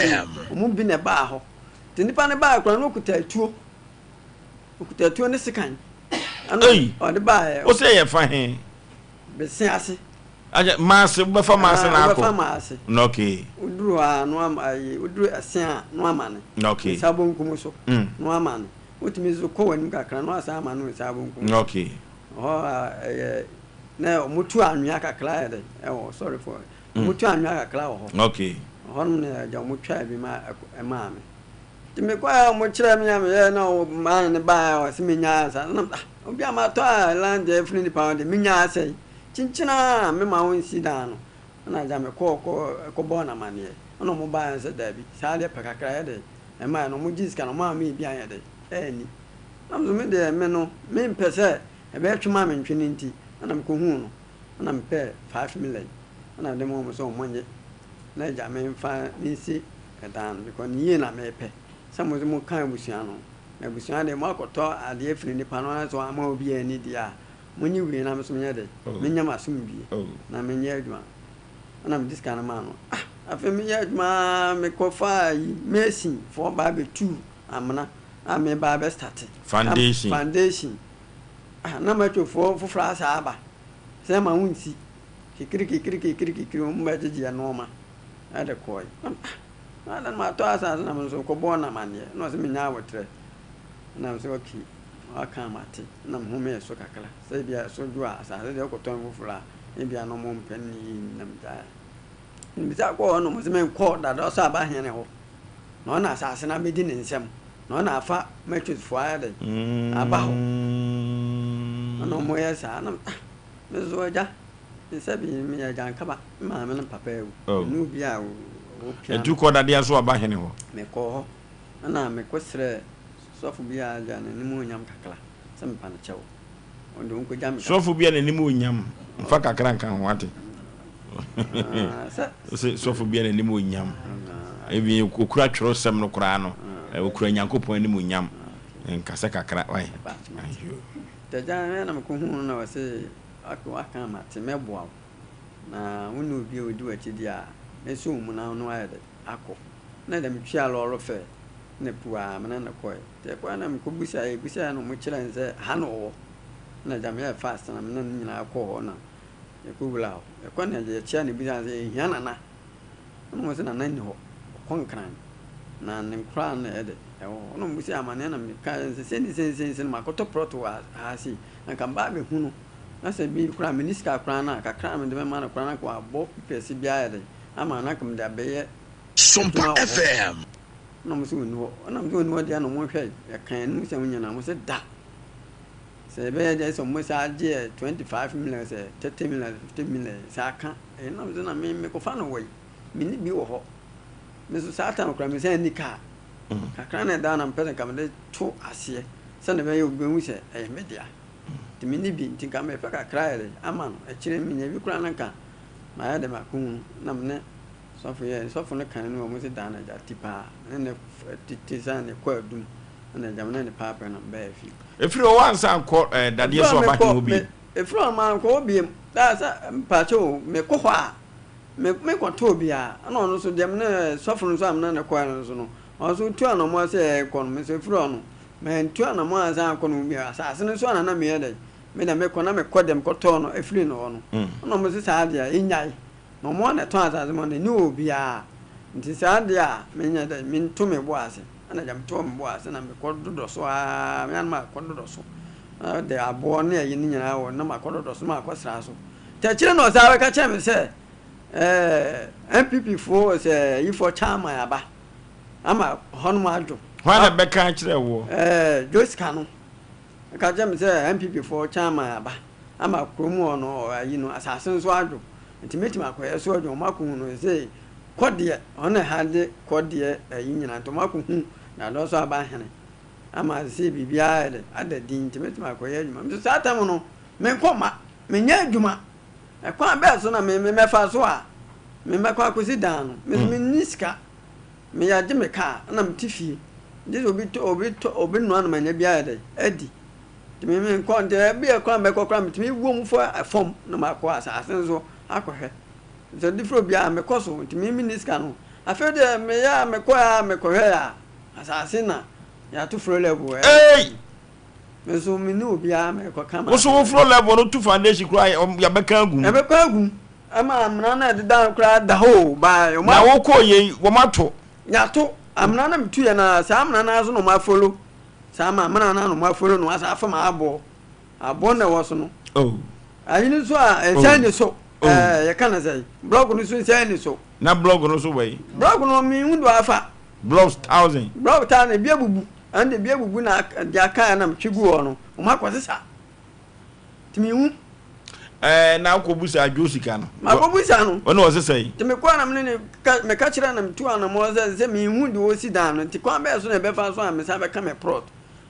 ɔmo bi na ɛbaa hɔ. Nti nipa no baeɛ koraa no ɔkuta atuo. Ɔkuta atuo ne sekan. Ɛna Ei! ɔde baeɛ. Wo sɛ yɛ fa he? Bese ase. Akyɛ maase wobɛfa maase na akɔ. Wobɛfa maase. Na okay. Woduru hɔ a na wama ayi woduru ɛse a na wama no. Na okay. Nsa bonkum so. Na wama no. Wotumi nso kɔ w'anim kakra na wasan ama no nsa bonkum so. Na okay. Ɛhɔ a ɛyɛ na wɔtu anwea kakra yɛ dɛ ɛwɔ sorry for Wɔtu anwea kakra wɔ hɔ. Okay. Ɛhɔnom na agya wɔtwaa bi ma ɛmaa me. Nti mekɔɛ a wɔkyerɛɛ me a meyɛɛ na ɔman no baeɛ a ɔse menyaa asa. Na ah, obi a matɔ a land afiri nipa hɔ deɛ menyaa asɛe. Kyinkyin a mema wo nsi dan no. Ɛna agya mekɔɔ kɔ kɔbɔɔ no amaneɛ. Ɛna wɔn baeɛ sɛ daabi saa deɛ pɛ kakra yɛ dɛ. Ɛmaeɛ no wɔgyee sika no wɔn a me bi anyɛ dɛ anni. Na me nso me deɛ me no mempɛ sɛ ɛbɛtwe ma mentwe no nti ɛna mekɔhuu no. Ɛna mepɛɛ 5 million ɛna mede maa wɔn sɛ wɔn nye na agya me nfa nsi ɛdan no because ne yie na mepɛ sɛ mo nso mo ka abusua no na abusua deɛ mo akɔtɔ adeɛ firi nipa no na sɛ wama obi ani deɛ a mo nye wei na me nso menyɛ dɛ menyɛ m'asomdwie na menyɛ adwuma ɛna mede sika no maa no. Ah, afei meyɛ adwuma mekɔ faa yi mason foɔ baa bɛtuu amena a meba bɛ starte foundation foundation. Ah, na mɛtwofoɔ foforɔ asa aba sɛ ma wo nsi kikiri kikiri kikiri kikiri wɔn bɛgyegye nnoɔma de kɔe. Na ah, na adɛn matɔ asase na me nso kɔbɔɔ no amaneɛ na ɔsɛ menya aboterɛ. Na me sɛ okay, waka mate na me homee so kakra sɛ ebia ɛso dwo a asase deɛ wokɔtɔn foforɔ a ebia na ɔmo mpɛ no yie na megyae. Mebisa kɔɔ hɔ na ɔmo sɛ menkɔ dada ɔsɛ aba hene hɔ na ɔna asase no abɛdi ne nsam. Na ɔna afa matrix foɔ ayɛ dɛn aba hɔ. Ɛna ɔmo yɛ saa na ah me nso agya me sɛ bi meyɛ agyankaba me maame ne papa awu. Oh. Me ne obi a ɔpia Ɛtu kɔ dadeɛ so aba hene hɔ. Mekɔɔ hɔ ɛna mekɔ srɛɛ sɔfo bi a agya n'anim onyam kakra sɛ mepa no kyɛw. Ɔno deɛ ɔnkɔgya me kakra. Sɔfo bi a n'anim onyam mfa kakra nka ho wate. Ah, sɛ. Ɔsɛ sɔfo bi a n'anim onyam. Ebi okura twerɛsɛm no koraa no, okura Nyankopɔn anim onyam. Nkasa kakra wai. Tagya me na mekɔhuu no na ɔse ok waka a mate mɛboa wo na wonni obi a ɔdi w'akyi deɛ a mɛsɔ wo mu na wo ne wo ayɛ dɛ akɔ na deɛ metuaa lɔɔre fare na puaa me ne no kɔɛ nti yɛkɔɛ na mekɔbusaeɛ yɛbusaeɛ na wɔkyerɛɛ no sɛ ha na ɔwɔ na agya meyɛɛ fast na me ne no nyinaa kɔɔ hɔ na yɛkɔwuraa hɔ yɛkɔ na yɛkyea na yɛbusaa no sɛ yɛhia Nana Ɛna wɔn se Nana nni hɔ, ɔkɔ Nkran, na ne nkoraa na ɛyɛ dɛ ɛwɔ hɔ. Ɛna wɔn se amaneɛ na mekaeɛ sɛ sei ne sei ne sei ne sei na makɔtɔ prɔto wɔ ha sei, na nka meba abɛhu no, na sɛ bi koraa menni sika koraa no a, kakra a mede bɛma no koraa no anka wabɔ pipɛse bi ayɛ dɛ ama no, na anka mede abɛyɛ adwuma wɔ hɔ. Ɛna wɔn se ɔnni hɔ. Ɛna mese ɔnni hɔ deɛ na wɔn hwɛ, yɛka yɛn anom sɛ ɔnyɛ na wɔn se da. Sɛ yɛbɛyɛ deɛ sɛ wɔn saa gye yɛ 25 million sɛ 30 million 50 million saa ka. Ɛnam so na me mekɔfa no wɔ yi, menni bi wɔ hɔ. Me nso saa time koraa mesan nni kaa. Kakra na ɛda hɔ na mepɛ sɛ nka mede to aseɛ sɛdeɛ ɛbɛyɛ obi bɛhu sɛ ɛyɛ me dea. Nti menni bi nti nka mepɛ kakra ayɛ dɛ ama no. Akyire no menya bi koraa na nka mayɛ dɛ makɔhu no. Na me ne sɔfo yɛɛ, sɔfo no kan no wɔn se daa no agya ti paa. Me ne no tete sane kɔ adum ɛna agya me ne no paapaa na mebɛɛ fie. Ɛfiri hɔ woansan ankɔ dadeɛ so aba hene hɔ bio? Ɛfiri hɔ mankɔ hɔ biom. Daa sɛ mpakyɛ o, mekɔ hɔ a, me mekɔtɔ obiara. Ɛna ɔno nso deɛ me ne sɔfo no nso a me ne no kɔɛ no nso no, ɔno nso ɔtu anamɔ sɛ yɛrekɔ no, me nso ɛfiri hɔ no, mantu anamɔ ansan ankɔ no ho bio. Asase no nso a na na meyɛ dɛn, me deɛ mekɔ na mekɔ deɛ mekɔtɔɔ no ɛfiri no hɔ no. Ɛna wɔn se saa deɛ yɛnnyae. Na wɔn a na ɛtɔn asase ma no, ɛnni hɔ obiara. Nti saa deɛ a menyɛ dɛn, mento me bo ase. Ɛna agya metɔɔ me bo ase na mekɔdodɔ so ara, me ara na makɔdodɔ so. Na ɔde aboɔ ne ayi no nyinaa wɔ na makɔdodɔ so na makɔsra so. Nti akyire na ɔsan bɛka kyerɛ me sɛ ɛɛ NPP foɔ sɛ ayifoɔ chairman aba ama hɔnom adwo. Hwan na bɛka akyerɛ woɔ? Ɛɛ Josika no ka kyerɛ me sɛ NPP foɔ chairman aba ama kurom hɔ no ayi no asase nso adwo nti mɛtumi akɔyɛ so adwuma. Wɔakɔhu no sɛ kɔdeɛ ɔno na ɛha de kɔdeɛ ayi nyinaa nti wɔakɔhu na adɔ so aba hene. Ama sesei biribiara ayɛ dɛ, ada din nti mɛtumi akɔyɛ adwuma. Nso saa tam no, menkɔ mma, menyɛ adwuma. Ɛkwan bɛn so na me mɛfa so a mɛkɔ akɔsi dan no? Me nso menni sika. Meyɛ agye me kaa na mete fie. Gye sɛ obi tɔ, obi tɔ, obi noa na manya bi ayɛ dɛ, adi. Nti me menkɔ, nti ebia kwan a mɛkɔ koraa metumi wom fa fam na makɔ asase no so akɔhwɛ. Sɛ de frɛ obiara a mekɔ so, nti me menni sika no. Afei deɛ meyɛ a mekɔɛ a mekɔhwɛɛ a, Asase na yɛato furo level ɛ. Ei! Me nso me ne obiara mekɔ ka ma. Wo so wo furo level no tu foundation koraa yɛbɛka agu mu. Yɛbɛka agu mu. Ɛma amena no a ɛdeda no koraa da hɔ o ba. Na wo kɔɔ yei wɔn ato. Yɛato amena na metu yɛ no saa amena no ara so na wɔn afolo saa ma amena no ara na wɔn afolo na wɔn asan afam aboɔ aboɔ na ɛwɔ so no. Oh. Ayi no nso a ɛsɛn ne so. Oh. Ɛɛ yɛka no sɛ blɔk no nso nsɛn ne so. Na blɔk no so wɔ yi. Blɔk no mehu do afa. Blocks thousand. Block thousand ebi abubu ɛno de ebi abubu na deɛ aka yɛ na metwe gu hɔ no wɔn akɔ sesa nti mehu. Ɛɛ na akɔ busa adwo sika no. Makɔ busa no. Ɔne ɔsesa yi. Nti mekɔ na mene ne ka meka kyerɛ na metu anamɔ sɛ sɛ mehu deɛ ɔsi dan no nti kwan bɛyɛ so na ɛbɛfa so a mesan bɛka me prɔt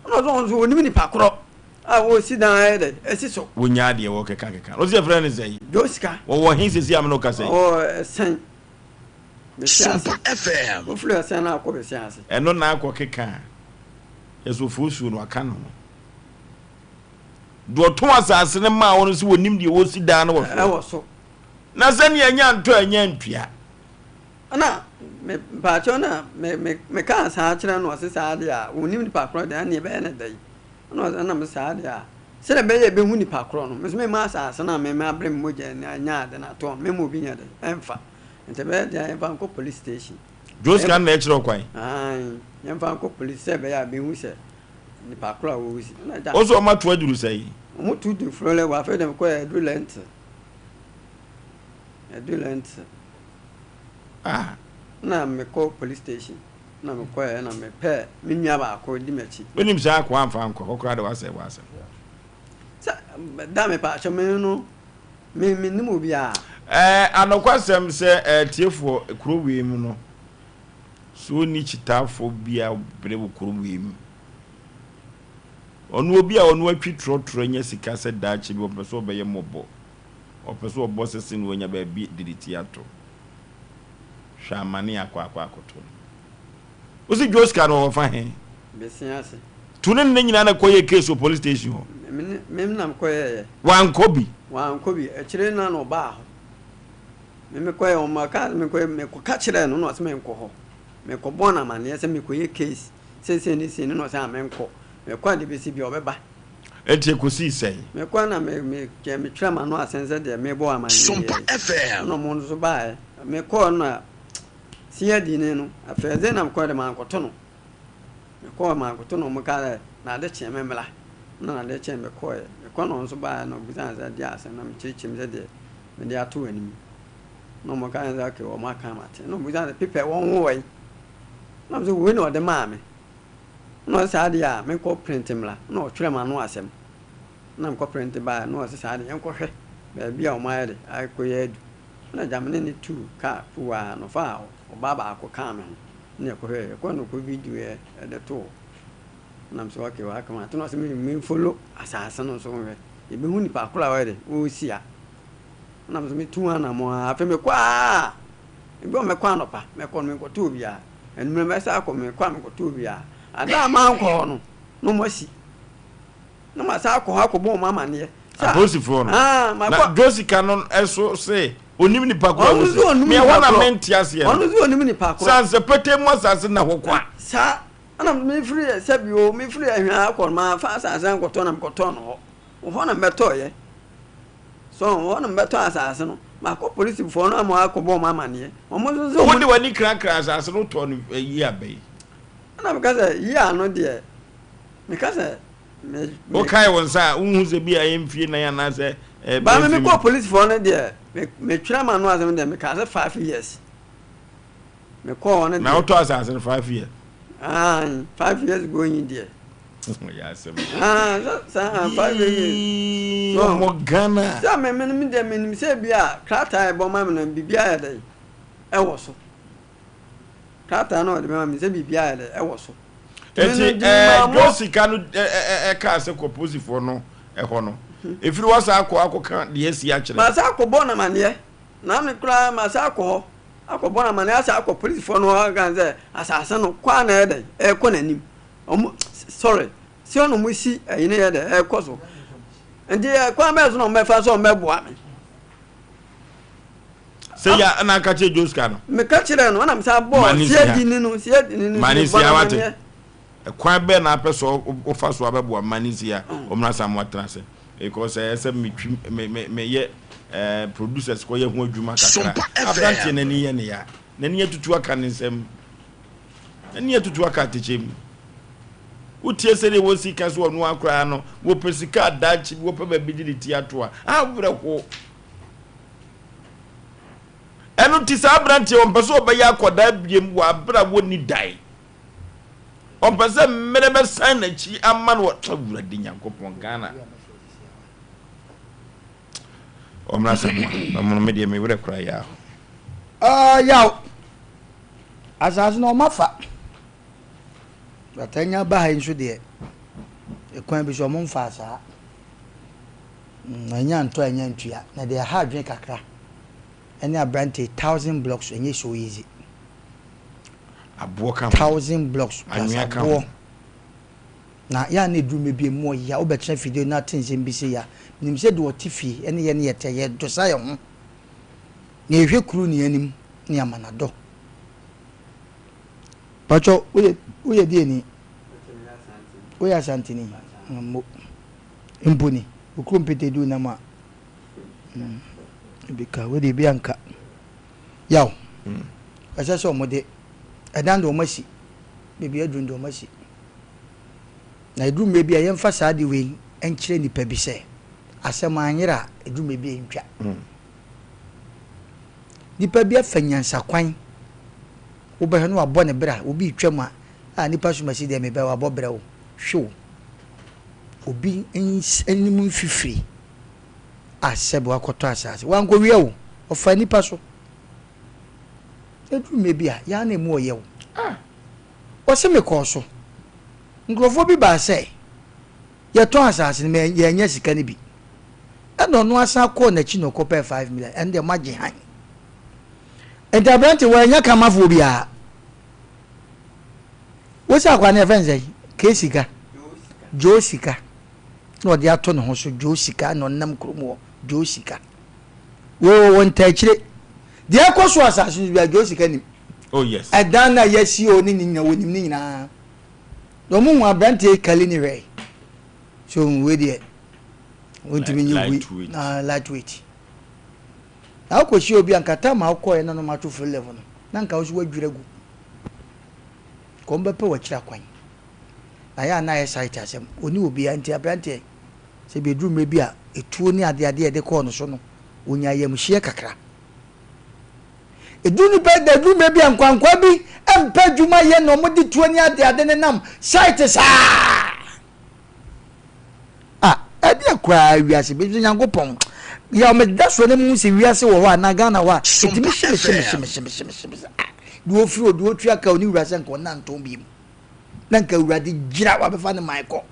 ɛna ɔsɛ ɔno nso ɔnim nipa korɔ a wɔsi dan ayɛ dɛ ɛsi so. Wɔnyaa deɛ wɔkeka keka no ɔsɛ yɛfrɛ no sɛn. Dwo sika. Wɔwɔ he sɛsi a me ne wo kasa yi. Ɔwɔ ɛsɛn. Sompa FM. Wofiri ɔsɛn no akɔ bɛsi ase. Ɛno na akɔ keka a, yɛsɛ ofosuo no aka ne ho. Deɛ ɔtɔn asase no maa wɔn no sɛ wɔnim deɛ wɔsi dan no wɔ so. Ɛwɔ so. Na sɛnea ɛnya ntɔ a ɛnya ntua. Ɛna me mpaakyɛw na me me mekaa saa kyerɛ no ɔse saa deɛ a wɔnim nipa korɔ deɛ ɛne ɛbɛyɛ ne dɛn ɛna ɔse ɛna me saa deɛ a sɛdeɛ ɛbɛyɛ ɛbɛhu nipa korɔ no me nso mema asase no a me mabrɛ me mogya anya ade no atɔn mema obi nyɛ dɛn ɛmfa. Nti ɛbɛyɛ den a yɛmfa nkɔ police station. Joska na ɛkyerɛ ɔkwan. Aane, yɛmfa nkɔ police sɛ ɛbɛyɛ a bɛhu sɛ nipa korɔ a wɔresi. Ɛna agya. Wo nso wɔn ato aduru sɛn? Wɔn to du furo lɛ wɔ afei deɛ mekɔɛ aduru lɛnte. Aduru lɛnte. Ah. Na mekɔ police station. Na mekɔɛ na mepɛɛ me nua baako di m'akyi. Wonim saa akoa amfa ankɔ hɔ koraa de wasɛe w'asɛm. Sɛ da mepaakyɛw me no me mennim obiara. Ɛɛ anokwasɛm sɛ atiefoɔ kuro wei mu no so wonni kyitaafoɔ bi a bere wɔ kuro wei mu. Ɔno obi a ɔno atwi trɔtrɔ anya sika sɛ daakye bi ɔpɛ sɛ ɔbɛyɛ mmɔbɔ ɔpɛ sɛ ɔbɔ sese na wanya baabi de ne ti ato. Hwɛ amane a akɔ akɔ akɔto no. Wosi dwo sika no ɔfa he? Bese ase. To ne ne nyinaa na kɔyɛ case wɔ police station hɔ. Me ne me na mekɔyɛeɛ. Wankɔ bi? Wankɔ bi. Akyire no na ɔbaa hɔ. Me mekɔyɛ wɔn ma kaa sɛ mekɔyɛ mekɔka kyerɛɛ no na ɔsɛ menkɔ hɔ. Mekɔbɔɔ no amaneɛ sɛ mekɔyɛ case seesei ne sei no na ɔsɛ a menkɔ. Mekɔ a deɛ bɛsi biara ɔbɛba. Enti ɛkɔsii sɛn? Mekɔɛ na me me kyɛ metwerɛ m'ano asɛm sɛ deɛ mebɔ amaneɛ yi. Ɛna ɔmo nso baeɛ. Mekɔɔ no na CID ni no afei dze na mekɔɛ de mankɔto no. Mekɔɔ mankɔto no ɔmo kaa dɛ n'ade kyeɛ me mmra. Ɛna n'ade kyeɛ mekɔɛ. Mekɔ na ɔno nso baeɛ na ɔbisaa me sɛ deɛ asɛm na mekyerɛkyerɛ mu sɛ deɛ mede ato w'anim. Na ɔmo kaa sɛ okay ɔmo aka mate. Ɛna ɔbisaa sɛ pepɛ wɔn ho wɔ he? Na me sɛ wei na ɔde maa me. Ɛna ɔse saa deɛ a menkɔ print mmra. Ɛna ɔtwerɛ m'ano asɛm. Ɛna mekɔ print baeɛ na ɔse saa deɛ yɛnkɔhwɛ baabi a ɔmo ayɛ de akɔyɛ adu. Ɛna gya me ne no tuu kaa kuruwaa no faa ɔbaa baako kaa me ho na yɛkɔhwɛɛ. Yɛkɔɔ na ɔkɔ videoɛ de too hɔ. Ɛna me sɛ okay waka mate. Ɛna ɔse me menfollow asaase no nso nhwɛ. Yɛbɛhu nipa korɔ a ɔyɛ dɛ ɔresi a. Ɛna me nso metuu anamɔn ara. Afei mekɔ ara ebi wɔ hɔ mɛkɔ anɔpa mɛkɔ no menkɔto obiara. Anwummerɛ mɛsan akɔ mekɔ a menkɔto obiara. Ada a mankɔ hɔ no na wɔasi. Na masan akɔ hɔ akɔbɔ wɔn amaneɛ. Sɛ Apolisifoɔ no. Ah, Na makɔ. Jessica no nso se onim nipa korɔ a Ɔno nso wɔsi. onim Me ɛhɔ nipa na korɔ. mente aseɛ no. Ɔno nso onim nipa korɔ. Sɛ ansɛ petee mu asase nna hɔ kwa. Saa ɛna mefiri sɛbi o mefiri Ahwea akɔ no mamfa asase ankɔtɔ na mekɔtɔɔ no hɔ. Wɔ hɔ na mebɛtɔeɛ. So wɔ hɔ na mebɛtɔ asase no. Makɔ polisifoɔ no ama akɔbɔ wɔn amaneɛ. Wɔn nso sɛ wɔn. Wode w'ani krakra asase no wotɔɔ no yea bɛn? Ɛna meka sɛ yea no deɛ meka sɛ me. Wokae wo nsa a wonhu sɛ bi a ɛyɛ mfie nan anaasɛ ɛbɛyɛ Ba me mfie mekɔɔ polisifoɔ no deɛ me metwerɛ m'ano asɛm deɛ mekaa sɛ five years. Mekɔɔ hɔ no deɛ. Na wotɔ asase no five years? Aane five years going deɛ. Ɔyɛ asɛm. Ah, sɛ saa five years. Ɔmɔ Ghana. Sɛ me me me deɛ menim sɛ bi a krataa a ɛbɔ ma me no biribi ayɛ dɛ ɛwɔ so. Krataa no a ɔde bɛma me sɛ biribi ayɛ dɛ ɛwɔ so. Eti ɛɛ dwo sika no ɛkaa sɛ kɔ posifoɔ no ɛhɔ no. Efiri hɔ saa akɔ akɔka deɛ asi akyerɛ. Masa akɔbɔ no amaneɛ. Na me koraa masa akɔ hɔ akɔbɔ no amaneɛ asa akɔ polisifoɔ no hɔ aka sɛ asase no kɔ a na ɛyɛ dɛ ɛrekɔ n'anim. Ɔmo sorry sɛ ɔno mo si ɛyi no yɛ dɛ ɛkɔ so nti ɛkwan bɛyɛ so na ɔmo bɛfa so ɔmo bɛboa me. Sɛ ya ɛna aka kyerɛ Joska no. Meka kyerɛ no ɛna mesa bɔ siadi ni no siadi ni no mane sia wate ɛkwan bɛɛ na apɛ sɛ wofa so abɛboa mane sia ɔmena sa mo atena ase because ɛyɛ sɛ metwi me me meyɛ ɛɛ producers kɔ yɛ ho adwuma kakra aberanteɛ n'ani yɛ ne ya n'ani atutu aka ne nsam. Ɛne atutu aka atɛkyɛ mu. Wotie sɛdeɛ wɔsi ka sɛ ɔno ara koraa no, wɔpɛ sika a daakye bi wɔpɛ baabi de ne ti ato a, awerɛho. Ɛno nti saa aberanteɛ ɔmpɛ sɛ ɔbɛyɛ akwadaa biem wɔ abere a wɔnni dae. Ɔmpɛ sɛ mmerɛ bɛsan n'akyi ama no Awurade Nyankopɔn Ghana. Ɔmmra sɛ mo a, na mo deɛ me werɛ koraa yɛ aho. Uh, yaw. Asase no ɔmo afa. But anya ba ha yi nso deɛ, ɛkwan bi so ɔmo mfaa saa. Mm, anya ntɔ anya ntua. Na deɛ ɛha adwene kakra ɛne aberante thousand blocks ɛnyɛ so easy. Aboɔ ka ho. Thousand blocks plus Anwea ka ho. aboɔ. Na yɛ a na ɛduru mmerɛ bi emu ɔya, wobɛtena fidie no ate nsɛm bi sei a, menim sɛ deɛ ɔte fie ɛne yɛn yɛtɛ, yɛdosa yɛn ho. Na yɛhwɛ kuru ne anim ne ama no adɔ. Pakyɛ woyɛ woyɛ deɛ ni? Woyɛ Asanteni? Mmo. Mpo ni. Wo kurom pete du nam a. Mm. Ebi ka wo de ebi anka. Yaw. Mm. Ɛsɛ sɛ wɔn de ɛdan de wɔn asi. Beebi aduru de wɔn asi. Na eduru mmerɛ bi a yɛmfa saa de wei nkyerɛ nipa bi sɛ asɛm anyera a eduru mmerɛ bi a ɛntwa. Mm. Nipa bi afa nyansakwan. Wobɛhwɛ na wabɔ ne bra, obi retwam a, ah nipa sumasi deɛ mebɛ wabɔ brɛ o, hwew. Obi anim mfifiri a sɛbe wakɔtɔ asase, wankɔwia o, ɔfaa nipa so. Ɛduru mmerɛ bi a, yɛ ara na ɛmu ɔyɛ o. Wɔse mekɔɔ so, nkurɔfoɔ bi baa sɛ yɛtɔn asase no, yɛannya sika no bi. Ɛna ɔno asan kɔɔ n'akyi na ɔkɔpɛɛ 5 million, ɛno deɛ moagye hann. Nti aberante wannya kamafoɔ biara. Wosi akwa no yɛfrɛ no sɛn? Kee sika. Joe sika. Na ɔde ato ne ho so Joe sika na ɔnam kurom hɔ Joe sika. Wei wɔwɔ ntaakyire. Deɛ ɛkɔ so asase no biara Joe sika nim. Oh yes. Ɛdan na yɛasi o ne ne nyinaa wɔnim ne nyinaa. Na wɔn hu aberante kali ne hwɛ. So wei deɛ wɔntumi nye hui na lightweight. Na wokɔhyia obi a nka time a wokɔeɛ na na ɔmo ato free level no na nka wo nso woadwiri agu. Nka ɔmo bɛpɛ w'akyiri akwan. Na yɛ a na ayɛ site asɛm. Ɔni obiara nti aberanteɛ sɛ bi ɛduru mmerɛ bi a etuo ne adeadeɛ a yɛde kɔɔ no so no ɔnya ayamhyeɛ kakra. Ɛduru nipa ɛduru mmerɛ bi a nkwankwaa bi mpɛ adwuma yɛ na ɔmo de tuo ne adeade nenam site saa. Ah ɛdeɛ koraa wiase bi nso Nyankopɔn yɛ ɔmo da so ne mu sɛ wiase wɔ hɔ a na Ghana hɔ a ɛtumi hye me hye me hye me hye me hye me hye me ah deɛ ofiri o deɛ otua ka oni wura sɛ nka ɔna ntɔn bi mu na nka awurade gyina wabɛfa ne man kɔ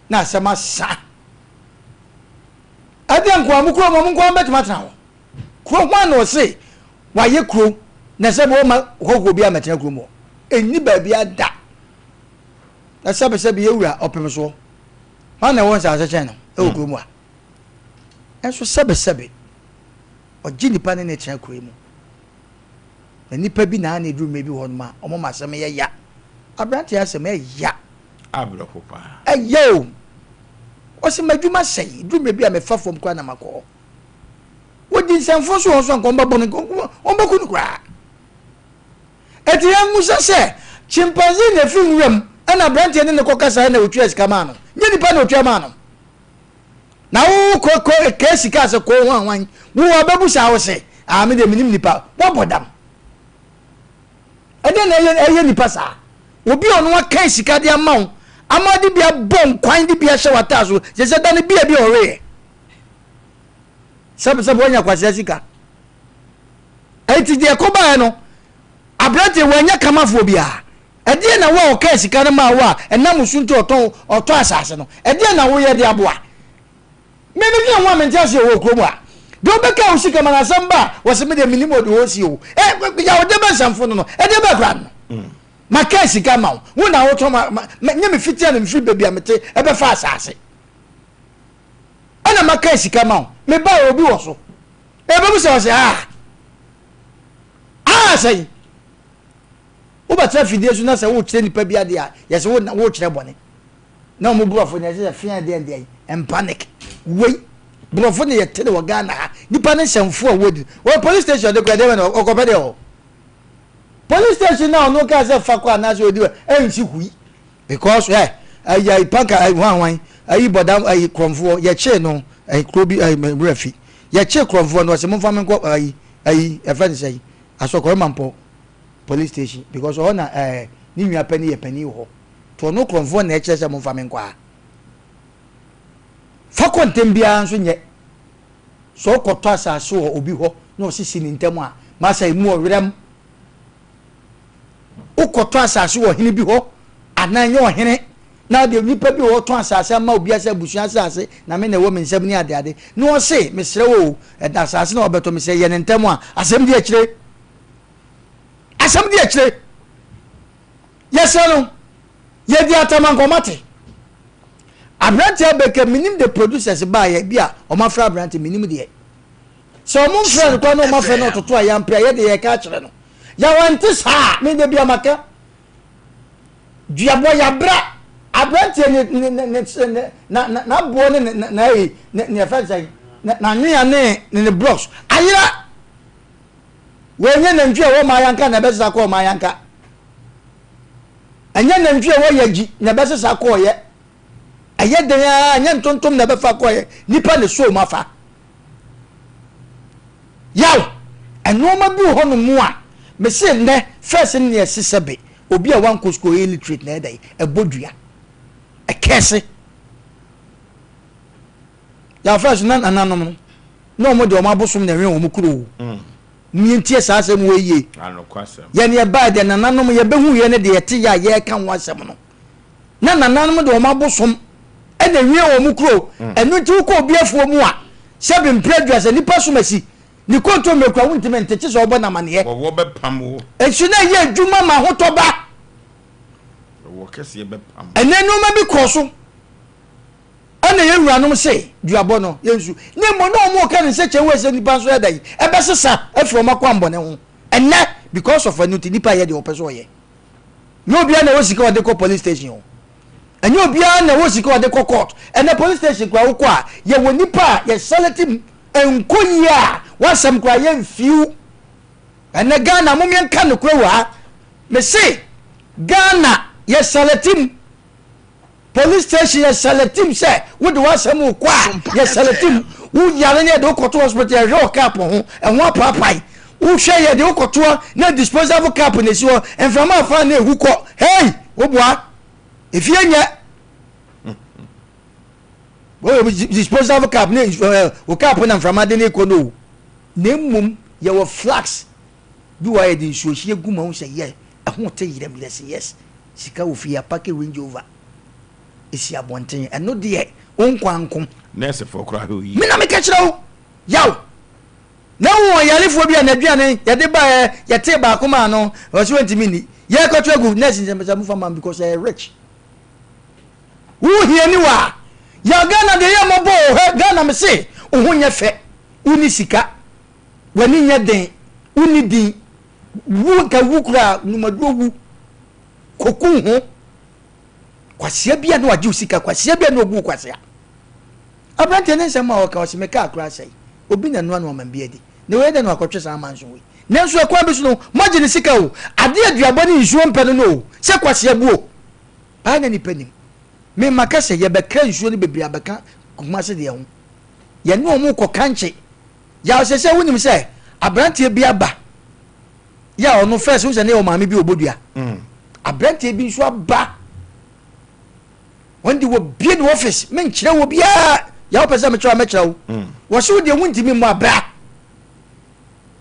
na asɛm asa ɛdeɛ nkoa mo kuro mo nkoa bɛtumi atena hɔ kuro ho a na ɔse wayɛ kuro na sɛ wɔma hɔhoɔ bi amɛtena kuro mu hɔ ɛnni baabi ada Na sɛbesɛbe yɛ wura ɔpem soɔ, hwan na ɛwɔ nsase kyɛn no wɔ kuro mu ha? Nso sɛbesɛbe ɔgye nipa ne ne tena kuro yi mu. Na nipa bi na ana ɛduru mmerɛ bi hɔ nom a wɔn ma asɛm yɛ ya. Aberanteɛ asɛm ɛya. Awerɛho paa. Ɛya o. Ɔsɛ m'adwuma sɛe, ɛduru mmerɛ bi a mefa fam koraa na makɔ hɔ. Wɔdi nsɛmfo so wɔ so a nka wɔbɛbɔ no, wɔbɛku no koraa. Enti yɛmmisa sɛ, Chimpanzee na efi nwura mu na aberanteɛ ne no kɔkasaeɛ na ɔtuaa sika maa no? Nyɛ nipa na ɔtua maa no. Na wo kɔ kɔ kɛɛ sika sɛ kɔɔ ho ahwan, wo abɛbu saa wo se, ah me deɛ menim nipa, woabɔ dam. Ɛdeɛn na ɛyɛ ɛyɛ nipa saa? Obi a ɔno akan sika de ama wo, ama de bi abɔ nkwan de bi ahyɛ w'ataa so, sɛ sɛ da no bia bi a ɔweeɛ. Sɛbsɛb woanya kwasea sika. Enti deɛ ɛkɔbaeɛ no, aberanteɛ wannya kamafoɔ biara. Ɛdeɛn na wo a ɔkaa sika no maa wo a ɛnam wo so nti ɔtɔn ɔtɔ asase no, ɛdeɛn na woyɛ de aboa? Me medwene ho a mente aseɛ wɔ kurom ha. Deɛ wobɛka wo sika ma no asɛm ba a, wɔse me deɛ menim ɔde hɔ sie o. Ɛ yaw deɛ bɛn nsɛmfo no no, ɛdeɛ bɛn koraa no no. Maka sika ma wo, wo na wotɔn ma, ma, nyɛ me fitia na mefiri baabi a mete ɛbɛfa asase. Ɛna maka sika ma wo, mebaeɛ obi wɔ so. Ɛbɛbu sɛ ɔsɛ ah ah sɛn wobɛtena fidie so na sɛ wokyerɛ nipa bi adeɛ a yɛsɛ wo wokyerɛ bɔne na wɔn borɔfo na yɛsɛ sɛ fea deɛ deɛ mpanik wei borɔfo na yɛte no wɔ Ghana ha nipa ne nsɛmfo a wɔdi wɔ police station de kora deɛ na ɔkɔpɛ deɛ wɔ police station na ɔno kaa sɛ fa kɔ anaasɛ ɔdi wɔ ɛnsi hui Because ɛ ayi ayi panka ayi hwan hwan ayi bɔdam ayi korɔmfoɔ yɛkyee no ayi kuro bi ayi mewura fi yɛkyee korɔmfoɔ no ɔsɛ momfa me nkɔ ayi ayi ɛfɛ ne sɛ asɔkɔrɔ mampɔ police station because ɔhɔ na ɛɛ ne nua panin yɛ panin wɔ hɔ to ɔno korɔmfoɔ na ɛkyerɛ sɛ momfa me nkɔ a fa kɔ ntɛm biara nso nyɛ sɛ ɔkɔtɔ asase wɔ obi hɔ na ɔsisi ne ntɛm a masa emu ɔwerɛm Wokɔtɔ asase wɔ ɔhene bi hɔ anaa ɛnyɛ ɔhene na deɛ nipa bi wɔ hɔ tɔn asase ama obi asɛ abusua asase na me na ɛwɔ me nsam ne adeade na ɔse mesrɛ wo o ɛda asase na ɔbɛtɔ me sɛ yɛ ne ntɛm a asɛm di akyire asɛm di akyire yɛsrɛ no yɛdi atamankɔmate aberante abɛka menim de producers baayɛ bi a ɔmafrɛ aberante menim deɛ Sɛ ɔmo mfrɛ no koraa na ɔmo afrɛ no ɔtoto a yɛampere a yɛde yɛka akyerɛ no. Yaw ɛnte saa me da bia maka. Duabɔ yabra abranteɛ ne ne ne ne ne na na n'aboɔ ne ne na ɛyi ne ne yɛfrɛ no sɛn ne n'anwea ne ne ne blocks ayera. Wɔnyɛ nantwi a ɛwɔ maayanka na ɛbɛsesa kɔɔ maayanka. Ɛnyɛ nantwi a ɛwɔ yagyi na ɛbɛsesa kɔɔyɛ. Ɛyɛ den ara ɛnyɛ ntontom na ɛbɛfa kɔɔyɛ nipa na ɛsoo mu afa. Yaw, nnoɔma bi wɔ hɔ nom a, Mese nnɛ first no na yɛse sɛbe obi a wankɔ sukuu ɔyɛ illiterate na ɛyɛ dɛn ɛbɔ dua ɛkɛse yɛ first na nananom no na wɔn de wɔn abosom na ɛwɛn wɔn kuro o yɛntie saa asɛm wɔ yie yɛn yɛbaa deɛ nananom yɛbɛhu yɛ ne deɛ yɛte yɛ a yɛreka ho asɛm no na nananom de wɔn abosom ɛna ɛwɛn wɔn kuro ɛno nti wokɔ obi afuo mu a sɛbi mpere aduasa nipa som asi Ne kontommire koraa wontumi nte kye sɛ wɔbɔ no amaneɛ. Wɔwɔ bɛpam wo. Nso na ɛyɛ adwuma ma ahotɔ ba. Wɔwɔ kɛseɛ bɛpam wo. Ɛnɛ nneɛma bi kɔɔ so ɛna yɛn wuranom se duabɔ no yɛnsu na mmom na wɔn reka no nsɛkyɛ wei sɛ nipa nso ɛda yi ɛbɛsesa afiri wɔn akwammɔne ho ɛnɛ because of ɛno nti nipa yɛ deɛ ɔpɛ sɛ ɔyɛ. Nyɛ obiara na ɛwɔ sika ɔde kɔ police station o. Ɛnyɛ obiara na ɛwɔ sika ɔde kɔ court. Ɛnɛ police station koraa wokɔ a yɛwɔ nipa a yɛ select mu ɛnkɔ yie a w'asɛm koraa yɛ nfiw. Ɛnɛ Ghana mom yɛnka nokorɛ wɔ ha. Mese Ghana yɛ select mu. Police station yɛ sɛlɛtim sɛ wode w'asɛm rekɔ a yɛ sɛlɛtim. Wo yare no yɛde wo kɔto hospital yɛhwɛ wɔ cup ho ɛho apaapae. Wohwɛ yɛde wo kɔtoɔ na disposable cup na esi hɔ mframa afa na ehu kɔ. Hey! Woboa efie nyɛ. Disposable cup ne wo cup na mframa de ne kɔ no o. Na mmom yɛwɔ flax bi wɔ a yɛde nsuohyeɛ gu mu a wohu sɛ yɛ ɛho te yerɛm yerɛs yes. Sika wɔ fie apake Range Rover esi abɔnten ɛno deɛ wo nkwa nko. Nurse foɔ koraa hwɛ oyi. Me na meka kyerɛ wo yaw na wo ɔyarefoɔ bi a n'aduane yɛde baeɛ yɛtee baako maa no ɔse ɔntumi nni yɛkɔto agu nurse nsɛm sɛ mofa ma because ɛyɛ rich wo hiani wa yaw Ghana deɛ yɛ mmɔbɔ o hɛ Ghana me se wo ho nyɛ fɛ wo ni sika w'ani nyɛ den wo ni din Wu nka wu koraa numaduro wu koku ho kwasia bi a na wagye wo sika kwasia bi a na obu wo kwasia aberanteɛ ne nsɛm a ɔka ɔse me kaa koraa sɛe obi na noa no ama bi adi na wei dɛ na wakɔtwe saa amanso wei nanso ɛkwan bi so no moagye ne sika o adeɛ aduabɔ ne nsuo mpɛ no no o sɛ kwasia buo paa na nipa nim me maka sɛ yɛbɛkra nsuo no bebree abɛka Kumase deɛ ho yɛne ɔmo kɔ kankye Yaw sɛsɛ wonim sɛ abranteɛ bi aba yɛ a ɔno first wohu sɛ ne yɛ ɔmaame bi ɔbɔ dua mm. abranteɛ bi nso aba wɔn de wɔbie ne office menkyerɛ wɔ biara yaw pɛ sɛ mekyerɛ a mɛkyerɛ wo mm. wɔse wo deɛ wontumi mmɔ abra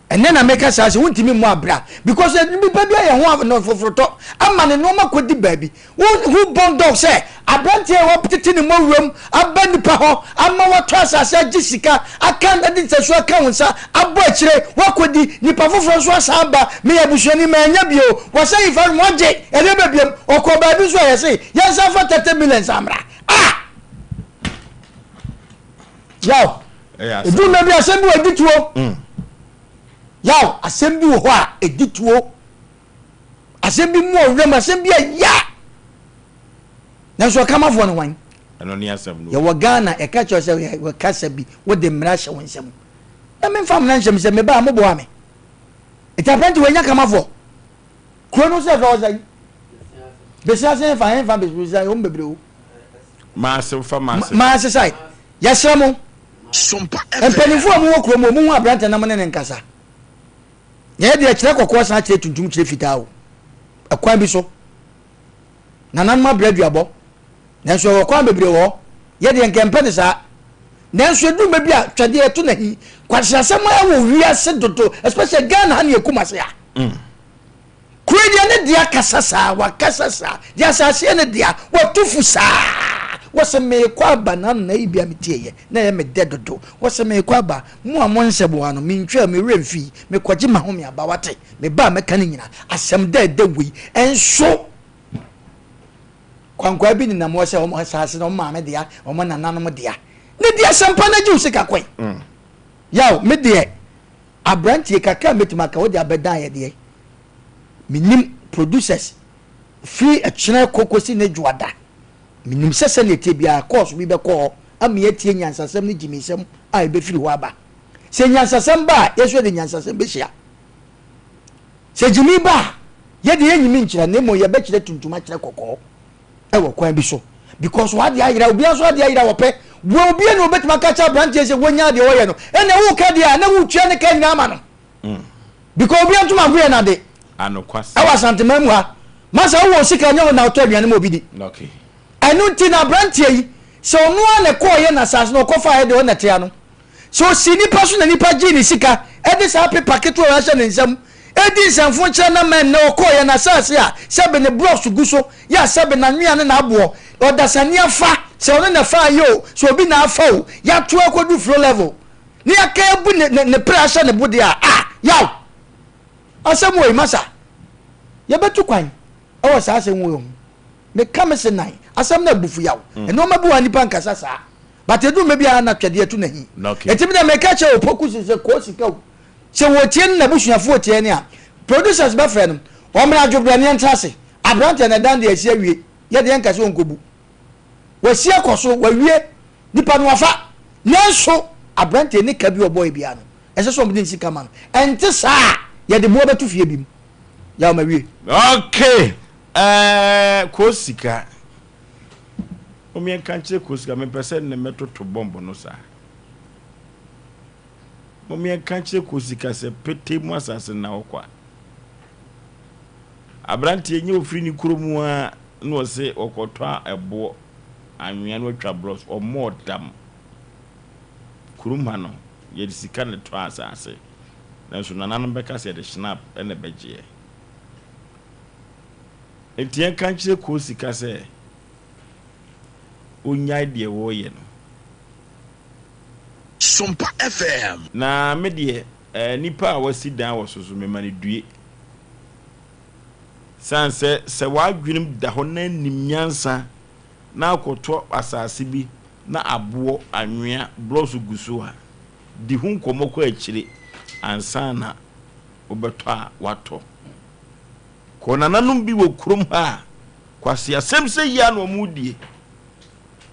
ɛnɛ na meka saa sɛ wontumi mmɔ abra because nipa bi ayɛ ho no foforotɔ ama ne nneɛma kɔdi baabi wo who born dog sɛ aberanteɛ a wɔtete ne mmɔwuram aba nipa hɔ ama watɔ asase agye sika aka de nsɛso aka wo nsa abɔ akyire wakɔdi nipa foforɔ nso asan aba meyɛ abusuani manya bio wɔsɛ yifa no wɔgye ɛdeɛ baabiam ɔkɔ baabi nso a yɛse yɛnsan fa 30 million san mmra ah Yaw, ɛduru mmerɛ bi asɛm bi wɔ ɛdi tuo. Mm. Yaw, asɛm bi wɔ hɔ a ɛdi tuo. Asɛm bi mu ɔwerɛ mu, asɛm bi a ya. Nanso ɔkamafoɔ no hwan? Ɛno ne asɛm no. Yɛwɔ Ghana, yɛka kyerɛ sɛ wɔkasa bi, wode mmara hyɛ wo nsam. Na memfa mmara nhyɛ me sɛ meba a moboa me. Nti aberante wanya kamafoɔ. Kuro no sɛ fɛ ɔsɛn. Besia sɛ hefa hefa besia wɔn bebree o. Maase fa maase. Maase side. Yɛsrɛ mo. Mpanimfoɔ a mowɔ kurom wɔn hu aberante na mo ne ne nkasa. Yɛn deɛ kyerɛ kɔkɔɔ san kyerɛ tuntum kyerɛ fitaa o. Ɛkwan bi so. Nananom abrɛ aduabɔ. Nanso ɛwɔ kwan bebree wɔ hɔ. Yɛ deɛ nka yɛmpɛ no saa. Nanso ɛduru mɛ bi a twɛdeɛ ɛto n'ahi. Kwaseasɛm a ɛwɔ wiase dodo especially Ghana ha ne yɛ Kumasi ha. Mm. Kuro yi deɛ ne dea kasa saa, wakasa saa, deɛ asase yɛ ne dea, watu fo saa. Wɔsɛ meekɔ aba na ano na eyi bia metieeɛ na ɛyɛ me dɛ dodo. Wɔsɛ meekɔ aba, mo a mo nsɛ boa no, mentwaa me werɛ mfii, mekɔgye m'ahome aba wate, meba a mɛka ne nyina. Asɛm dɛɛdɛ wei nso. Kwankwaa bi nenam hɔ sɛ wɔn asase no wɔn maame dea, wɔn nananom dea. Ne deɛ asɛmpa no agye wo sika kɔe. Mm. Yaw, me deɛ Abranteɛ kakra a mɛtumi aka wode abɛdan yɛ deɛ menim producers firi ɛkyena kɔ kɔsi ne dwoada menim sɛ sɛdeɛ ɛteɛ biara course bi bɛkɔ hɔ ama yɛatie nyansasɛm ne gyimisɛm a ɛbɛfiri hɔ aba sɛ nyansasɛm ba a yɛso yɛde nyansasɛm bɛhyia sɛ gyimi ba a yɛde yɛnyimi nkyerɛ na mmom yɛbɛkyerɛ tuntum akyerɛ kɔkɔɔ ɛwɔ kwan bi so because wade ayera obiara nso ade ayera wɔpɛ wɔ obiara na obetumi aka kyerɛ aberanteɛ sɛ wɔnya adeɛ wɔyɛ no ɛna woka deɛ a na wotua ne ka nyinaa ma no mm. because obiara ntoma nko yɛ n'ade. Anokwasɛm. Ɛwɔ Asanteman mu ha. Masa wowɔ sika nyɛ wo na wotɔ aduane ma obi di. Okay. Ɛno nti na aberanteɛ yi, sɛ ɔno ara na ɛkɔɔyɛ n'asase no ɔkɔfaeɛ deɛ ɔna tea no. Sɛ ɔsii nnipa so na nnipa gyee ne sika de saa pepa ketewa wei ahyɛ ne nsam redi nsɛmfo kyerɛ no ama ɛnnɛ ɔkɔɔyɛ n'asase a sɛbe ne blocks gu so yɛ a sɛbe n'anwea ne n'aboɔ ɔdasani afa sɛ ɔno na ɛfaeɛ o sɛ obi na afa o yɛato akɔdu floor level na yɛaka abu ne ne ne prɛ ahyɛ ne bo deɛ a ah yaw asɛm wei masa yɛbɛtu kwan ɛwɔ saa asɛm wei ho meka me se nan asɛm no abufu yaw nneɛma bi wɔ ha nipa nkasa saa But edu mmɛ bi a na twɛdeɛ tu n'ahi. Eti mi deɛ meka kyerɛ Opoku se sɛ kɔɔ sika o, sɛ wɔtie no n'abusuafoɔ tie ne a, producers bɛfrɛ no, ɔmmra adwobrɛ ne yɛntra ase. Abranteɛ no ɛdan deɛ asi awie, yɛ deɛ yɛnka sɛ ɔnkɔbu. Wasi akɔ so, wawie, nipa no wafa. Nanso abranteɛ ne ka bi a ɔbɔeɛ biara no, ɛsɛ sɛ wɔde ne sika ma no. Ɛnte saa a, yɛde boɔ bɛto fie bi mu. Yaw mawie. Okay, ɛɛ kɔɔ sika. Mom yɛnka nkyerɛ Kosika, mempɛ sɛ nnɛ mɛtoto bɔmb no saa. Mom yɛnka nkyerɛ Kosika sɛ petee mu asase nna hɔ kwa. Aberanteɛ nyɛ ofiri ne kuro mu a na ɔse ɔkɔtɔ ɛboɔ, anwea na watwa blocks, ɔmmɔɔ dam. Kurom ha no, yɛde sika na ɛtɔ asase. Nanso nananom bɛka sɛ yɛde schnapp na ɛbɛgyeɛ. Enti yɛnka nkyerɛ Kosika sɛ ɔnnyae deɛ wɔreyɛ no. Sompa FM. Na me deɛ, eh, nipa a wasi dan wɔ so so, mema no due. Sane sɛ, sɛ w'adwenem da hɔ na nim nyansa na akɔtɔ asase bi na aboɔ, anwea, blɔks gu so a, di ho nkɔmmɔ kɔ akyire ansa na wobɛtɔ a woatɔ. Kɔ nananom bi wɔ kurom ha a, Kwaseasɛm sɛ yi ara na wɔn redie.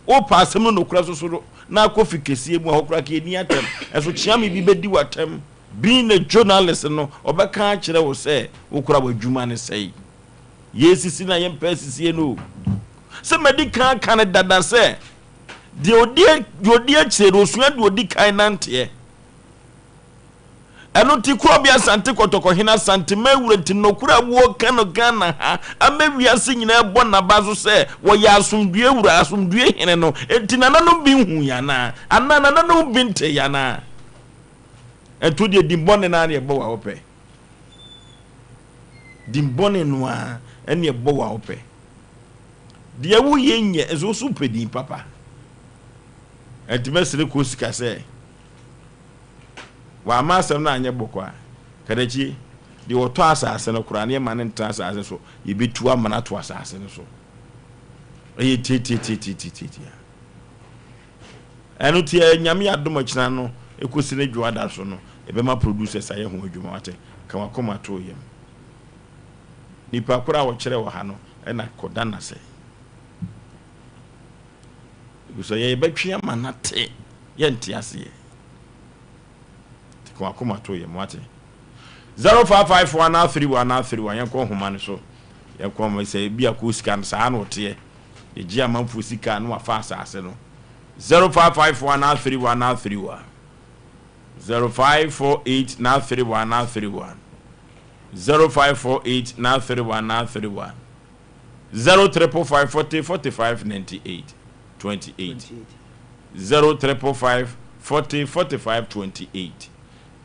Wopɛ asɛm no nokorɛ so so na akɔ fi kɛseɛ mu a, hɔ koraa ka ɛnni atɛm. Ɛso kyeame bi bɛdi w'atɛm. Being a journalist no, ɔbɛka akyerɛ wo sɛ wo koraa w'adwuma ne sɛe. Yɛresisi na yɛmpɛ asisie no o. Sɛ madi kan aka no dada sɛ, deɛ ɔdi deɛ ɔdi akyire no, ɔsua deɛ ɔdi kan nanteɛ. Ɛno nti Korɔbea Asante Kɔtɔkɔ Hene Asante Mawura nti nɔkorɛ a wɔka no Ghana ha ama wiase nyinaa bɔ naba so sɛ wɔyɛ asomdwoeɛ wura, asomdwoeɛ hene no nti nananom bi nhuui anaa? Anaa nananom bi ntee anaa? Ɛnto deɛ din bɔne no ara na ɛbɔ wo a wopɛ. Din bɔne no ara na ɛbɔ wo a wopɛ. Deɛ woyɛ nyɛ nso wo so wopɛ din papa. Ɛnti mɛsrɛ Kosika sɛ Wamma asɛm no anyɛ bɔkɔ a, kadakyie, deɛ ɔtɔ asase no koraa no, yɛmma no ntena asase no so, yɛbɛtu amena ato asase no so. Ɛyɛ tiatiatiatiatiatia. Ɛno nti, Nyame yɛ adom akyina no, ɛkɔsi ne dwoada so no, yɛbɛma producers ayɛ ho adwuma, wate, ka wakoma to yam. Nipa koro a wɔkyerɛ wɔ ha no, ɛna kɔda n'ase. Ebusua yɛ yɛbɛtwe ama no ate yɛnte aseɛ nti ka wakoma to yam wate 0554 anaa 31 anaa 31 yɛnkɔ nhoma no so yɛnkɔ nhoma sɛ ebi akɔ sika no saa na ɔteɛ yɛgye amanfoɔ sika na wafa asase no 0554 anaa 31 anaa 31 0548 na 31 na 31 0548 na 31 na 31 0 triple 5 40 45 98 28 0 triple 5 40 45 28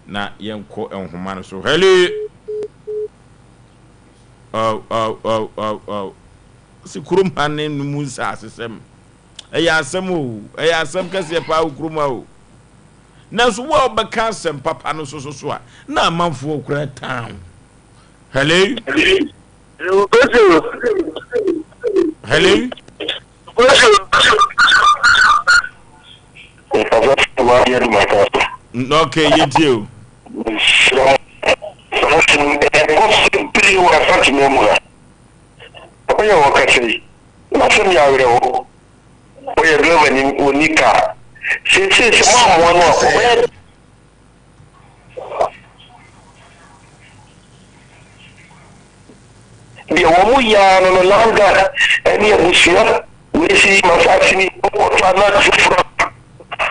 na yɛnkɔ nhoma no so. Hello. Oh, oh, oh, oh, oh. Si kurom ha ne no mu nsaasesɛm. Ɛyɛ asɛm o, ɛyɛ asɛm kɛseɛ paa wɔ kurom ha o. Nanso wo a wobɛka asɛm papa no so so so a, na amanfoɔ koraa tan wo. Hello. Hello. Okay, yɛntie o. Ɔyɛ ɔkasa yi, n'asɛm yɛ awerɛho. Ɔyɛ driver ni, ɔnni kaa. Seesei sɛ moammoa no a, ɔbɛyɛ. Deɛ wɔn yɛ ara no no land guard ɛne abusua wei si masaase ni wɔkɔtɔ ana foforɔ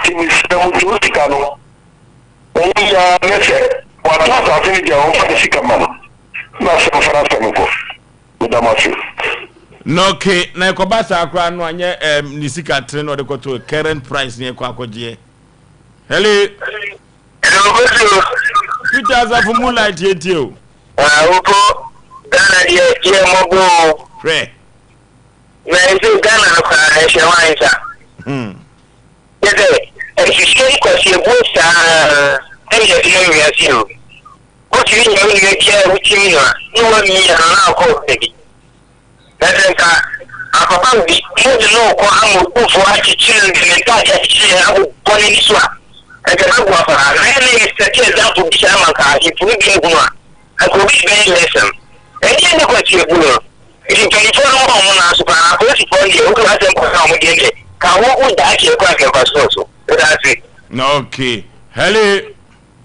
te mesrɛ mo gye sika no wɔn yɛ ara ne sɛ wɔatɔ asase no deɛ wɔmfa ne sika ma no. Na asɛm fa n'asɛm kɔ. Meda mo ase. Na ok, na ɛkɔba saa koraa no a nyɛ ɛɛm ne sika tene na ɔde kɔtoo current price ne ɛkɔ akɔgyeɛ. Hello. Hello, Kofi. Peter Asafo Moonlight yɛntie o. Ah, wokɔ Ghana deɛ yɛ mmɔbɔ o. Hwɛ. Na ɛsɛ Ghana no koraa ɛhyɛ hwan nsa? Hmm. Kyɛ sɛ ɛhyehyɛ nkwaseabuo saa ɛna yɛde nam wiase o. Wotumi nya wo nua bi a wotumi no a ne woamia no na akɔ baabi. Na sɛ nka akɔba bi mode no rekɔ ama otumfoɔ akyekyere no de ne ntaade akyekyere no abobɔ n'ani so a, anka ɛbɛboa paa. Na ɛyɛ na yɛsɛte example bi saa ma nka ahemfo no bi nhunu a, anka obi de bɛyɛ lesson. Ɛdeɛn ne kwasiabuo no? Nti mpanimfoɔ no mmɔ wɔn nan so paa, na apolisifoɔ no deɛ wodu asɛm kɔka wɔn deɛ deɛ, ka wo wo daakye kɔ anka mfasoɔ wɔ so. Meda ase. Okay. Hello.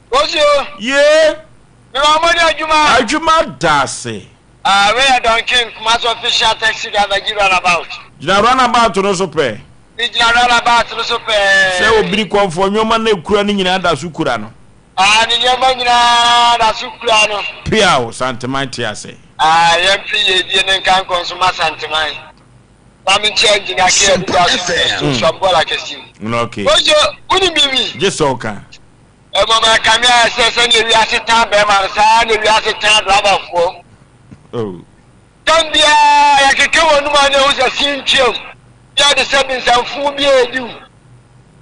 Kosi o. Yee. Mewɔ mo de adwuma. Adwuma da ase. Ah, wei yɛ Don King, Kumasi official taxi driver, gyi runabout. Gyina runabout no so pɛɛ. Me gyina runabout no so pɛɛ. Sɛ obiri kɔmfoɔ nneɛma na ekura no nyinaa da so kura no. Ah, ne nneɛma nyinaa da so kura no. Piaw, Santeman te ase. Ah, yɛmfe yiedie ne nkankɔ nso ma Santeman. Na me nkyia engineer K. Adu Gya so wɔ Suambɔɔl akɛseɛ mu. Okay. Ojo, wonim biribi? Gye sɛ ɔka. Mmom ɛkame ayɛ sɛ sɛnea wiase tan bɛrima no, saa ara na wiase tan driverfoɔ. Oh. Tam biara yɛkeka wɔn anum a na ehu sɛ sin ntwam. Bi a de sɛ bensɛmfo bi a edi wu.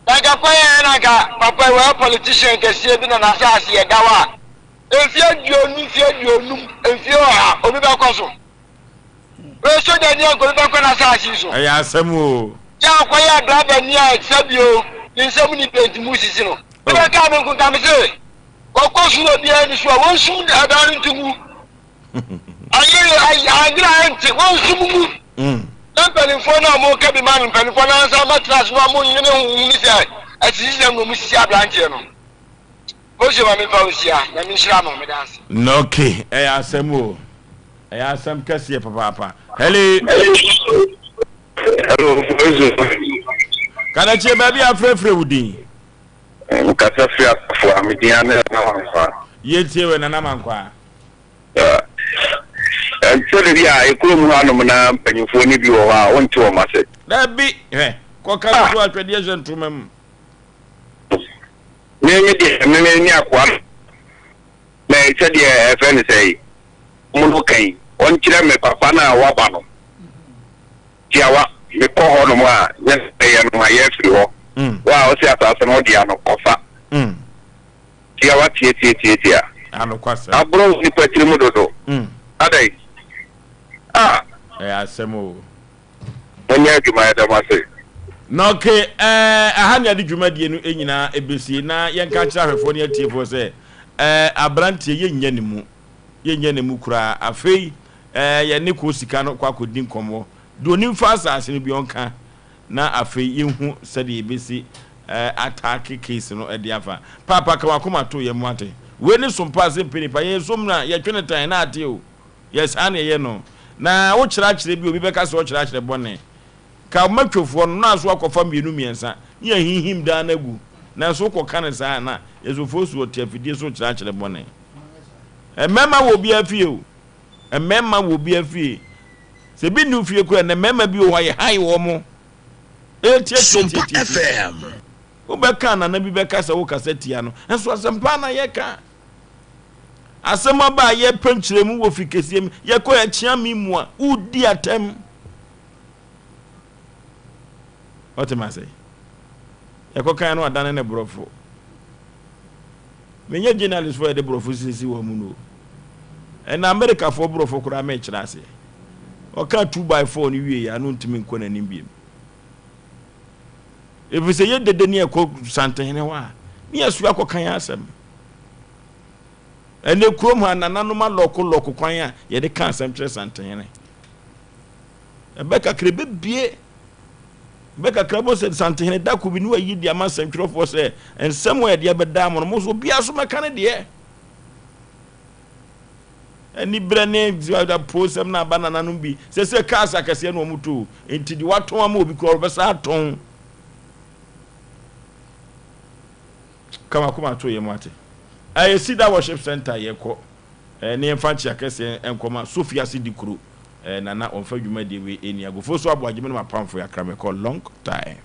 Na anka kwan a na anka papa yi wɔyɛ politician kɛseɛ bi na n'asaase yɛ daw a, mfeɛ aduonu, mfeɛ aduonum, mfeɛ ɔha, obi bɛkɔ so. Wei sogyani a nka obi bɛkɔ n'asaase yi so. Ɛyɛ asɛm o. Yɛ akɔyɛ driver ni a sɛbi o, ne nsam ni penti mu sisi no. Ɛbɛkaa me nko nka me se, wɔkɔ soro obiara ni so a, wɔnsum ɛdan no nto ngu. Ayere adwene a ɛnte, wɔnsum ngu. Na mpanimfoɔ no a wɔka bi ma no, mpanimfoɔ no ansa bɛtena ase na wɔnwene ho hunu sɛ asisisɛm na wɔsisi aberanteɛ no. Mose ma memfa wo nhyia, Nyame nhyira mo, meda ase. Okay, ɛyɛ asɛm o. Ɛyɛ asɛm kɛseɛ papaapa. Hello. Hello, Bozo. Kadakyie baabi a afrɛfrɛ wo din. Mekasa firi asafo a me din ane Nana Mankwaa. Yɛtie wɛ Nana Mankwaa. Sɛde bi a ekurom hanom na mpanyinfoɔ no bi wɔ hɔ a wonte wɔn ase. Dabi, hwɛ, kɔka no so atwɛdeɛ hyɛ ntoma mu. Me me deɛ me me ne akoa no na sɛdeɛ ɛfɛ no sɛ yi mo no kan yi ɔnkyerɛ me papa no a waba no tiawa mekɔ hɔ nom a nyɛ sɛ yɛ no ma yɛ afiri hɔ wo a ɔsi asase no dea no kɔfa tiawa tie tie tie tia aborɔ wo nipa tiri mu dodo adɛn ah ɛyɛ asɛm o. Monyɛ adwuma yɛda mo ase. Na ok ɛɛ aha ne yɛde dwumadie no nyinaa ɛbɛsie na yɛnka nkyerɛ ahwɛfoɔ ne atiefoɔ sɛ ɛɛ aberanteɛ yɛnnya ne mu yɛnnya ne mu koraa afei ɛɛ yɛne kɔɔ sika no kɔ akɔdi nkɔmmɔ deɛ onim fa asase no bi ɔnka na afei yɛnhu sɛdeɛ yɛbɛsi ɛɛ ataake case no ɛde afa paapa ka wakoma to yɛn mu ate wei ne sompa sɛ mpanipa yɛn som na yɛtwe ne tan na ate o Yɛ saa na ɛyɛ no. Na wo kyerɛakyerɛ bi obi bɛka sɛ ɔkyerɛakyerɛ bɔne. Ka matwofoɔ no na so akɔfa mmienu mmiɛnsa ne yɛahinhim dan no agu. Nanso wokɔka no saa a na yɛsɔfoɔ su ɔte afidie so rekyerɛakyerɛ bɔne. Mmarima wɔ obiara fie o. Mmarima wɔ obiara fie. Sɛ ebi nni wo fie koraa ɛnnɛ mmarima bi wɔ hɔ a yɛhae wɔn. Sompa Ɛtiatiatiatiatia. FM. Wobɛka a nana bi bɛka sɛ wokasa tia no. Nso asɛmpa na yɛka. Asɛm aba a yɛpɛ nkyerɛmu wɔ fi kɛseɛ mu, yɛkɔ yɛkyea me mu a, wodi atɛm. Ɔte ma sɛ yɛkɔ kan no adane ne borɔfo. Menyɛ journalist fo yɛde borɔfo sisi wɔn mu no. Ɛna Amerikafoɔ borɔfo koraa mekyerɛ aseɛ. Ɔka 2 by 4 no wie yɛ ano ntumi nkɔ n'anim biem. Ɛfiri sɛ yɛ dede ne ɛkɔ santehene hɔ a, ne yɛsoa kɔka yɛn asɛm. Ɛnɛ kurom ha nananom alɔko lɔko kwan a yɛde ka asɛm kyerɛ santehene. Ɛbɛ kakra ɛbɛbie. Ɛbɛ kakra bɔ sɛ santehene da ko bi ne wayi de ama nsɛntwerɛfoɔ sɛ nsɛm a yɛde abɛdaa mo no mo nso obiara so mɛka ne deɛ. Aniberɛ ne apoosɛm na aba nananom bi sɛ sɛ cars akɛseɛ na wɔn to nti deɛ watɔn ama obi koraa ɔbɛsa atɔn. Ka wakoma to yɛ mu ate. Ɛyɛ Cedar Worship Center yɛkɔ. Eh, ne yɛmfa nkyea kɛseɛ nkɔma Sophie ase di kuro eh, Nana ɔmfa dwumadie wei ɛni agofo so aboagye me ne m'apamfo yɛakra mekɔ long time.